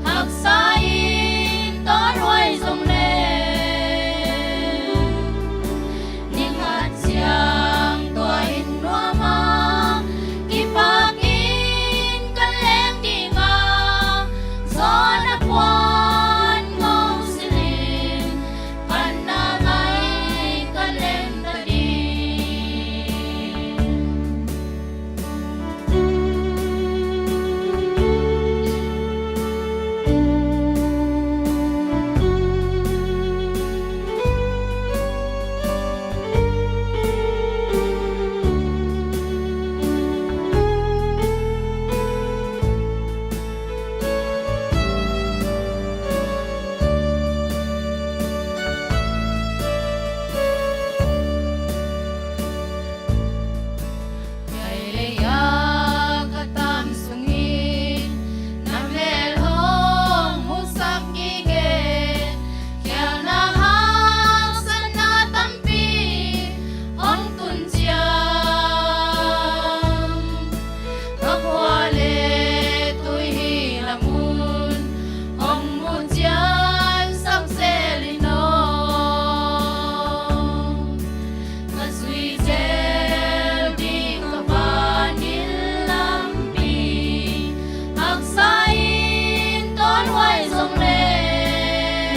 haksa in tawnhuai zong leng, ni khat ciang tua inn nuam ah kipak in ka leng ding a, zawn a puan ngau silh in, phatna ngai ka lem ta ding. Kei lei a ka tam sungin na mel hong musak gige, khialna haksatna tampi hong tun ciang, ka khua le tui hi na mun hong mu cian sak zel in aw. Ka zui zel ding ka Pa nilh lampi, haksa in tawnhuai zong leng,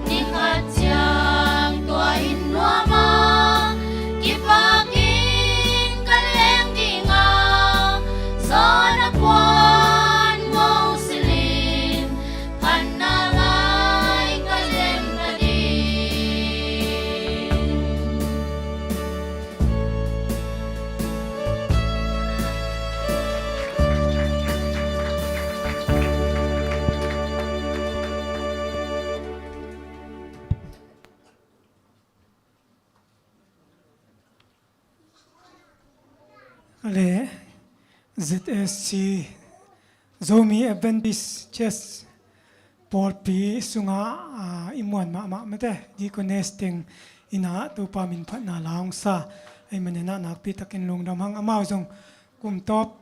ni khat ciang tua inn nuam ah kipak in ka leng ding a, zawn a puan ngau silh in, phatna ngai ka lem ta ding. Ale. Z S C, Zomi Adventist Church pawlpi sungah, ah, i muan mahmah mate, deaconess teng inah Topa min phatna la hong sa. Ahih manin ah nakpi takin lungdam hang. Amau zong kum tawp,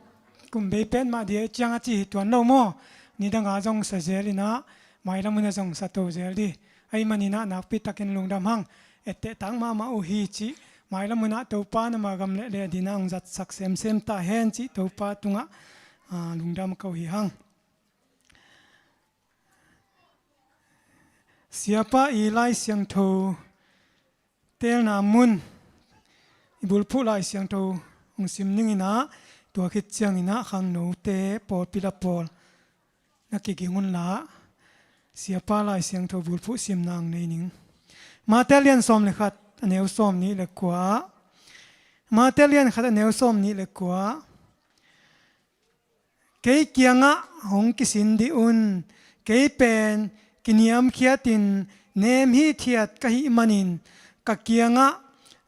kum bei pen mah dia ciang a ci hi tuan lo maw? Nidang a zong sa zel inah, mailam hun ah zong sa to zel di. Ahih manin ah nakpi takin lungdam hang. Etteh tak mahmah uh hi cih, mailam hun ah Topa in ama gam leh lei adingin hong zatsak semsem ta hen cih Topa tungah, ah, lungdam ko hi hang. Siapa i Lai Siangtho teelna mun, i bulphuh Lai Siangtho hong sim ning inah, tua khit ciang inah khangnote pawlpi la pawl na kiging un la, Siapa Lai Siangtho bulphuh simna hong nei ning. Mate lian sawm le khat, a neu sawm nih le kua. Mate lian khat, a neu sawm nih le kua. Kei kiangah hong kisin dih un. Kei pen kiniamkhiatin nem hithiat ka hih manin, ka kiangah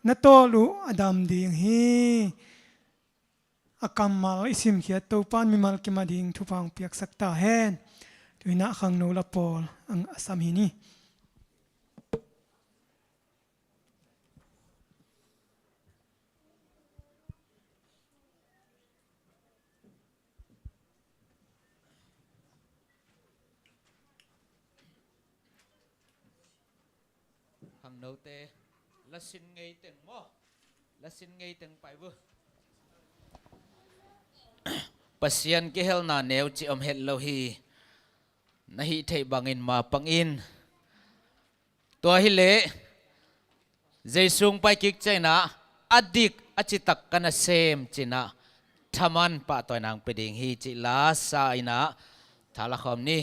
na tawl uh a dam ding hi. A kammal i simkhiat Topa in mimal kim ading thupha hong piaksak ta hen. Tu inah khangno la pawl a sam hi ni. Khangnote, lasin ngei teng maw? Lasin ngei teng pai bu. Pasian kihelna neu ci om het lo hi. Na hih theih bangin mapang in. Tua hileh, Jesu hong pai kik ciang inah, a dik a citak ka nasem ci inah, thaman pahtawina hong pia ding hi cih la sa inah, tha la khawm ni.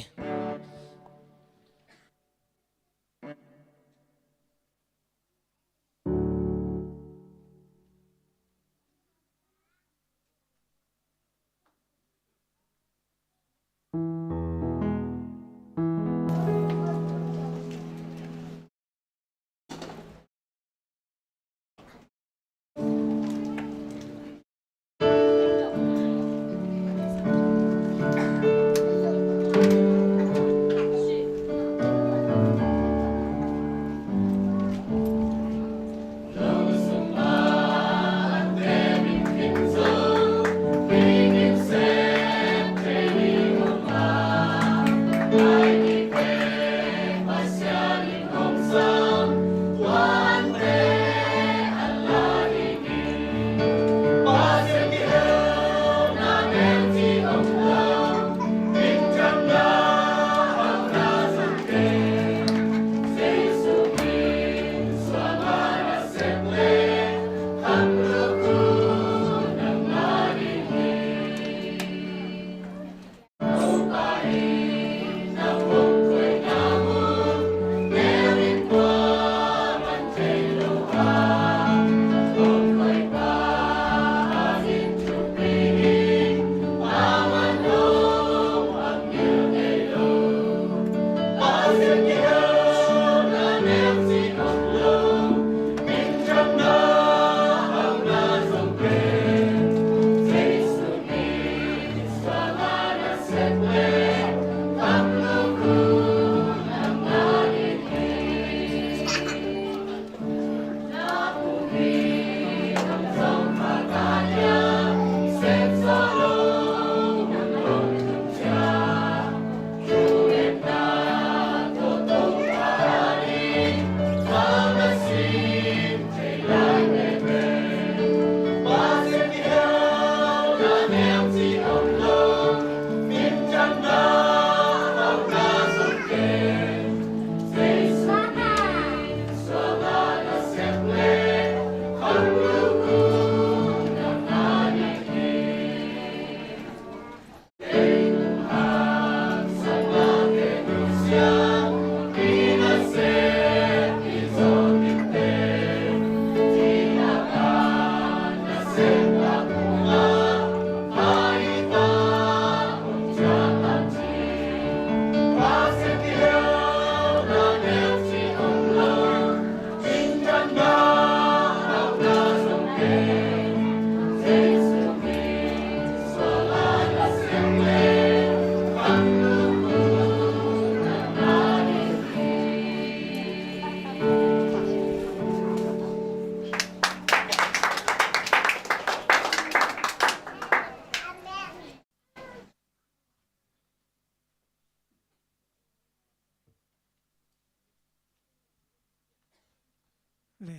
Le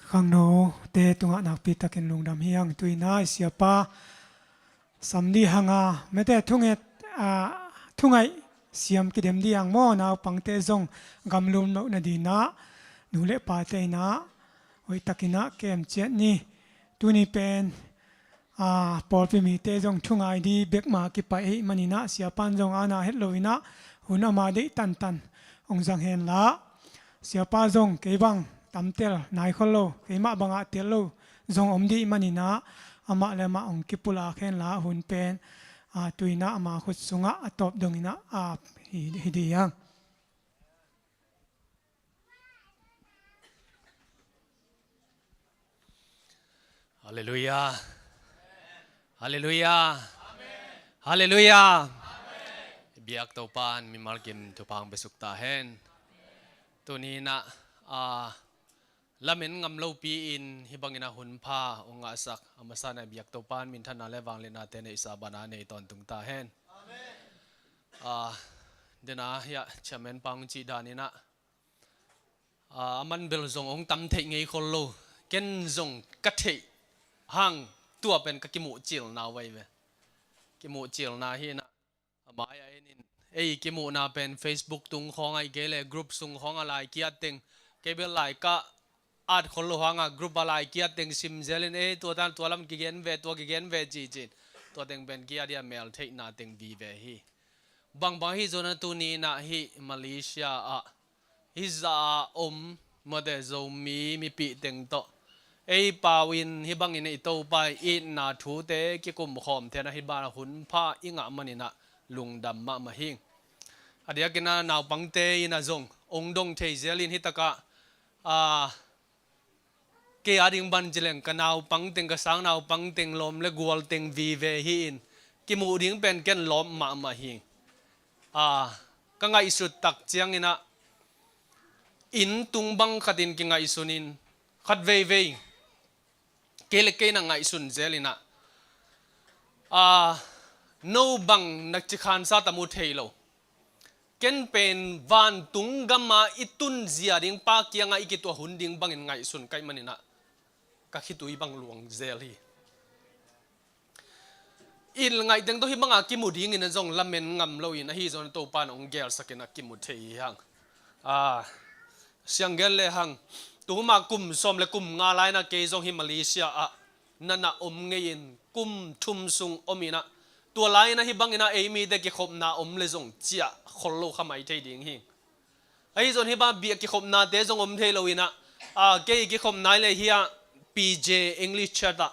khangnote tungah nakpi takin lungdam hi hang. Tuina i siapa sam dih hanga mete thunget, ah, thungaih siam kidem dih hang maw? Naupangte zong gamlum loh nadinah nu le pate inah hoihtakinah kem ciat ni. Tuni pen, ah, pawlpi mite zong thungai dih bekmah kipaih ahih maninah siapan zong ana het loinah hun ama deih tantan hong zang henla, siapa zong kei bang tamtel naikhol lo, keimah bangah tel lo zong om dih maninah amah le amah hong kipulak henla hun pen, ah, tuinah ama khut sungah a tawp donginah ap hi, hi dih hang. Halleluiah. Halleluiah. Halleluiah. Biak Topan mimal kim thupha hong piasuk ta hen. Tuninah, ah, lamen ngam lopi in hih bangin a hun pha hong ngahsak a masa na biak Topan minthanna le vangliatnate neihsa bana nei tawntung ta hen. Ah, dena hiah chairman pa hong cih daninah, ah, a man bel zong hong tam theih ngei khol lo. Ken zong ka theih hang tua pen ka kimuh cilna vai ve. Kimuh cilna hinah a mai a enin ei kimuhna pen Facebook tung khawng ahih kei le group sung khawng a lai kiat teng, kei bel lai ka at khol lo hanga group a lai kiat teng sim zelin ei tua tan tua lam kigen ve, tua kigen ve cicin tua teng pen kiat dia mel theihna teng vive hi. Bangbang hi zona tuninah hih Malaysia ah hih zah a om mate Zomi mipih teng tawh ei pau in hih bangin i Topa i itna thute kikumkhawm thena hih bana hun pha i ngah maninah lungdam mahmah hi. A diakinah naupangte inah zong ong dong thei zelin hih takah, ah, kei a ding ban cileng ka naupang teng, ka sang naupang teng, lawm le gual teng vive hi-in kimuh ding pen ken lawp mahmah hi. Ah, ka ngaihsut tak cianginah inn tung bang khatin kingaihsunin khat veivei kei le kei na ngaihsun zelinah, ah, no bang na cikhansa tamu thei lo. Ken pen vantung gama i tun zia ding pa kianga i kituah hun ding bangin ngaihsun kaih maninah ka khitui bang luang zel hi. I ngaih teng tawh hih banga kimu dingin a zong lamen ngam loin ahi zong Topan hong gelsakin a kimu thei hi hang. Ah, siang gel le hang. Tuma kum sawm le kum nga laina kei zong hi Malaysia ah nana om ngeiin kum thum sung ominah tua laina hih banginah ei mite kikhopna om le zong ciah khol lo kha mai thei ding hi. Ahi zong hih bang biak kikhopnate zong om thei loinah, ah, kei kikhopna le hiah P J English Church ah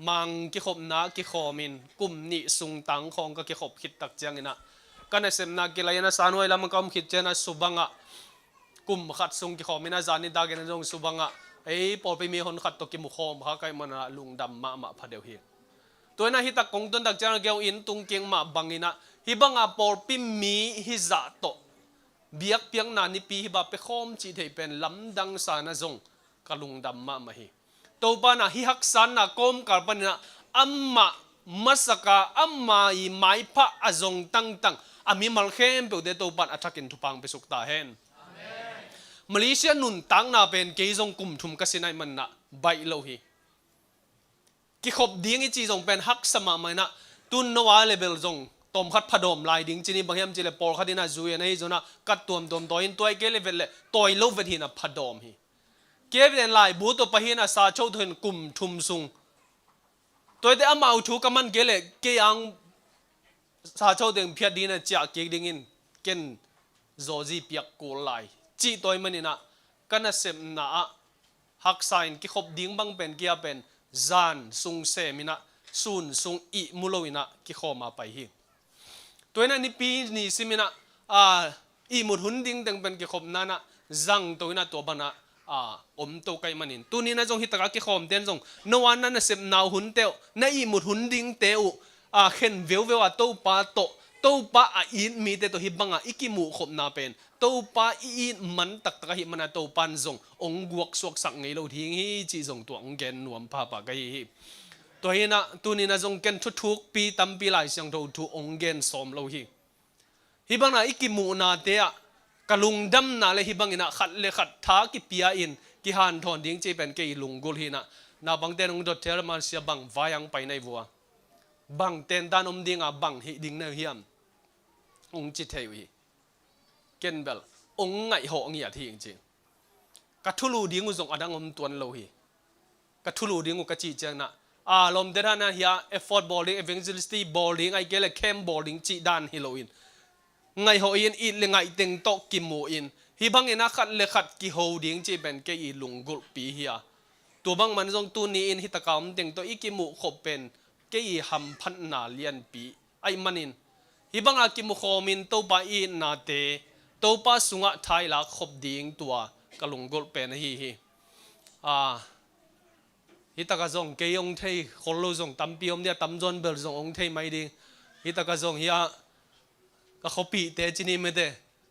mang kikhopna kikhawmin kum nih sung tang khawng ka kikhop khit tak cianginah ka nasepna kilai inah sanuai lam ka om khit cianah Subangah kum khat sung kikhawmin a zan nitakin a zong Subangah ei pawlpi mi hon khat tawh kimukhawm kha kaih manah lungdam mahmah pha deuh hi. Tuinah hih tak kong tun tak cianah kei hong inn tung kiang mah banginah hih banga pawlpi mi hih zah tawh biakpiakna nipi hih bang pekhawm cih theih pen lamdang sanah zong ka lungdam mahmah hi. Topa na hih haksatna kawmkal paninah amah masaka ama i maipha a zong tangtang a mimal khempeuhte Topan a thakin thupha hong piasuk ta hen. Malaysia nuntakna pen kei zong kum thum ka sinai manah baih lo hi. Kikhop ding i ci zong pen haksa mahmah inah tun no a level zong tawmkhat phadawm lai ding cini bang hiam cih le pawlkhat inah zui a na hi zonah kat tuamtuam tawi in tuai kei le vet le tawi lo vet hinah phadawm hi. Kei vet en laibu tawh pahinah sa cho tawh hin kum thum sung tuaite amau thu ka man kei le kei ang sa cho teng phiat dingin a ciah kik dingin ken zawzi piak kul lai cih tawi maninah ka nasepna ah haksa in kikhop ding bang pen kia pen zan sung seminah sun sung ihmu loinah kikhawma pai hi. Tuinah nipi ni siminah, ah, ihmut hun ding teng pen kikhopna nah zangto inah tua banah, ah, omto kaih manin tuninah zong hih takah kikhawmten zong no a na nasepna uh hunte uh na ihmut hun dingte uh, ah, khen veuveu a Topa tawh Topa a it mite tawh hih bangah i kimuhkhopna pen Topa i it man taktak ahih mana Topan zong ong guaksuaksak ngei lo ding hi cih zong tua ong gen nuam phapha ka hi hi. Tua hinah tuninah zong ken thuthukpi tampi Lai Siangtho thu ong gen sawm lo hi. Hih bangin ah i kimuhnate ah ka lungdamna le hih bangin ah khat le khat tha kipia in kihanthawn ding cih pen kei i lunggulh hi in ah, naupangte in hong dot thei a, Malaysia bang vai-ah hong pai na hi uh a, bang tentan om ding a, bang hih ding na hi uh hiam, hong ci thei uh hi. Ken bel hong ngaihhawh ngiat hi ing ci. Ka thulu ding uh zong a dang om tuan lo hi. Ka thulu ding uh ka cih ciangin ah, a, lawmte dan ah hiah effort bawl ding, evangelistic bawl ding, ahih kei leh camp bawl ding cih dan hi loin, ngaihhawh in, it le ngaih teng tawh kimu in, hih bangin ah khat le khat kiho ding cih pen kei i lunggulhpi hi a. Tua bang man zong tuni in hih taka om teng tawh i kimuh khop pen kei i hamphatna lianpi ahih manin, hih banga kimukhawm in Topa i itnate, Topa sungah thailak khop ding tua ka lunggulh pen ahi hi. A, hih takah zong kei hong thei khol lo zong tampi om ding a, tamzaw in bel zong hong thei mai ding. Hih takah zong hiah ka khuapihte ci ni mate.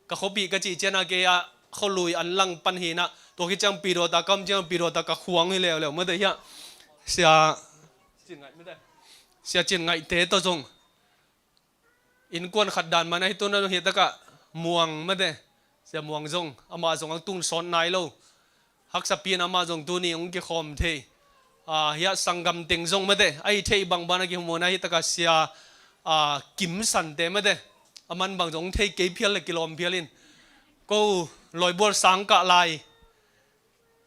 Ka khuapih ka cih ciangin ah kei a khualui an lang pan hi in ah, tua khit ciang Pidawta ka om ciang Pidawta ka khuang hi leuleu mate hiah. Sia Cin Ngaih mate. Sia Cin Ngaihte tawh zong innkuan khat dan man ahi, tu-in ah zong hih takah Muang mate, Sia Muang zong, amah zong a tung sawt nai lo. Haksa pi-in amah zong tuni hong kikhawm thei. A, hiah sanggam teng zong mate, ahi thei bang bang a kihmu in ah hih takah Sia, a, Kim Sante mate, aman bang zong hong thei kei phial le kilawm phial in. Ko Lawibual sangkah lai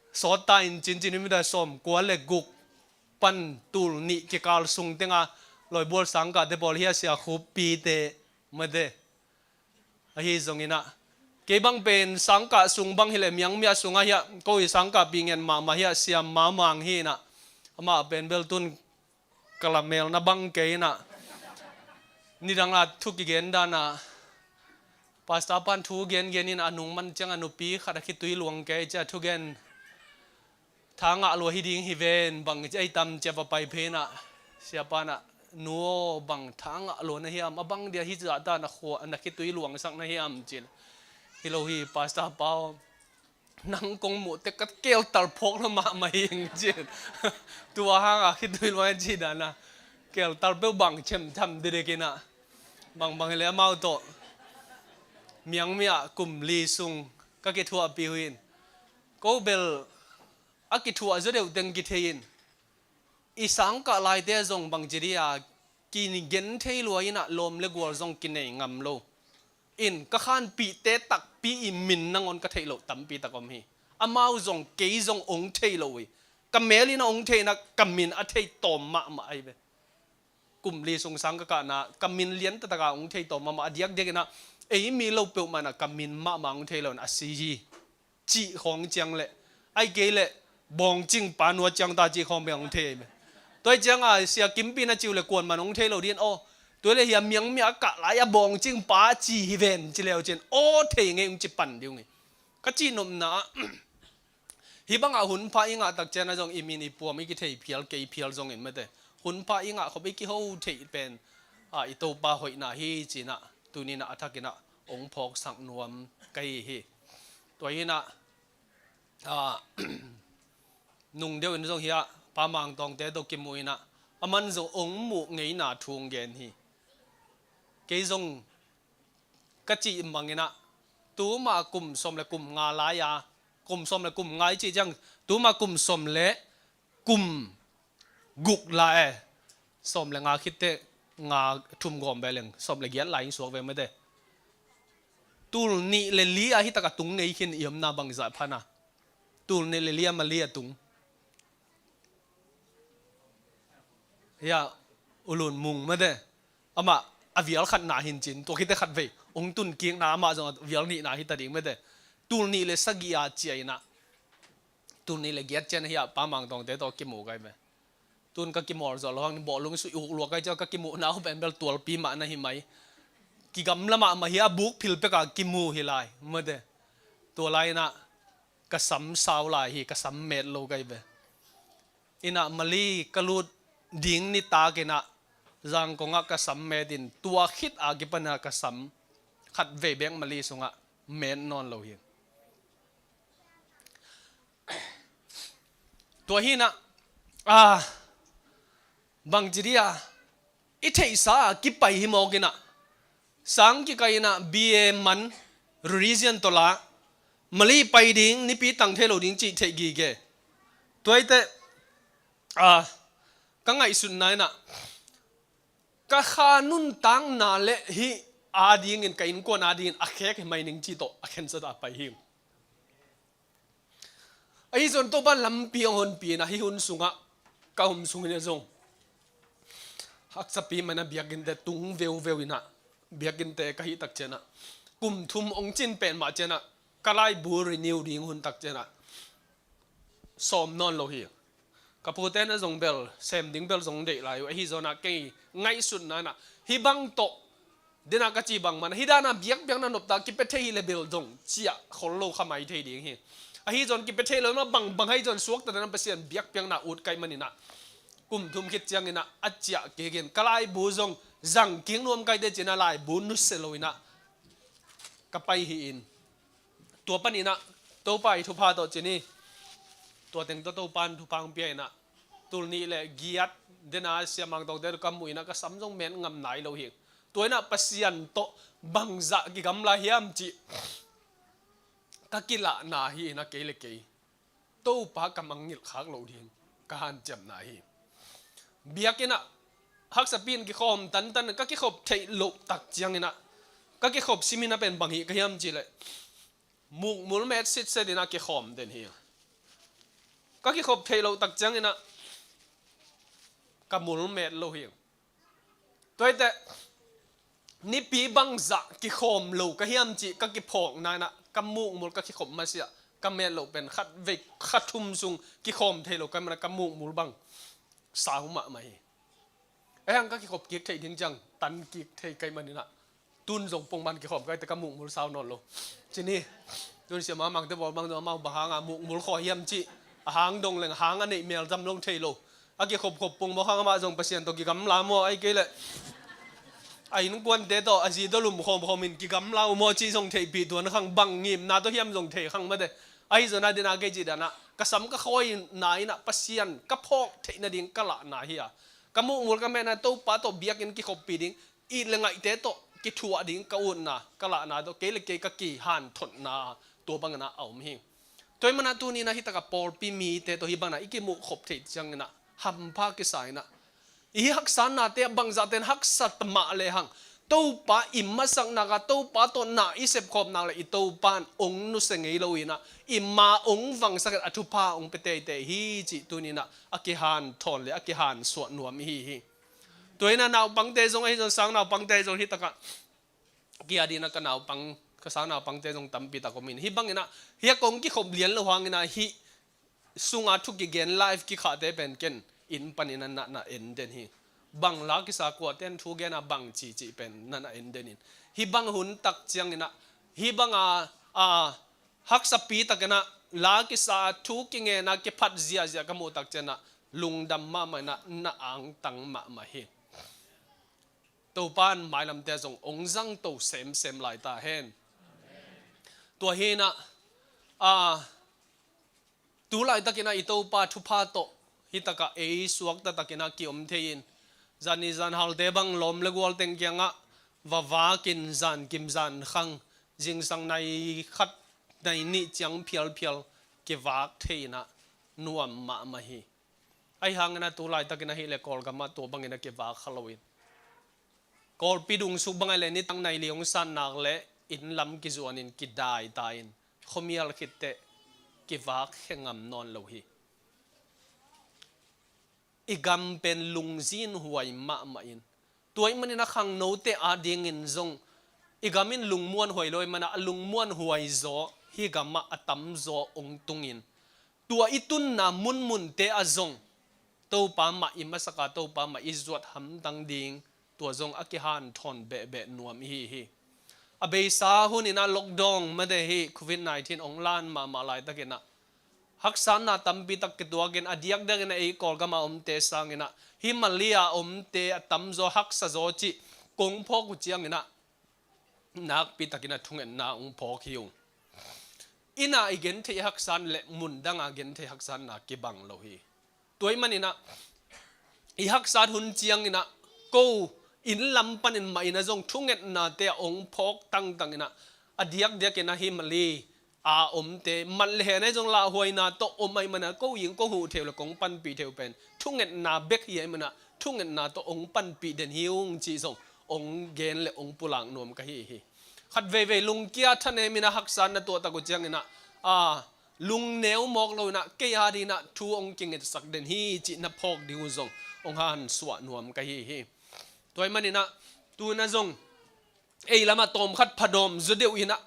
sawt ta in cincin in mate, sawmkua le guk pan tul nih kikal sung teng a Lawibual sangkahte pawl hiah Sia Khup Pite mate. Ahi zongin ah, kei bang pen sangkah sung bang hi leh Miangmia sungah hiah ko i sangkahpi ngen mahmah hiah Sia Ma Mang hi in ah, amah pen bel tu-in ka lamelna bang kei in ah, nidang a thu kigen dan ah, Pastor pa'n thu gengen in a nung man ciang a nupi khat a khitui luang kei ci-a thugen, tha ngah lua hi ding hi ven bang ci a, ei tam ci-a va pai phei in ah, Siapa in ah, nu aw, bang tha ngah lua na hiam, a bang dia hih zahta na khua, na khitui luangsak na hiam ci-in. Hi lo hi, Pastor pa aw, nang kong muh teh ka keltal phawk lua mahmah hi ing ci-in. Tua hang a khitui luang hi ci dan a, keltal peuh bang cem tham didik in ah, bangbang hi leh amau tawh Miangmia ah kum li sung ka kithuahpih uh in, ko bel a kithuah zaw deuh teng kithei in, i sangkah laite zong bang ci dih a, kigen thei lua in ah lawm le gual zong kinei ngam lo. In ka khanpihte takpi i min nangawn ka theih loh tampi tak om hi. Amau zong kei zong hong thei lo uh hi. Ka mel in ah hong thei in ah ka min a thei tawm mahmah ahi ve. Kum li sung sang ka kahna ka min lian taktak a hong thei tawm mahmah, a diakdiak in ah ei mi lo peuhmah in ah ka min mahmah hong thei lo in a si hi. Cih khawng ciang leh, ahih kei leh bawngcing pa nua ciang ta cih khawng bek hong thei ahi ve. Tua hi ciang a Sia Kimpi na ci uh leh kuaman hong thei lo ding in aw. Tua hi leh hiah Miangmia a kah lai a bawngcing pa ci hi ven ci leu cin aw thei ngei hong ci pan ding uh hi. Ka cihnopna ah, hih bangah hunpha i ngah tak ciang a zong i min i puam i kithei phial kei phial zongin mate, hunpha i ngah khop i kiho theih pen, a, i Topa hoihna hi ci-in ah tuni in ah a thak in ah hong phawksak nuam ka hi hi. Tua hi in ah, a, nung deuh in zong hiah Pa Mang Tawngte tawh kimu in ah, aman zong hong muh ngeina thu hong gen hi. Kei zong ka cih bangin ah, tuma kum sawm le kum nga lai a, kum sawm le kum nga i cih ciang, tuma kum sawm le kum guk lai e, sawm le nga khit teh nga thum gawm ve leng, sawm le giat lai in suak ve mate. Tul nih le li a hih takah tung ngei khin i omna bangzah phan a. Tul nih le li a Mali a tung. Hiah U Lun Mung mate. Amah a vial khatna hi in cin, tua khit teh khatvei hong tun kikna, amah zong a vial nihna hi ta ding mate. Tul nih le sagih a ciah in ah, tul nih le giat ciang hiah Pa Mang Tawngte tawh kimu ka hi ve. Tu-in ka kimawl zawh loh hang, bawhlung suih uk lua ka hi ciang ka kimuhna uh pen bel tualpi mah na hi mai. Kigamla mahmah hi a, buk phil pek a kimu hi lai mate. Tua lai in ah ka sam sau lai hi, ka sam met lo ka hi ve. In ah Mali ka lut ding nitak in ah Zangkong ah ka sam met in, tua khit a kipan a ka sam khatvei bek Mali sungah met nawn lo hi. Tua hi in ah, a, bang ci dih a, i theihsa a kipai hi mawk in ah, Sang kikaih in ah B A man religion tawh la, Malay pai ding, nipi tang thei lo ding cih theih gige. Tua ahih teh, ah, ka ngaihsutna in ah, ka kha nuntakna le hih adingin, ka innkuan adingin a khek hi mai ning cih tawh a khensat a pai hi. Ahi zong Topa in lampi hong honpih in ah, hih hun sungah ka om sungin ah zong haksapi mah in ah biakinnte tung veuveu in ah, biakinnte ka hih tak ciang ah, kum thum hong cin pen mah ciang ah, ka laibu renew ding hun tak ciang ah, sawm nawn lo hi. Ka pute in ah zong bel, sem ding bel zong deih lai uh. Ahi zong ah kei ngaihsutna in ah, hih bang tawh, den a ka cih bang mah in ah, hih dan a biakpiakna nopta kipia thei hi leh bel zong ciah khol lo kha mai thei ding hi. Ahi zong kipia thei lo mah, bangbang ahi zong suakta den a Pasian biakpiakna ut ka hih manin ah, kum thum khit ciangin ah a ciah kik in, ka laibu zong zang kik nuam ka hih teh ci-in ah laibu nusia lo in ah ka pai hi in. Tua panin ah Topa i thupha tawh ci ni. Tua teng tawh Topa in thupha hong pia in ah, tul nih le giat den a siamang tawngte ka muh in ah ka sam zong met ngam nai lo hi. Tua in ah Pasian tawh bangzah kigamla hiam cih ka kilahna hi in ah, kei le kei Topa kam a ngilh khak loh ding ka hanciamna hi. Biakinn ah haksapi in kikhawm tantan, ka kikhop theih loh tak ciangin ah, ka kikhop simin a pen bang hi ka hiam cih leh, mukmul met sitset in ah kikhawm den hi. Ka kikhop theih loh tak ciangin ah ka mul met lo hi. Tua ahih teh, nipi bangzah kikhawm lo ka hiam cih ka kiphawkna in ah, ka mukmul ka kikhop masiah, ka met loh pen khat vei kha thum sung kikhawm thei lo ka hih manin ah ka mukmul bang sau mahmah hi. Ahi hang ka kikhop kik theih ding ciang tan kik thei ka hih manin ah, tun zong pongman kikhawm ka hih teh ka mukmul sau nawn lo. Ci ni, tun siamang mangte bawl bang zong amau bang hang a mukmul khawi hiam cih, a hang dong leng hang a neih melzam lo thei lo. A kikhopkhop pongmawk hang amah zong Pasian tawh kigamla maw, ahih kei leh a innkuante tawh, a zi tawh lumkhawmkhawm in kigamla uh maw cih zong theihpih tuan khang, bang ngimna tawh hiam zong thei khang mate. Ahi zong a, den a kei cih dan ah ka sam ka khawina in ah Pasian ka phawk theih nading ka lahna hi a, ka mukmul ka metna Topa tawh biakinn kikhoppih ding, it le ngaihte tawh kithuah ding ka utna, ka lahna tawh kei le kei ka kihanthotna, tua bangin ah a om hi. Tua ahih manin ah tuni in ah hih tak a pawlpi mite tawh hih bangin ah i kimuh khop theih ciangin ah hampha kisa in ah, i haksatnate ah bangzahte in haksat mah lehang, Topa i masakna ah Topa tawh na i sepkhawm nak leh i Topa in hong nusia ngei lo in ah, i ma hong vangsak in a thupha hong pia teitei hi cih tuni in ah a kihanthawn le a kihansuah nuam i hi hi. Tua in ah naupangte zong ahi zong, sang naupangte ahi zong hih tak ah, kei adingin ah ka naupang, ka sang naupangte zong tampi tak om in, hih bangin ah, hih a kong kikhop lian lo hangin ah, hih sung a thu kigen live kikhahte pen ken inn panin ah na na en den hi. Bang la kisa, kuate in thu gen a bang ci cih pen na na en den in. Hih bang hun tak ciangin ah, hih bang a, a, haksapi takin ah la kisa, thu kingen a kiphat ziahziah ka muh tak ciangin ah lungdam mahmah in ah na angtang mahmah hi. Topa in mailamte ah zong hong zangto semsem lai ta hen. Tua hi in ah, a, tu laitakin ah i Topa thupha tawh hih tak ah ei suakta takin ah kiom thei in, zan ni zan halte bang lawm le gual teng kiangah va vak in, zan kim zan khang, zingsang nai khat nai nih ciang phialphial kivak thei in ah nuam mahmah hi. Ahi hangin ah tu laitakin ahih leh Kawlgam ah tua bangin ah kivak kha lo in, Kawlpi dungsuk bang ahih leh nitak nai li hong san nak leh inn lam kizuan in kidai ta in, khuamial khit teh kivak khe ngam nawn lo hi. I gam pen lungzinhuai mahmah in, tua ahih manin ah khangnote adingin zong i gam in lungmuanhuai lo ahih manin ah, a lungmuanhuai zaw hih gam ah a tamzaw hong tung in, tua i tunna munmunte ah zong Topa mah i masak a, Topa mah i zuat hamtang ding, tua zong a kihanthawn behbeh nuam i hi hi. A beisa hun in ah lockdown mate, hih covid nineteen hong lan mahmah laitakin ah haksatna tampi tak kituak in, a diakdiakin ah ei Kawlgam a omte sangin ah hih Malay a omte a tamzaw haksa zaw cih kong phawk uh ciangin ah nakpi takin ah thungetna hong phawk hi ung. Inn ah i gentheih haksat le mun dang a gentheih haksatna kibang lo hi. Tua ahih manin ah i haksat hun ciangin ah ko inn lam panin mah in ah zong thungetnate a hong phawk tangtang in ah, a diakdiak in ah hi mali a omte, mat le hen ah zong lauhuaina tawh om ahih manin ah ko ing ko huh thei uh le kong panpih thei uh pen thungetna bek hi ahih manin ah thungetna tawh hong panpih den hi ung cih zong hong gen le hong pulak nuam ka hi hi. Khat veivei lungkia thanem in ah haksatna tuah tak uh ciangin ah, a, lungneu mawk lo in ah kei adingin ah thu hong kingetsak den hi cih na phawk ding uh zong hong hansuah nuam ka hi hi. Tua ahih manin ah tu in ah zong ei lamah tawmkhat phadawm zaw deuh in ah,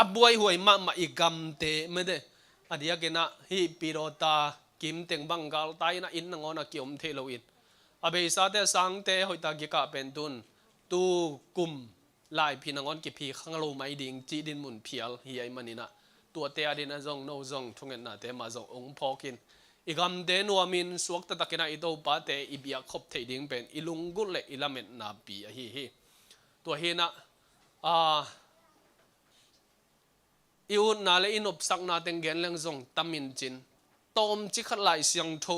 a buaihuai mahmah i gamte mede, a diakin ah hih Pidawta kimteng bang galtai in ah inn nangawn ah kiom thei lo in, a beisate a sangte hoihtak kikah pen tun tu kum laiphi nangawn kiphi khang lo mai ding cih dinmun phial hi ahih manin ah, tuate adingin ah zong no zong thungetnate mah zong hong phawk in, i gamte nuamin suakta takin ah i Topate i biak khop theih ding pen i lunggulh le i lametnapi ahi hi. Tua hi in ah, a, i utna le i nopsakna teng gen leng zong tam in cin, tawmcik khat Lai Siangtho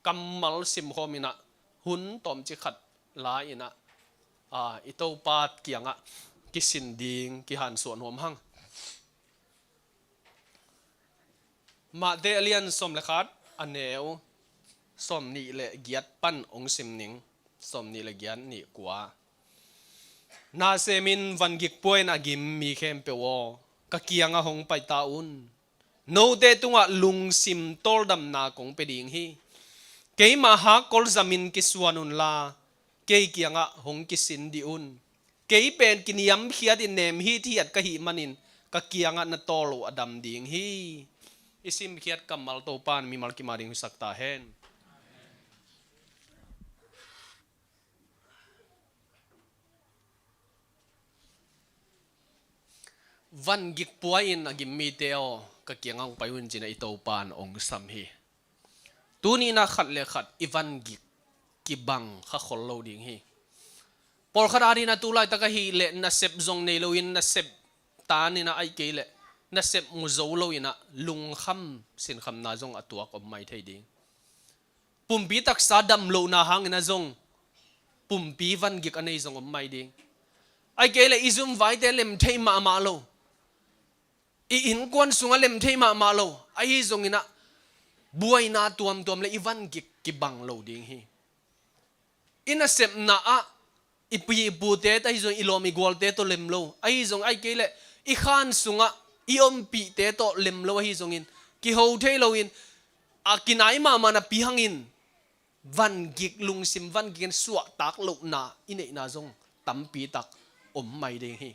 kammal simkhawm in ah, hun tawmcik khat la in ah, a, i Topa kiangah kisin ding kihansuah nuam hang. Matthai a lian sawm le khat, a neu sawmnih le giat pan hong sim ning. Sawmnih le giat, nih, kua. Na semin vangik pua in a gim mi khempeuh aw, ka kiangah hong paita un. Note tungah lungsim tawldamna kong pia ding hi. Keima hakkol zamin kisuan unla, kei kiangah hong kisin dih un. Kei pen kiniamkhiat in nemhithiat ka hih manin ka kiangah na tawl uh a dam ding hi. I simkhiat kammal Topa in mimal kim ading husak ta hen. Vangik pua in a gim mite aw, ka kiangah hong pai un ci-in ah i Topa in hong sam hi. Tuni in ah khat le khat i vangik kibang kha khol lo ding hi. Pawlkhat adingin ah tu laitak ahih leh nasep zong nei loin nasep tan in ah, ahih kei leh nasep mu zo lo in ah lungkham sinkhamna zong a tuak om mai thei ding. Pumpi taksa dam lohna hangin ah zong pumpi vangik a nei zong om mai ding. Ahih kei leh i zumvaite lem thei mahmah lo, i innkuan sungah lem thei mahmah lo, ahi zongin ah buaina tuamtuam le i vangik kibang lo ding hi. I nasepna ah i pi i pute, ahi zong i lawm i gualte tawh lem lo, ahi zong, ahih kei leh i khan sungah i ompihte tawh lem lo, ahi zongin kiho thei loin a kinai mahmah napi hangin vangik, lungsim vangik in suahtak lohna i neihna zong tampi tak om mai ding hi.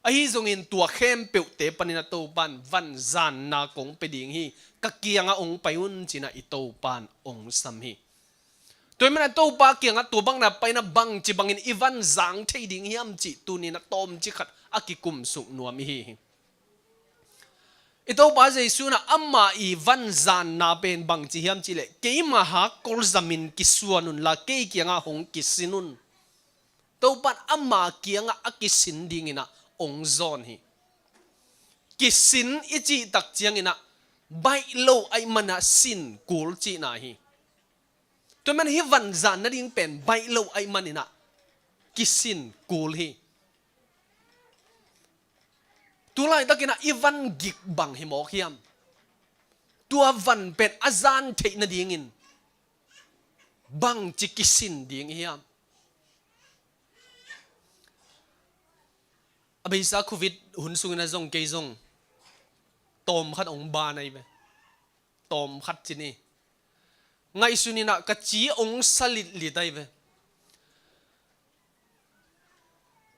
Ahi zongin tua khempeuhte panin ah Topa in vanzanna kong pia ding hi, ka kiangah hong pai un ci-in ah i Topa in hong sam hi. Tua ahih manin ah Topa kiangah tua bangin ah pai in ah bangci bangin i vanzang thei ding hiam cih tuni in ah tawmcik khat a kikumsuk nuam i hi hi. I Topa Jesu in ah ama i vanzanna pen bangci hiam cih leh, keima hakkol zamin kisuan unla, kei kiangah hong kisin un. Topa in ama kiangah a kisin dingin ah hong zawn hi. Kisin i cih tak ciangin ah baih lo ahih manin ah sin kul cihna hi. Tua ahih manin hih vanzan nading pen baih lo ahih manin ah kisin kul hi. Tu laitakin ah i vangik bang hi mawk hiam? Tua van pen a zan theih nadingin bangci kisin ding hiam? A beisa Covid hun sungin ah zong kei zong tawmkhat hong ban ahi ve. Tawmkhat ci ni. Ngaihsun in ah ka ci hong sa litlit ahi ve.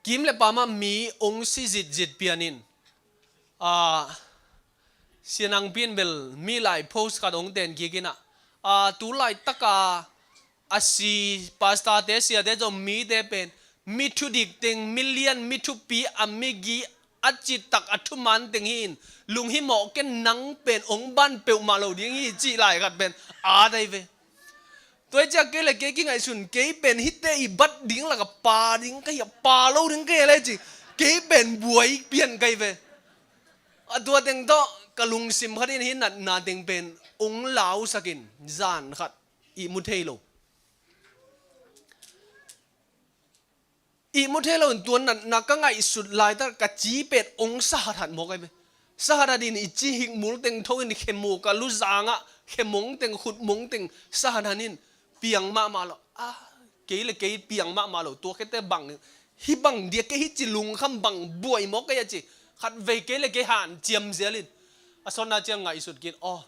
Kim le pam ah mi hong si zitzit pian in, a, Sia Nang Pi in bel mi lai post khat hong ten kik in ah, a, tu laitak a a si, pastor-te, siate zong mite pen mi thudik teng, mi lian, mi thupi, a migi, a citak, a thuman teng hi in, lunghimawh ken, nang pen hong ban peuhmah lo ding hi cih lai khat pen a dai ve. Tua hi ciang kei le kei kingaihsun, kei pen hihte i bat ding lakah pa ding ka hi a, pa lo ding ka hi a le ci, kei pen buai pian ka hi ve. A tua teng tawh ka lungsim khat in hih natna teng pen hong lausak in, zan khat ihmu thei lo. Ihmu thei lo in tua natna ka ngaihsut laitak ka ci pen ong sa hathat mawk ahi ve. Sa hathat in i ci hikmul teng tho in khe muk a luzang ah khe mong teng khut mong teng sa hathat in piang mahmah lo. Ah, kei le kei piang mahmah lo tua khete bang hi bang dia kei hi ci lungkham bang buai mawk kei a ci. Khat vei kei le kei han ciam zial in a sawtna ciang ngaihsut kin aw.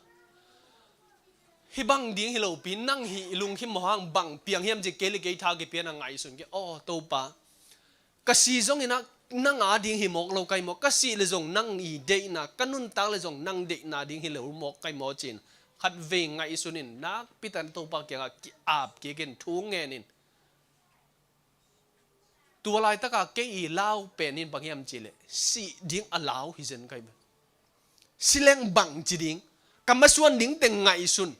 Hi bang ding hi lopi nang hi i lungkhim mawh hang bang piang hiam ci kei le kei tha kipian a ngaihsun kei aw Topa. Ka si zongin ah nang a ding hi mawk lo kai maw ka sih le zong nang i deihna ka nuntak le zong nang deihna ding hi lo mawk kai maw cin khat vei ngaihsun in nakpi tan Topa kiangah ki-ap kik in thu ngen in. Tua laitaka kei i lau pen in bang hiam cihleh sih ding a lau hi zen kai ve. Si leng bang ci ding ka masuan ding teng ngaihsun.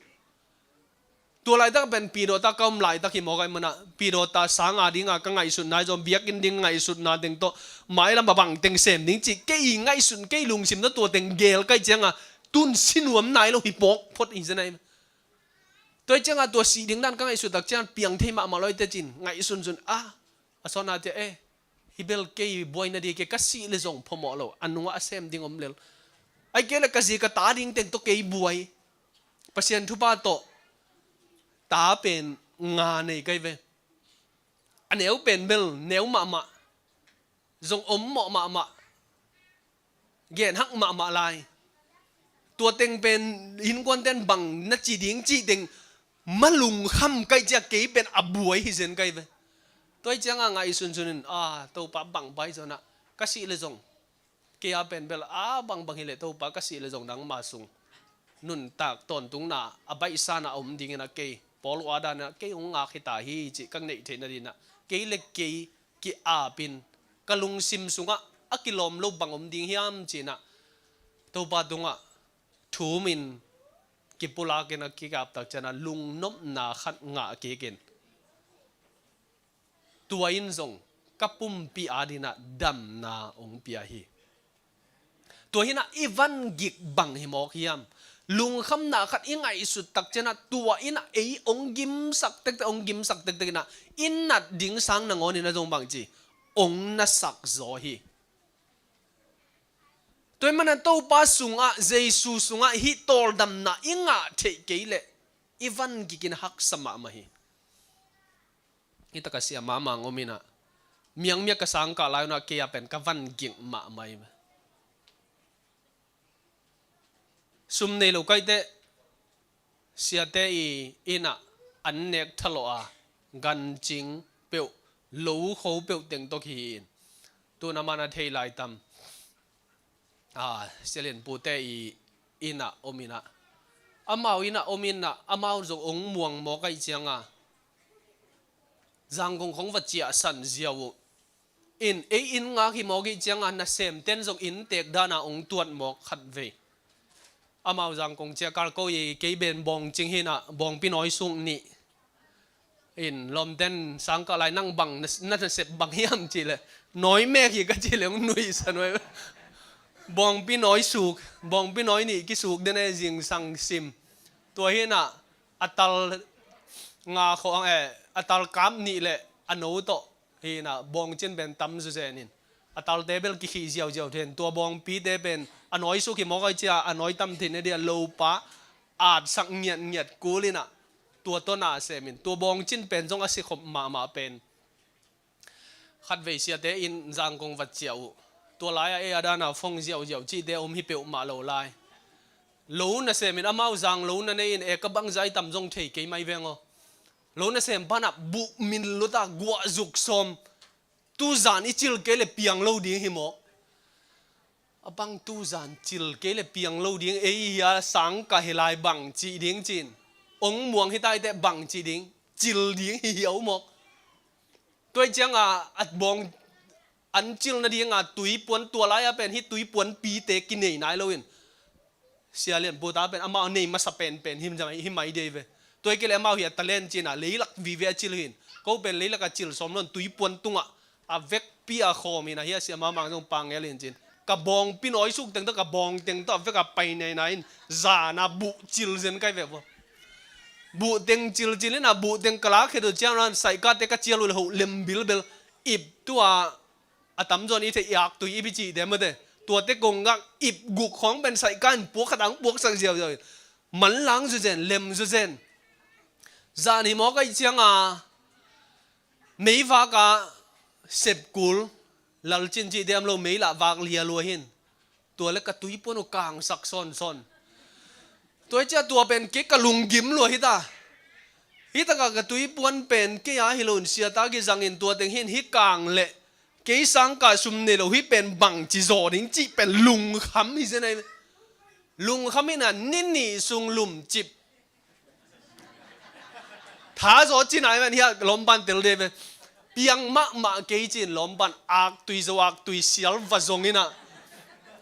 Tua laitak pen pidawta ka om laitak hi mawk ai munah pidawta sanga dinga ka ngaihsutna hi zong biakinn ding ngaihsutna teng tawh mailam a bang teng sem ding cih kei i ngaihsun kei lungsim tawh tua teng gel kai cianga tun sinuam nai lo hi pawk phot hi zen ai. Tua hi cianga tua sih ding dan ka ngaihsut tak ciang piang thei mahmah lo hi te cin ngaihsunsun a a sawnna tia e hi bel kei buaina di kei ka sih le zong phamawh lo a nungah a sem ding om lel. Ai kei le ka zi ka ta ding teng tawh kei buai. Pasian thupha tawh ta pen nga nei kai ve. A neu pen bel neu mahmah zong om mawh mahmah. Gen hak mahmah lai. Tua teng pen innkuanten bang na ci ding cih teng malungkham kai ciah kei pen a buai hi zen kai ve. Tua hi cianga ngaihsunsun in a Topa bang pai zonah ka sih le zong kei a pen bel a bangbang hileh Topa ka sih le zong nangma sung nuntak tawntungna a baihsana a om dingin a kei Paul uh a danah kei hong ngak hita hi cih ka neih theihna dinah kei le kei ki-apin ka lungsim sungah a kilawm lo bang om ding hiam cinah Topa tungah thumin kipulakin a kikaptak cianah lungnopna khat ngah kikin tua in zong ka pumpi adinah damna hong pia hi. Tua hinah i van gik bang hi mawk hiam? Lungkhamna khat i ngaihsut tak cianah tua inah ei hong gimsak tektek hong gimsak tektek inah i nat ding sang nangawnin a zong bangci hong nasak zaw hi. Tua hi manah Topa sungah Jesu sungah hih tawldamna i ngah theih kei leh i van gikin haksa mahmah hi. Hita ka sia mahmah ang om inah miangmia ka sangkah lai unah kei a pen ka van ging mahmah hi. Sum nei lo kaite siate i inah an nek thalawh a gancing peuh lo kho peuh teng tawk hi in tuna mana thei lai tam. Sia Lian pute i inah om inah amau inah om inah amau zong hong muang mawk aih cianga Zangkong khong va ciahsan ziau uh in ei inn ngak hi mawk ih cianga nasemten zong inntek dana hong tuat mawk khat vei. Amau Zangkong ciah kal ko i kei ben bawngcing hinah bawngpi nawi suk nih in lawmten sangkah lai nang bang na, na nasep bang hiam cihleh nawi mek hi ka cihleh hong nuihsa nuai. Bawngpi nawi suk bawngpi nawi nih kisuk den e zingsang sim. Tua hinah a tal nga khawng e a tal kap nih leh a no tawh hinah bawngcin pen tam zuzenin a talte bel kikhih ziauziau then tua bawngpite pen a nawi suk hi mawk ai cia a nawi tam theihna dia lopa atsak ngiatngiat kul inah tua tawna a semin tua bawngcin pen zong a sikhop mahmah pen khatvei siate in Zangkong vat ciah uh tua lai-ah ei a dana phong ziauziau cihte om hi peuhmah lo lai. Lo nasemin amau zang lo na nei in e ka bangzai tam zong thei kei mai veng aw. Lo nasem panah buh min luta guah zuk sawm tuzan i cil kei le piang lo ding hi maw? A bang tuzan cil kei le piang lo ding ei hi a sangkah hi lai bang cih ding cin hong muang hi taiteh bang cih ding cil ding hi hiau mawk. Tua hi cianga a bawng an cil nadinga tuipuan tua lai-a pen hi tuipuan pite kinei nai loin Sia Lian puta pen amau nei masa penpen hi mai dei ve. Tua hi kei le amau hi a talent cina leilak vive a cil hin ko pen leilak a cil sawm lon tuipuan tungah a vekpi a khawm in a hi a siamah mang zong pangel in cin ka bawngpi nawi suk teng tawh ka bawng teng tawh a vek a pai naina in zana buh cil zen kai vek vua. Buh teng cil cil in a buh teng ka lak khe tawh ciang nan saihkate ka cial uh le hoh lem bilbel Ip tua a tamzaw in i theih i aktui ip i cihte mate. Tuate kong gak ip guk khawng pen saihka in puak khat ang puaksak ziauziau in manlang zawzen, lem zawzen. Zan hi mawk ahih cianga meivak ah sepkul, lalcin cihte om lo, meilah vak lia lua hin. Tua le ka tuipuan uh kangsak sawnsawn. Tua hi ciah tua pen kei ka lunggim lua hi ta. Hi takah ka tuipuan pen kei a hi lo in siata kizangin tua teng hin hi kang leh kei sangkah sum nei lo hi pen bangci zaw ding cih pen lungkham hi zen ai. Lungkham hi na ni nih sung lumcip. Thazaw cin ai man hiah lawmpan tel de ve. Piang mahmah kei cin lawmpan aktui zo aktui sial va zong inah.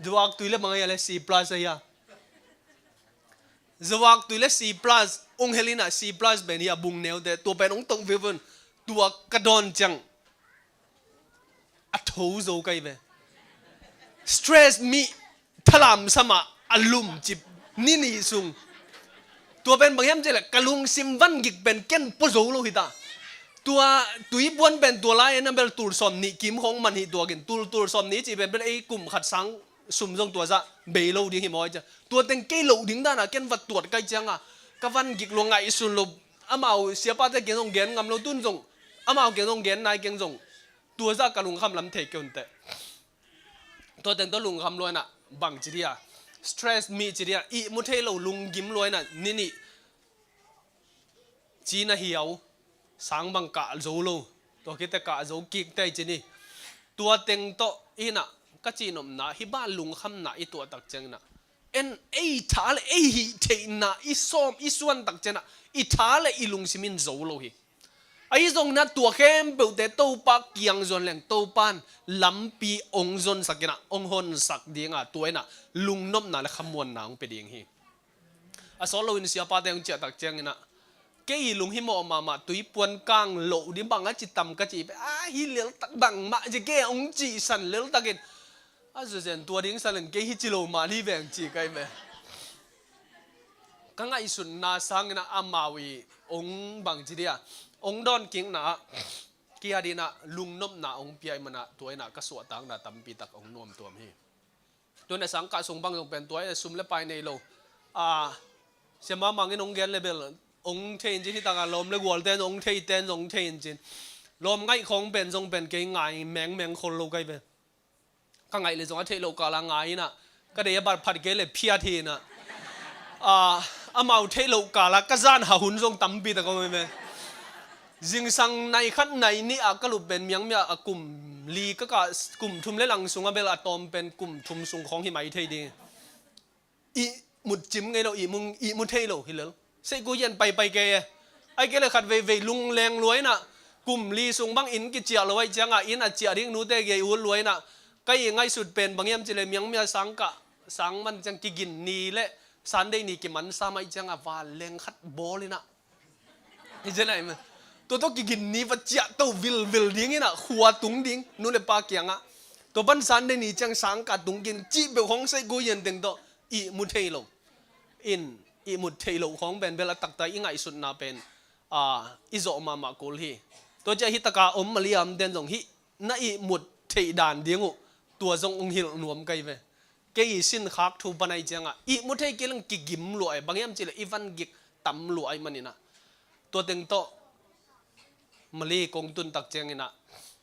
Zo aktui le bang ahi a le C plus ahi a. Zo aktui le C plus ong hel inah C plus pen hi a bung neute tua pen ong tong vivun tua ka dawn ciang a tho zo kai ve. Stress mi thalam sama a lumcip ni nih sung. Tua pen bang hiam cih leh ka lungsim van gik pen ken pua zo lo hi ta. Tua tuipuan pen tua lai en a bel tul sawm nih kim khawng man hi tuakin tul tul sawm nih cih pen bel ei kum khat sang sum zong tua zah bei lo ding hi maw ai cia. Tua teng kei lo ding dana ken va tuat kai cianga ka van gik lo ngaihsun lo. Amau siapate keng zong gen ngam lo tun zong amau keng zong gen nai keng zong tua zah ka lungkham lam thei kei unteh. Tua teng tua lungkham luaina bang ci dia stress mi ci dia ihmu thei lo lunggim luaina ni nih cina hiau sang bang kah zo lo. Tua khite kah zo kik tei ci ni. Tua teng tawh inah ka cihnopna hi ba lungkhamna i tuah tak cianginah en ei tha le ei hih theihna i sawm i suan tak cianah i tha le i lungsim in zo lo hi. Ahi zongin ah tua khempeuhte Topa kiang zuan leng Topa in lampi ong zonsak inah ong honsak dinga tua inah lungnopna le khamuanna ong pia ding hi. A sawt loin siapate ong ciahtak cianginah kei lunghimawh mahmah tuipuan kang loh ding bang a ci tam ka cih pe a hi leltak bangmah ci kei ong cihsan leltakin a zuzen tua ding salin kei hi ci lo mah li veng ci kai ve. Ka ngaihsutna sangin ah amau i ong bang ci dia ong dawn kikna ah kiadinah lungnopna ong piai manah tua inah ka suahtakna tampitak ong nuamtuam hi. Tuan a sangkah sung bang zong pen tua inah sum le pai nei lo a siama mangin ong gen le bel ong thei in cin hi taka lawm le gual ten ong thei ten zong ong thei in cin lawm ngaih khawng pen zong pen kei ngai mengmeng khol lo kai pen. Ka ngaih le zong a theih loh kala ngai inah ka dei a bat phat kei le phiat hi inah amau theih loh kala ka zan ha hun zong tampi tak om eme. Zingsang nai khat nai nih ah ka lup pen miangmia a kum li ka kah kum thum le lang sung a bel a tawm pen kum thum sung khawng hi mai thei ding. Ihmut cim ngei lo ihmu thei lo hi lel. Seihku yan paipai kei e. Ai kei le khat veivei lungleng luainah kum li sung bang inn kiciah lo aih ciangah inn a ciah ding nute gei ut luainah ka ih ngaihsut pen bang hiam cile miangmia sangkah sangman ciang kigin ni le Sunday ni kimansa maih ciangah vanleng khat bawl inah hi zen ahi ma. Tua tawh kigin ni va ciah to vilvil ding inah khua tung ding nu le pa kiangah tua pan Sunday ni ciang sangkah tung kin cih peuh khawng seihku yan teng tawh ihmu thei lo. In ihmut theih loh khawng pen bel a takta i ngaihsutna pen i zawh mahmah kul hi. Tua ciah hi taka om maliam ten zong hih na ihmut theih dan ding uh tua zong ong hilh nuam kai ve. Kei i sin khak thu pan aih ciangah ihmu thei kei leng kigim luai bang hiam cile i van gik tam luai maninah tua teng tawh Mali kong tuntak cianginah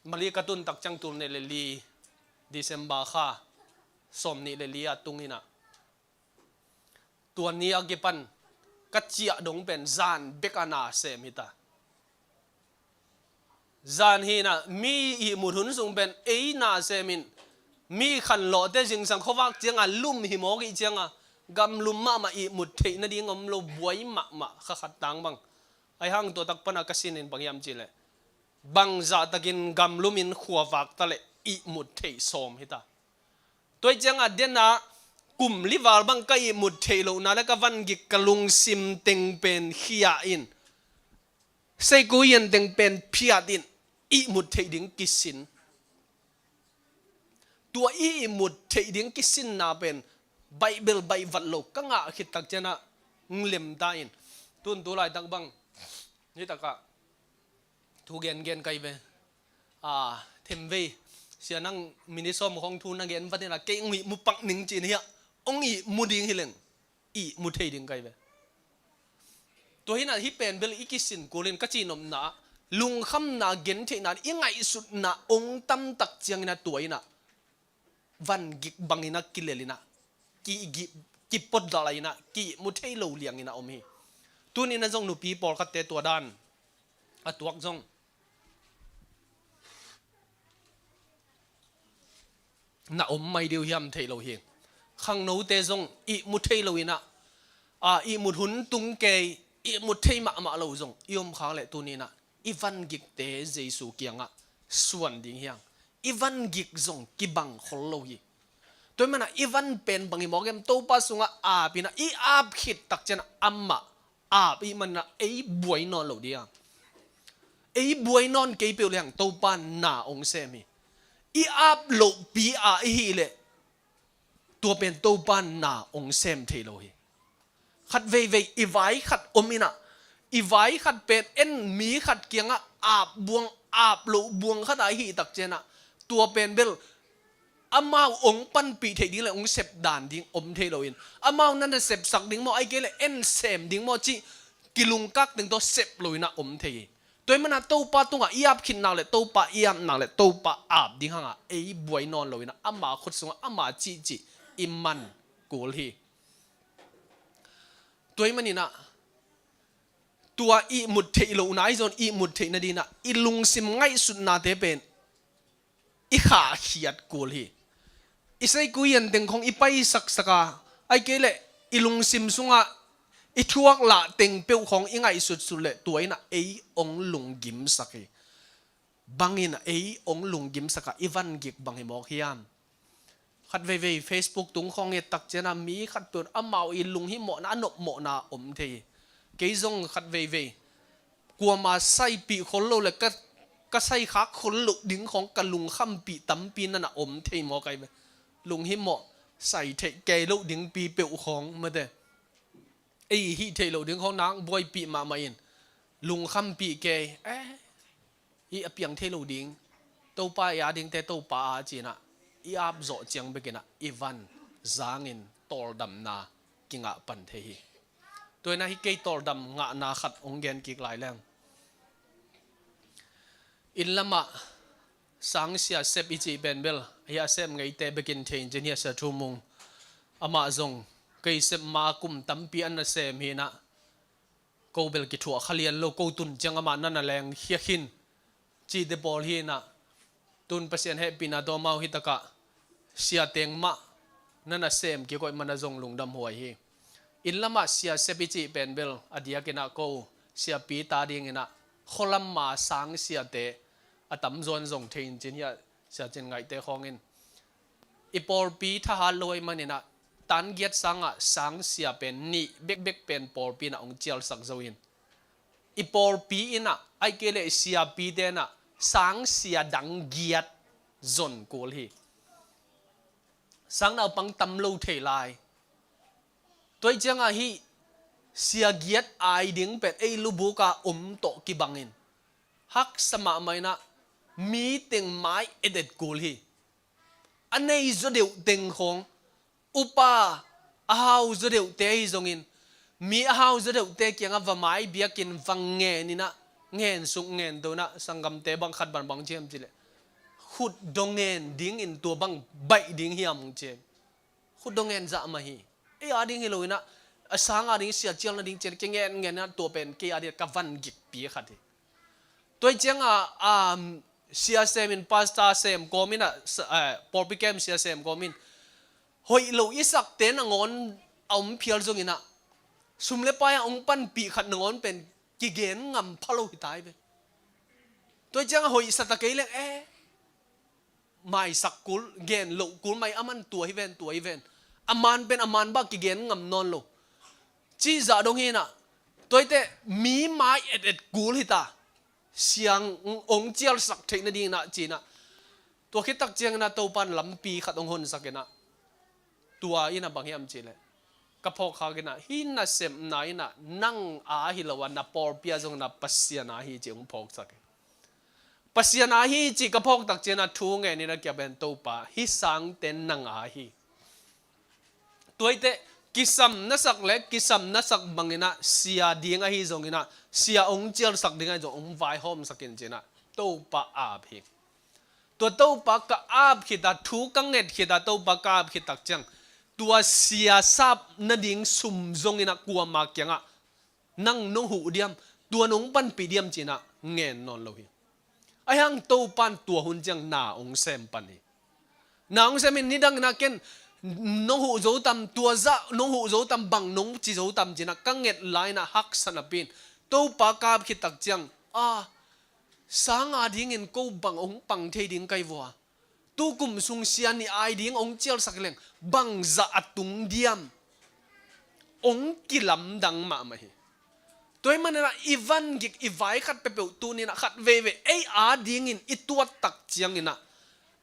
Mali ka tuntak ciang tul nih le li December kha sawm nih le li a tunginah tua ni a kipan ka ciah dong pen zan bek a na sem hita. Zan hinah mi ihmut hun sung pen ei na semin mi khanlawhte zingsang khuavak cianga lum hi mawk ih cianga gamlum mahmah ihmut theih nading om lo buai mahmah kha khat tang bang. Aihang tua tak pana ka sinin bang hiam cihleh bangzahtakin gamlumin khuavak taleh ihmut theih sawm hita. Tua ih ciangah dena kum lival bang ka ihmut theih lohna le ka van gik ka lungsim teng pen khia in seikui yan teng pen phiat in ihmut theih ding kisin. Tua ihmut theih ding kisinna pen baih bel baih vat lo ka ngah khit tak cianah ng lem ta in tun tu laitak bang nitakah thu gengen kai ve. a, themvei, sia nang minute sawm khawng thu na gen vat inah kei hong ihmu pak ning ci-in hiah hong ihmu ding hi leng, ihmu thei ding kai ve. Tua hinah hih pen bel i kisin kulin ka cihnopna, lungkhamna, gentheihna, i ngaihsutna hong tamtak cianginah tua inah van gik banginah kilelinah, ki, ki, kipotdalh inah, ki ihmu thei lo lianginah om hi. Tuninah zong nupi pawlkhatte tua dan a tuak zong na om mai deuh hiam thei lo hi. Khangnote zong ihmu thei lo inah, a, ihmut hun tung kei, ihmut thei mahmah lo zong i om khak leh tuninah i van gikte Jesu kiangah suan ding hiang. I van gik zong kibang khol lo hi. Tua hi manah i van pen bang hi mawk em? Topa sungah ap inah i ap khit tak cianah amah ap i hih manah ei buai nawn lo ding a, ei buai nawn kei peuh lehang Topa na hong sem hi. I ap lohpi a i hih leh tua pen Topa na hong sem thei lo hi. Khat veivei i vai khat om inah, i vai khat pen en mi khat kiangah ap buang, ap loh buang khat a i hih tak cianah tua pen bel amau hong panpih theih ding le hong sep dan ding om thei loin, amau na na sepsak ding maw, ai kei le en sem ding maw cih kilungkak teng tawh sep lo inah om thei hi. Tua hi manah Topa tungah i ap khit nak le Topa i ap nak le Topa ap ding hangah ei buai nawn lo inah ama khut sungah ama cihcih i man kul hi. Tua hi maninah tua ihmut theih lohna i zon ihmut theih nadinah i lungsim ngaihsutnate pen i khahkhiat kul hi. I seikui an teng khawng i paisaksak a, ai kei leh i lungsim sungah i thuak lah teng peuh khawng i ngaihsutsut leh tua inah ei hong lunggimsak hi. Bangin ei hong lunggimsak a i van gik bang hi mawk hiam? Khat veivei Facebook tung khawng et tak cianah mi khat peuh amau i lunghimawhna, a nopmawhna om thei hi. Kei zong khat veivei kuama saipih khol lo le ka, ka saikhak khol loh ding khawng ka lungkhampih tampi na na om thei maw kai ve. Lunghimawh, sai theih kei loh dingpi peuh khawng mate, ei hih theih loh ding khawng nang buaipih mahmah in lungkhampih kei, eh, hih a piang thei lo ding, Topa i a dingte Topa a cinah i ap zawh ciang bekinah i van zangin tawldamna kingah pan thei hi. Tua inah hih kei tawldam ngahna khat hong gen kik lai leng. Inn lamah sangsia sep i cih pen bel hih a sem ngeite bekin thei in cin hih a sia Thu Mung, amah zong kei sep ma kum tampi an na sem hinah, ko bel kithuah kha lian lo, ko tun ciang amah na na leng khia khin cihte pawl hinah, tun Pasian hehpihna tawh amau hitakah sia teng mah na na sem kikoih mana zong lungdam huai hi. Inn lamah sia sep i cih pen bel a diakinah ko siapi ta dinginah khualam ma sangsiate a tamzaw in zong thei in cin hih a sia Cin Ngaihte khawngin, i pawlpi thahat lo ahih maninah tan giat sangah sangsia pen nih bekbek pen pawlpi inah hong cialsak zo in, i pawlpi inah ai kei leh siapite inah sangsia dang giat zon kul hi. Sangnaupang tam lo thei lai. Tua hi ciangah hih sia giat ai ding pen ei lubuk a om tawh kibangin haksa mahmah inah mi teng mai etet kul hi. A nei zaw deuh teng khawng, upa a hau zaw deuhte ahi zongin, mi a hau zaw deuhte kiangah va mai biakin va ngen inah, ngen suk ngen to inah, sanggamte bang khat bangbang ciam cileh, khut dong ngen dingin tua bang baih ding hiam hong ciam. Khut dong ngen zah mah hi. Ei a ding hi lo inah, a sang a ding sia cial nading cian kei ngen ngen inah tua pen kei a ding ka van gikpi khat hi. Tua hi ciangah, um, sia sem in, pastor sem kawm inah, sa-, eh, pawlpi kem sia sem kawm in, hoih lo i sakte nangawn a om phial zong inah, sum le pai a hong panpih khat nangawn pen kigen ngam pha lo hi tai ve. Tua hi ciangah hoih sa ta kei leng, eh, maisak kul, gen loh kul mai, aman tua hi ven, tua hi ven. A man pen a man bak kigen ngam nawn lo. Cih zah dong hinah, tua hi teh mi mai etet kul hita. Siang hong cialsak theih nadinginah cinah, tua khit tak cianginah Topan lampi khat hong honsak inah, tua inah bang hiam cihleh, ka phawk khak inah, hih nasepna inah nang a hi lo a, na pawlpi a zong na Pasian a hi ci hong phawksak hi. Pasian a hi cih ka phawk tak ciangin ah thu ngen in a kiang pen, Topa, hih sangte nang a hi. Tua hi teh kisam na sak le kisam na sak bangin ah sia ding ahi zongin ah, sia hong cialsak ding ahi zong hong vaihawmsak in ci-in ah Topa ap hi. Tua Topa ka ap khit a, thu ka nget khit a, Topa ka ap khit tak ciang, tua sia sap nading sum zongin ah kuama kiangah nang nong huh diam, tua nong panpih diam ci-in ah ngen nawn lo hi. Ahi hang Topa in tua hun ciang na hong sem pan hi. Na hong sem in, nidangin ah ken nong huh zo tam, tua zah nong huh zo tam, bang nong ci zo tam ci-in ah ka nget lai-in ah haksa napi-in Topa ka ap khit tak ciang, a, sang a dingin ko bang hong pang thei ding ka hi vua. Tu kum sung sia nih a ding hong cialsak leng bangzah a tung diam, hong kilamdang mahmah hi. Tua ahih manin ah i van gik, i vai khat peuhpeuh tuni-in ah khat veivei ei a dingin i tuat tak ciangin ah,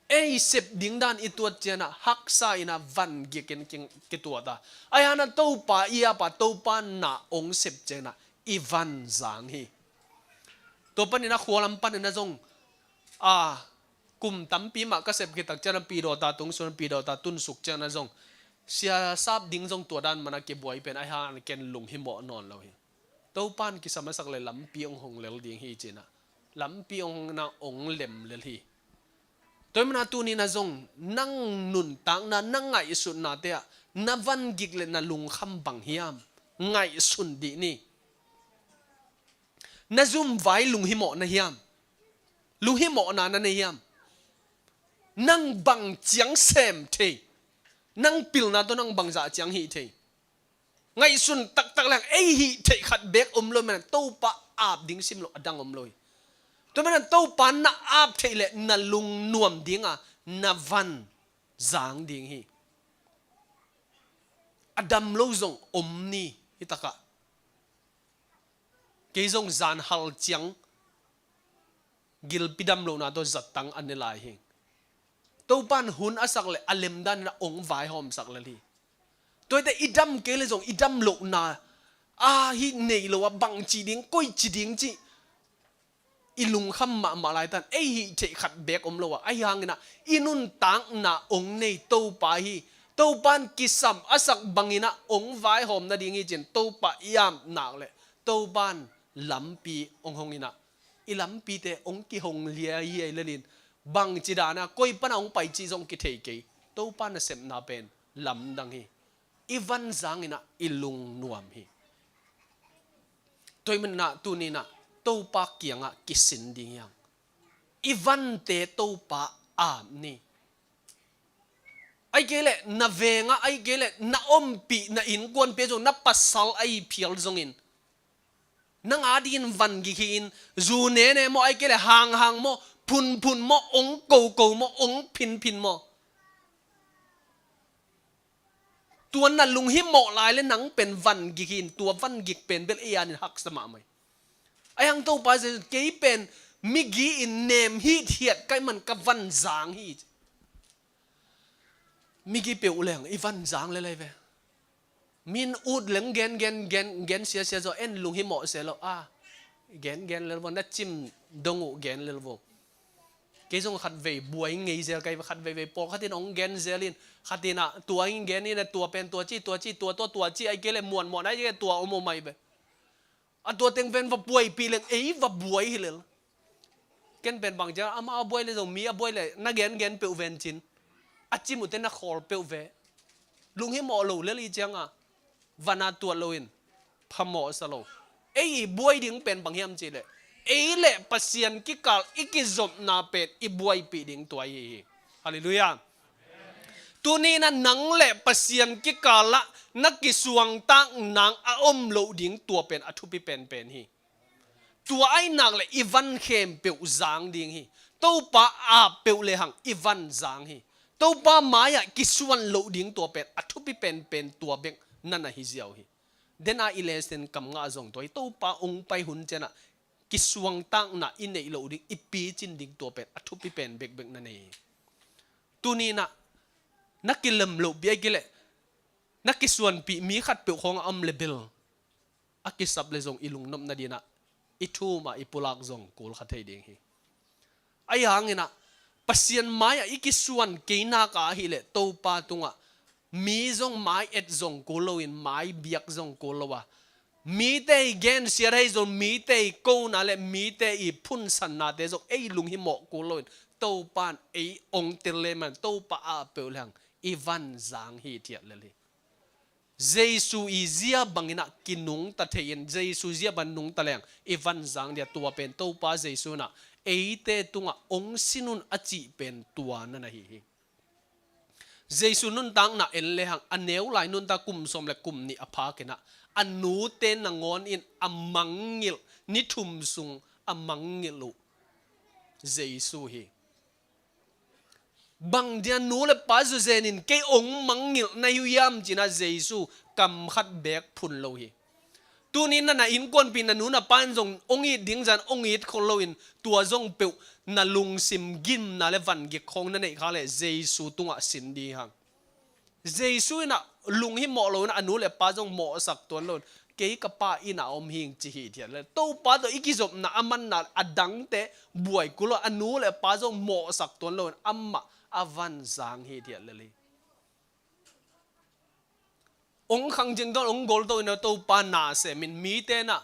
ei sep ding dan i tuat ciangin ah haksa in ah van gik in ki, kituat a. Ahi hang ah Topa i ap a, Topa in na hong sep ciangin ah i van zang hi. Tua panin ah khua lam panin ah zong, a, kum tampi mah ka sep khit tak ciangin ah Pidawta tung sung, Pidawta tun suk ciangin ah zong sia sap ding zong tua dan man a kibuai pen, ahi hang ah ken lunghimawh nawn lo hi. Topa in kisam a sak le lampi hong hong lel ding hi ci-in ah, lampi hong hong in ah hong lem lel hi. Tua ahih manin ah tuni-in ah zong nang nuntakna, na ngaihsutnate ah na van gik le na lungkham bang hiam, ngaihsun dih ni. Na zumvai lunghimawh na hiam? Lunghimawhna na nei hiam? Nang bang ciang sem thei? Nang pilna tawh nang bangzah ciang hih thei? Ngaihsun taktak leng ei hih theih khat beek om lo, manin Topa ap ding sim loh a dang om lo hi. Tua manin Topa na ap theih leh na lungnuam ding a, na van zang ding hi. A dam lo zong om ni, hi takah. Kei zong zan hal ciang gilpi dam lohna tawh zattang a ne lai hi. Topa in hun a sak le a lemdan in ah hong vaihawmsak lel hi. Tua hi teh i dam kei le zong i dam lohna a hi nei lo a, bang ci ding, koi ci ding cih i lungkham mahmah laitan, ei hih theih khat beek om lo a, ahi hangin ah i nuntakna hong nei Topa hi. Topa in kisam a sak bangin ah hong vaihawm nading hi ci-in Topa i ap nak le Topa in lampi hong hong in ah, i lampite hong kihong liaihiai lel in, bangci dan a koi pan a hong pai cih zong kithei kei. Topa nasepna pen lamdang hi. I van zangin ah i lungnuam hi. Tua ahih manin ah tuni-in ah Topa kiangah kisin ding hi hang. I vante Topa ap ni. Ahih kei leh na veng ah, ahih kei leh na ompih, na innkuanpih ah zong, na pasal ahi phial zongin, nang a dingin van gik hi-in, zu nene maw, ahih kei leh hanghang maw, phunphun maw, hong koko maw, hong phinphin maw, tua na lunghimawh lai le nang pen van gik hi-in, tua van gik pen bel ei a dingin haksa mahmah hi. Ahi hang Topa Jesu, kei pen migi in nem hithiat ka hih man ka van zang hi. Migi peuh leng i van zang lel hi ve. Min ut leng gen, gen, gen, gen siasia zaw, en lunghimawh se lo a. Gen, gen lel vo, na cim dong uh gen lel vo. Kei zong khatvei buai ngei zel ka hi ve, khatveivei pawlkhat in hong gen zel in, khat in ah tua in gen in ah, tua pen tua ci, tua ci, tua, tua, tua ci, ahih kei leh muanmuan, ahih kei leh tua om om ahi ve. A tua teng pen va buaipih leng ei va buai hi lel. Ken pen bang ciang, amah a buai le zong, mi a buai le na gengen peuh ven cin, a cim uh teh na khawl peuh ve. Lunghimawh lo lel hi ciang a, van a tuat loin phamawh sa lo. Ei i buai ding pen bang hiam cih leh, ei le Pasian kikal i kizopna pen i buaipih ding tua ahi hi. Halleluiah. Tuni-in ah nang le Pasian kikal ah na kisuangtak nang a om loh ding tua pen a thupi penpen hi. Tua ahih nak leh i van khempeuh zang ding hi. Topa ap peuh lehang i van zang hi. Topa mai-ah kisuan loh ding tua pen a thupi penpen tua bek na na hi ziau hi. Den a i lesson kam nga zong tua hi. Topa hong pai hun ciang ah kisuangtakna i neih loh ding, i picin ding tua pen a thupi pen bekbek na nei hi. Tuni-in ah na kilem lohpih, ahih kei leh na kisuanpih mi khatpeuh khawng a om le bel, a kisap le zong i lungnop nading ah i thu-um ah i pulak zong kul kha thei ding hi. Ahi hangin ah, Pasian mai-ah i kisuan kei nak ah ahih leh Topa tungah mi zong mai et zong kul loin, mai biak zong kul lo a, mite i gensiat ahi zong, mite i kona le mite i phunsannate zong ei lunghimawh kul loin, Topa in ei ong tel leh man, Topa a peuh lehang i van zang hithiat lel hi. Jesu i zia bangin ah kinungta thei-in, Jesu zia bang nungta leng i van zang ding a, tua pen Topa Jesu in ah eite tungah ong sin un a cih pen tua na na hi hi. Jesu nuntakna en lehang, a neu lai nuntak kum sawm le kum nih a phakin ah, a nute nangawn in a mangngilh, ni thum sung a mangngilh uh Jesu hi. Bang dia nu le pa zawzen in kei ong mangngilh na hi uh hiam ci-in ah Jesu kam khat beek phun lo hi. Tuni-in na, na innkuanpih na nu na pa in zong ong it ding zan ong it khol loin, tua zong peuh na lungsim gimna le vangik khawng na neih khak leh Jesu tungah sin ding hi hang. Jesu in ah lunghimawh loin, a nu le pa zong mawhsak tuan loin, kei ka Pa inn ah om hing ci hithiat lel. Topa tawh i kizopna a manna a dangte buai kul lo, a nu le pa zong mawhsak tuan loin amah a van zang hithiat lel hi. Ong khang cing tawn, ong gol to in ah Topa na sem in, mite in ah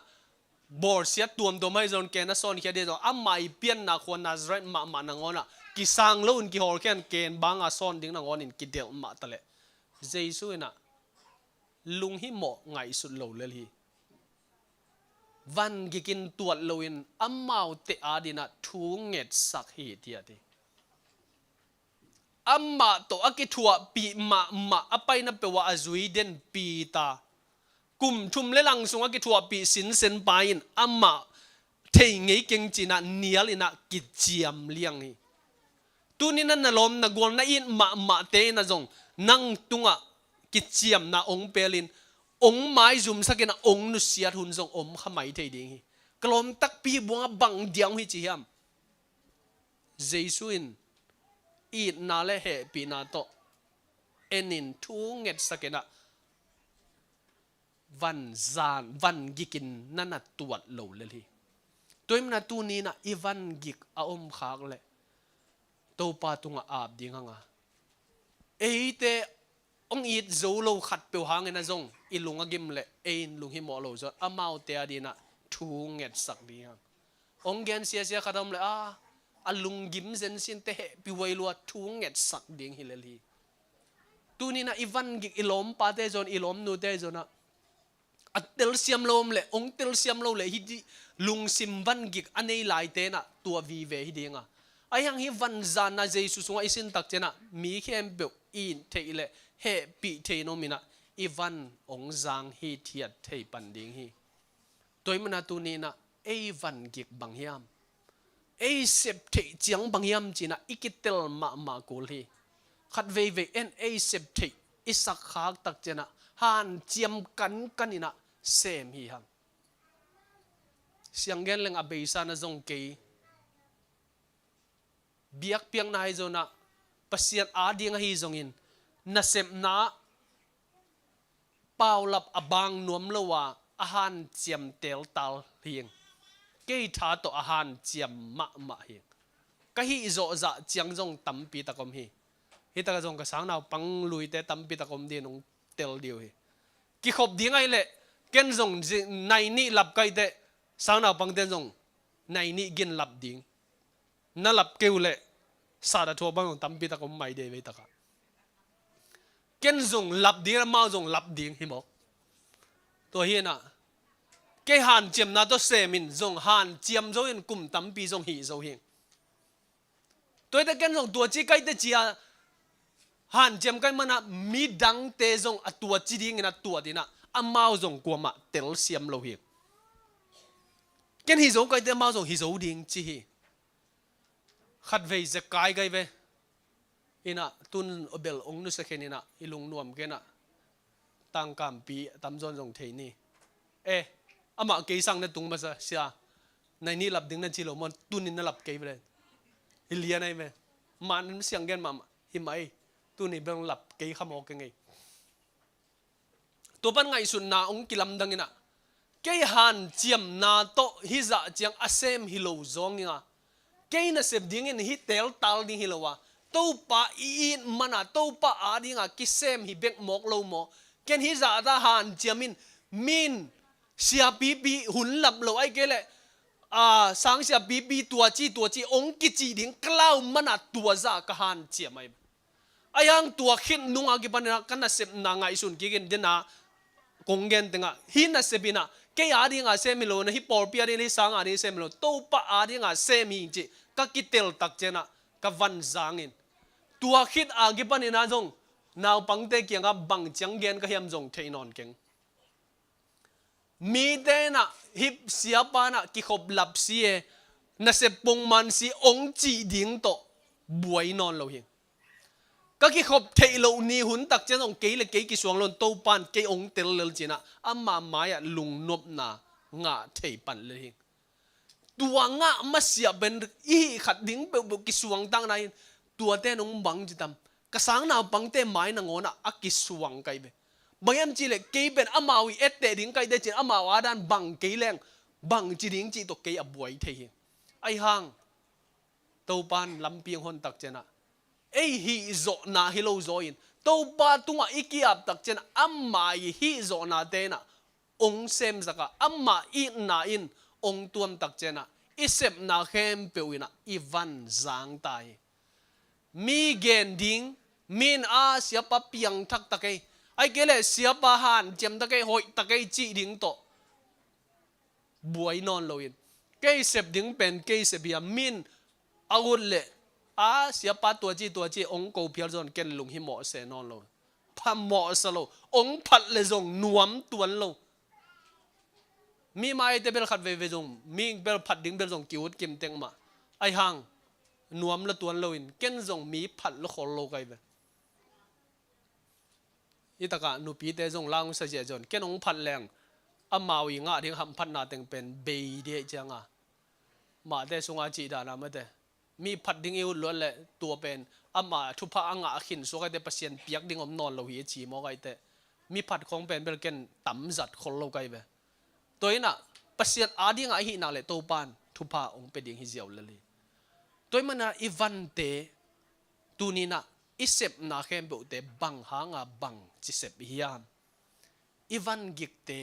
bawlsiat tuamtuam ahi zong, ken a sawnkhia ding zong, amah i pianna khua Nazareth mahmah nangawn ah kisang loin kihawlkhia in, ken bang a sawn ding nangawn in kidelh mah ta leh, Jesu in ah lunghimawh ngaihsut lo lel hi. Vangik in tuat loin amaute adingin ah thu ngetsak hithiat hi. Amah tawh a kithuahpih mahmah a paina peuh ah a zui den Peter, kum thum le lang sung a kithuahpih sinsenpa in amah thei ngei keng ci-in ah nial in ah kiciam liang hi. Tuni-in ah na lawm na gual na it mahmahte in ah zong nang tungah kiciamna ong pelin, ong maizumsak in ah ong nusiat hun zong om kha mai thei ding hi. Ka lawm takpi, buang a bang diang hi ci hiam? Jesu in itna le hehpihna tawh en in thu ngetsak in ah van zan, vangik in na na tuat lo lel hi. Tua ahih manin ah tuni-in ah i vangik a om khak leh Topa tungah ap ding hang a, eite ong it zo lo khatpeuh hangin ah zong i lung a gim leh ei in lunghimawh lo zong, amaute adingin ah thu ngetsak ding hang. Ong gen siasia khat om leh, a, a lunggim zenzen te hehpih huai lua thu ngetsak ding hi lel hi. Tuni-in ah i vangik, i lawmpate zong, i lawmnute zong ah, a telsiam lo om leh, ong telsiam lo leh, hih lungsim vangik a nei laite in ah tua vive hi ding a. Ahi hang hih van zanna Jesu sungah i sin tak ciangin ah mi khempeuh i it theih leh hehpih thei in om in ah, i van ong zang hithiat thei pan ding hi. Tua ahih manin ah tuni-in ah ei vangik bang hiam, ei sep theih ciang bang hiam ci-in ah i kitel mahmah kul hi. Khat veivei en ei sep theih i sak khak tak ciangin ah hanciam kankan in ah sem hi hang. Siang gen leng a beisa na zong kei, biakpiakna ahi zong ah, Pasian ading ahi zongin, nasepna paulap a bang nuam lo a, a hanciam teltal hi ing. Kei tha tawh a hanciam mahmah hi ing. Ka hih zawh zah ciang zong tampi tak om hi. Hih takah zong ka sangnaupang luite tampi tak om ding, nong tel ding uh hi. Kikhop ding ahih leh, ken zong zi-, nai nih lap ka hih teh, sangnaupangte'n zong nai nih gin lap ding. Na lap kei uh leh, sat a thuak bang zong tampi tak om mai ding vei takah. Ken zong lap ding, amau zong lap ding hi mawk. Tua hi in ah, kei hanciamna tawh sem in, zong hanciam zo in, kum tampi zong hih zo hi. Tua hi teh ken zong tua ci ka hih teh ci-a hanciam ka hih manin ah, midangte zong a tua ci dingin a tuat in ah, amau zong kuamah telsiam lo hi. Ken hih zo ka hih teh amau zong hih zo ding ci hi. Khatvei zekai ka hih ve. In ah, tun bel ong nusia khin in ah, i lungnuam kei in ah, tangkampi tamzaw in zong thei ni. Eh, amah kei sang na tung masa, sia. Nai nih lap ding na ci lo maw, tuni na lap kei ve le. Hi lian ahi ve. Man siang gen mahmah, hi mah ei. Tuni bel lap kei kha mawk keng ei. Tua pan ngaihsutna ong kilamdang in ah, kei hanciamna tawh hih zah ciang a sem hi lo zawng ing a, Kei nasep dingin hih teltal ding hi lo a, Topa i it man a, Topa adinga kisem hi bek mawk lo maw? Ken hih zahta hanciam in, min siapipi hun lap lo, ahih kei leh, a, sang siapipi tua ci, tua ci ong kici ding ka lau man a tua zah ka hanciam ahi. Ahi hang tua khit nunga kipanin ah ka nasepna ngaihsun kik in, dena kong gen teng ah, hih nasep in ah kei adinga sem hi lo, na hih pawlpi ading, hih sang ading sem hi lo, Topa adinga sem hi cih ka kitel tak ciangin ah ka van zang in. Tua khit a kipanin ah zong naupangte kiangah bang ciang gen ka hiam zong thei nawn keng. Mite in ah hih siapa in ah kikhop lap si e, nasep pongman si ong cih ding tawh buai nawn lo hi. Ka kikhop theih loh ni hun tak ciang zong kei le kei kisuang lo in, Topa in kei ong tel lel ci-in ah ama mai-ah lungnopna ngah thei pan lel hi. Tua ngah masiah pen i hih khat ding peuhpeuh kisuang takna in, tuate in ong bang ci tam. Ka sang naupangte mai nangawn ah a kisuang ka hi ve. Bang hiam cih leh kei pen amau i etteh ding ka hi teh ci-in amau adan bang kei leng bang ci ding cih tawh kei a buai thei hi. Ahi hang Topa in lampi ong hon tak ciangin ah ei hihzawhna hi lo zaw in, Topa tungah i ki-ap tak ciangin ah ama i hihzawhnate in ah ong semsak a, ama itna in ong tuam tak ciangin ah i sepna khempeuh in ah i van zang ta hi. Mi gen ding, min a siapa piangthak ta kei, ahih kei leh siapa hanciam ta kei, hoih ta kei cih ding tawh buai nawn lo in, kei sep ding pen kei sep hi a, min a ut leh a siapa tua ci tua ci ong ko phial zong ken lunghimawh se nawn lo. Phamawh sa lo, ong phat leh zong nuam tuan lo. Mi maite bel khat veivei zong, mi bel phat ding bel zong ki-ut kim teng mah. Ahi hang nuam la tuan lo in, ken zong mi phat la khol lo ka hi ve. Hih takah nupite zong la ong sa ziahziah un, ken ong phat leng amau i ngah ding hamphatna teng pen bei dih ciang a, mahte sungah cih dan a mate, mi phat ding i ut luat leh tua pen ama thupha a ngah a khin suak a, ahih teh Pasian piak ding om nawn lo hi a ci mawk ahih teh, mi phat khong pen bel ken tam zat khol lo ka hi ve. Tua in ah Pasian adinga i hih nak leh Topa in thupha ong pia ding hi ziau lel hi. Tua ahih manin ah i vante, tuni in ah i sepna khempeuhte bang hanga bang ci sep i hiam? I van gikte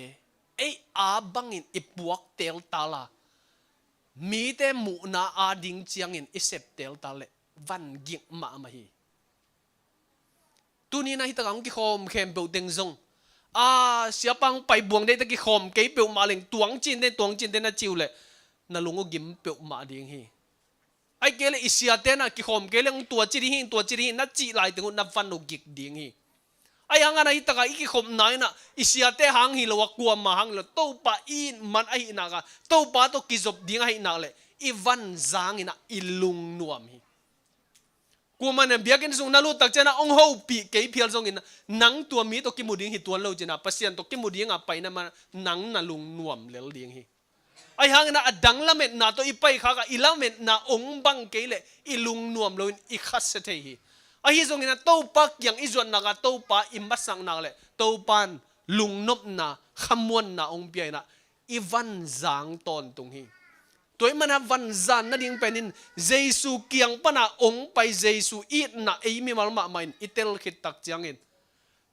ei a bangin i puak teltal a, mite muhna ading ciangin i sep teltal leh van gik mahmah hi. Tuni in ah hih takah ong kikhawm khempeuh teng zong, a, siapa ong pai buang ding teh kikhawm kei peuhmah leng, tuang cin teh, tuang cin teh na ci uh leh na lung uh gim peuhmah ding hi. Ahih kei leh i siate in ah kikhawm kei leng tua ci ding hi, tua ci ding hi na cih lai teng uh na van uh gik ding hi. Ahi hang in ah hih takah i kikhopna in ah i siate hang hi lo a, kuamah hang hi lo, Topa i it man ahih nak a, Topa tawh kizop ding ahih nak leh i van zang in ah i lungnuam hi. Kuamah in biakinn sung na lut tak ciangin ah ong hopih kei phial zongin ah nang tua mi tawh kimu ding hi tuan lo ci-in ah, Pasian tawh kimu dinga paina man nang na lungnuam lel ding hi. Ahi hangin ah a dang lametna tawh i paikhak a, i lametna ong bang kei leh i lungnuam loin i khasia thei hi. Ahi zongin ah Topa kiang i zuan nak a, Topa i masak nak leh Topa in lungnopna, khamuanna ong pia in ah i van zang tawntung hi. Tua ahih manin ah van zan nading penin Jesu kiang pana ong pai, Jesu itna ei mimal mahmah in i tel khit tak ciangin,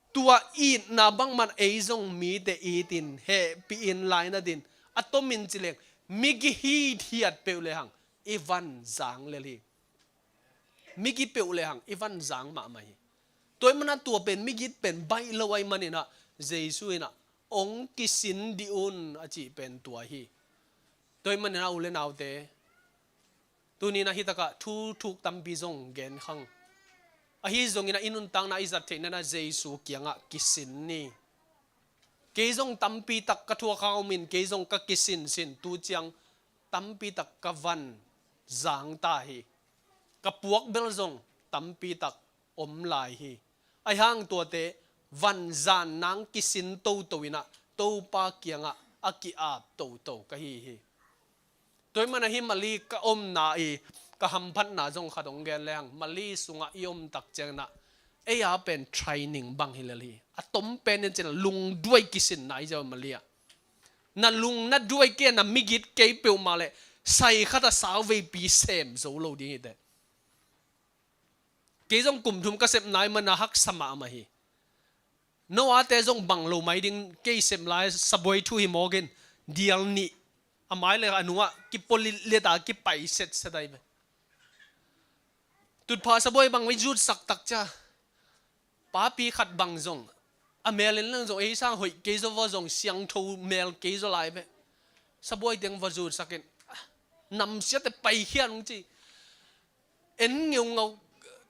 tua itna bangmah in ei zong mite itin hehpih in, lainat in, a tomin ci leng migih hithiat peuh lehang i van zang lel hi. Migih peuh lehang i van zang mahmah hi. Tua ahih manin ah tua pen migih pen baih lo ahih manin ah Jesu in ah ong kisin dih un a cih pen tua hi. Tua ahih manin ah u le naute, tuni in ah hih takah thu thuk tampi zong gen khang. Ahi zongin ah i nuntakna i zat theihna in ah Jesu kiangah kisin ni. Kei zong tampi tak ka thuak hang om in, kei zong ka kisinsin, tu ciang tampi tak ka van zang ta hi. Ka puak bel zong tampi tak om lai hi. Ahi hang tuate van zan nang kisin toto in ah Topa kiangah a ki-ap toto ka hi hi. Tua ahih manin ah hih Mali ka omna i ka hamphatna zong khat ong gen lehang, Mali sungah i om tak ciangin ah ei a pen training bang hi lel hi. A tom penin ci-in ah lungduai kisinna hi zaw Mali ah. Na lung na duai kei, na migit kei peuhmah leh Sai khat a sauveipi sem zo lo ding hi teh. Kei zong kum thum ka sep nai mana haksa mahmah hi. Noah te zong bang lo mai ding, kei sep lai sabuai thu hi mawk in, dial nih a mai le a nungah kipualit liata kipai setset ai ve. Tutphah sabuai bang i zutsak tak cia, papi khat bang zong a mel in lang zong ei sang hoih kei zaw, va zong siangtho mel kei zaw lai ve. Sabuai teng va zutsak in, namsiate paikhia nung ci. En ngeungau,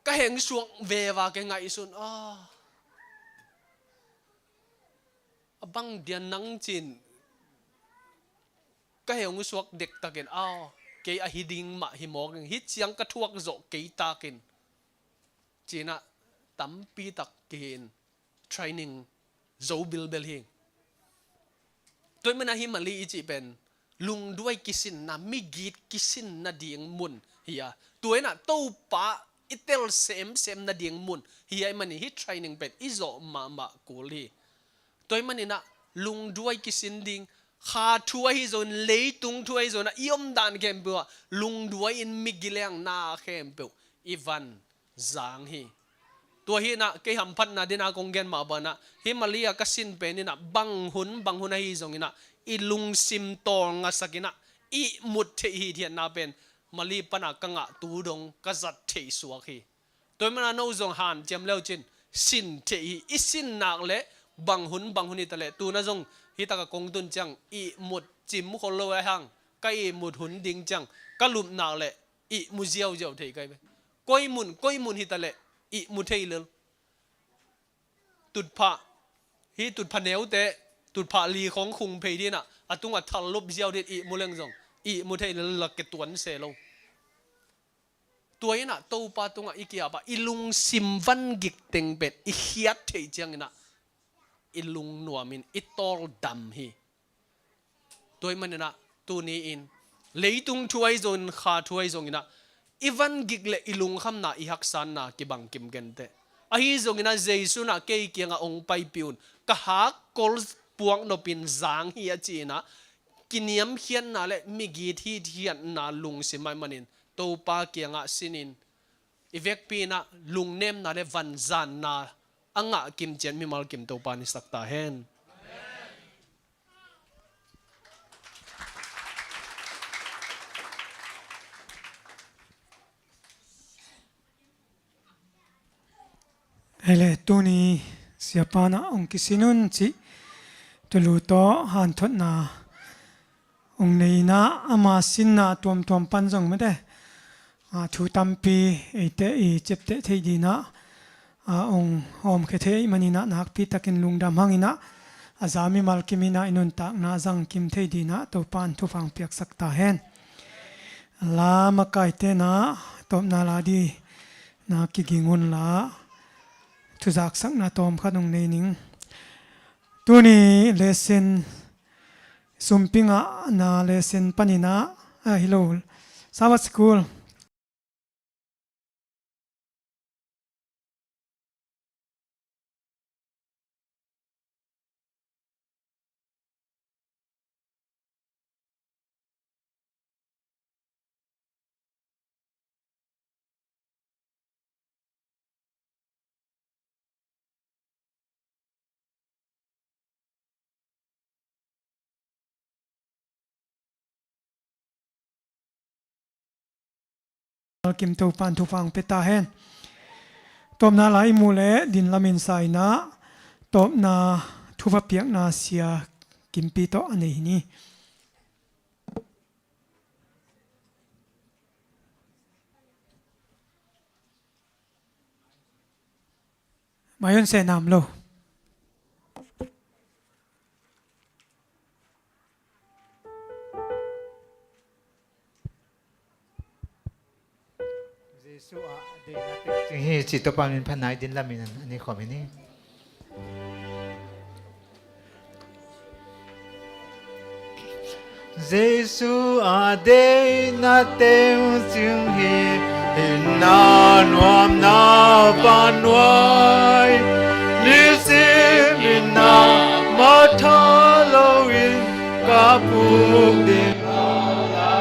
ka heng suak veva ke ngaihsun. Ah. A bang dia nang cin, ka heng suak dektakin, aw, kei ahi ding mah hi mawk ing, hi ciang ka thuak zawh kei takin. Cinah tampi tak kihin training zo bilbel hi. Tua i mana hi Mali i cih pen lungduai kisinna, migit kisinna ding mun hi a. Tua inah Topa i tel semsem nading mun hi a, i manin hi training pen i zawh mahmah kul hi. Tua i maninah lungduai kisin ding, kha thu ahi zongin, leitung thu ahi zongin, i omdan khempeuh ah lungduai in migilengna khempeuh i van zang hi. Tua hinah kei hamphatna dinah kong gen mah banah, hi Mali a ka sin peninah bang hun bang hun ahi zonginah i lungsim tawlngasakinah ihmut theih hithiatna pen Mali pana ka ngah tu dong ka zat theih suak hi. Tua i mana no zong hanciam leucin sin theih hi. I sin nak le bang hun bang hun hitaleh tuna zong hitaka kong tun ciang ihmut cim khol lo ai hang, ka ihmut hun ding ciang ka lup nak le ihmu ziauziau thei kai ve. Koi mun koi mun hitaleh ihmu thei lel. Tutphah, hi tutphah neute, tutphah li khong khung phei dinah a tungah thal lup ziau din ihmu leng zong ihmu thei lel, la ke tuan se lo. Tua inah Topa tungah i kiapa i lungsim van gik teng pen i khiat theih cianginah i lungnuamin i tawldam hi. Tua i maninah tuni-in leitung thu ahi zongin, kha thu ahi zonginah i van gik le i lungkhamna, i haksanna kibang kim kenteh. Ahi zonginah Jesu inah kei kiangah ong paipih un, ka hakkol puak nopin zang hi a ci-inah kiniamkhiatna le migit hithiatna lungsim ahi manin Topa kiangah sinin i vekpi inah lungnemna le vanzanna a ngah kimciat mimal kim Topa nisak ta hen. Hei le, tuni siapa inah ong kisin un cih tulu tawh hanthotna ong nei inah ama sinna tuamtuam pan zong mate, a, thu tampi eite i ciapteh theih dinah, a, ong hawmkhia thei ahih maninah nakpi takin lungdam hanginah a za mimal kim inah i nuntakna zang kim thei dinah Topa in thupha ong piaksak ta hen. La makaite inah tawpna la dinah kiging unla thuzaksakna tawmkhat ong nei ning. Tuni lesson, sumpi ngahna lesson paninah, a, hi lo, Sabbath School. Kim Topa in thupha ong pia ta hen. Tawpna la i muh leh din lamin sa inah tawpna thupha piakna sia Kimpi tawh a nei hi ni. Mai un se nam lo. Jesu a deihna teng cing hi ci Topa min phatna i din lamin a ni khawm hi ni. Jesu a deihna teng cing hi, hinna nuamna vannuai, nisim in na matha loin ka puk ding a la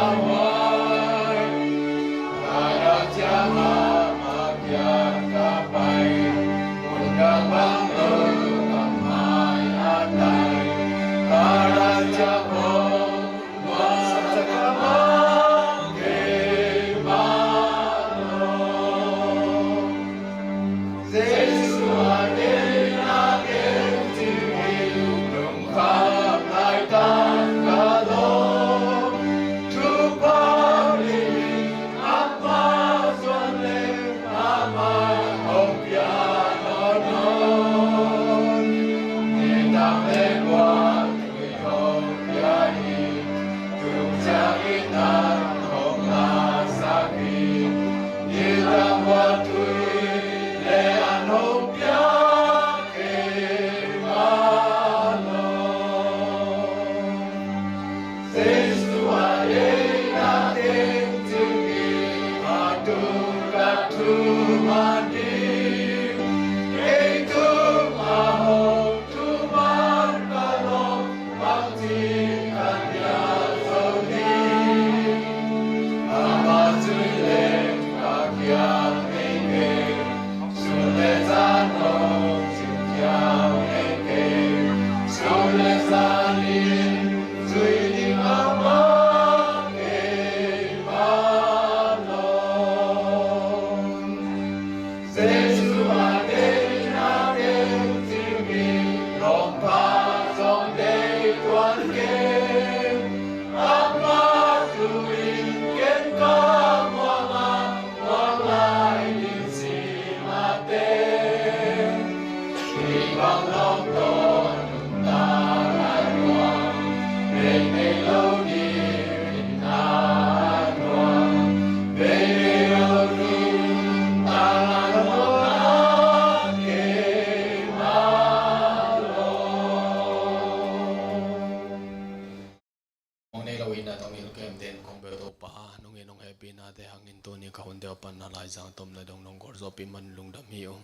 Kemten kong bel Topa, nungin hong hehpih nate hangin tuni ka hunte uh panna Laizang tom le dong nong gualzawhpih man lungdam hi ung.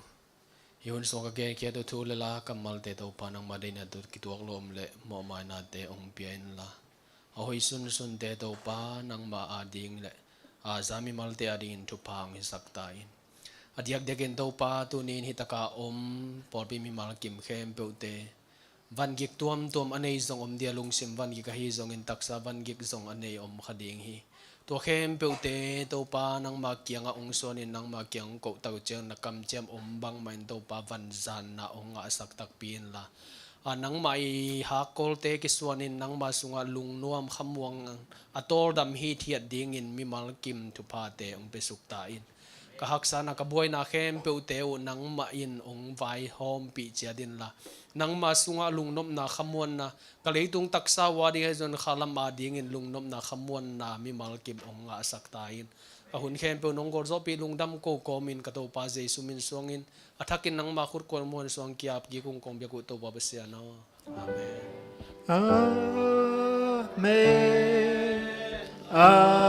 Hih hun sung ka genkhiat uh thu le la kammalte Topa nangmah deihna tawh kituak lawm le mawhmainate hong pia inla, a hoih sunsunte Topa nangmah ading le a za mimalte adingin thupha hong hisak ta in. A diakdiakin Topa tuni in hih taka om pawlpi mimal kim khempeuhte vangik tuamtuam a nei zong om dia, lungsim vangik ahi zongin taksa vangik zong a nei om kha ding hi. Tua khempeuhte Topa nangma kiangah hong suanin nangma kiang hong kohtak uh ciang na kamciam om bangmah in Topa vanzanna hong ngahsak takpi inla, a nangmah i hakkawlte kisuanin nangma sungah lungnuam khamuang a tawldam hithiat dingin mimal kim thuphate hong piasuk ta in. Ka haksatna ka buaina khempeuhte uh nangmah in hong vaihawmpih ciat inla, nangma sungah lungnopna khamuanna, ka leitung taksa uh ading ahi zong khalam adingin lungnopna khamuanna mimal kim hong ngahsak ta in. Ka hun khempeuh nong gualzawhpih lungdam ko kawmin ka Topa Jesu min suangin a thakin nangma khut kuan muan suang kiap kik ung kong biak uh Topa Pasian aw. Amen. Amen. Amen.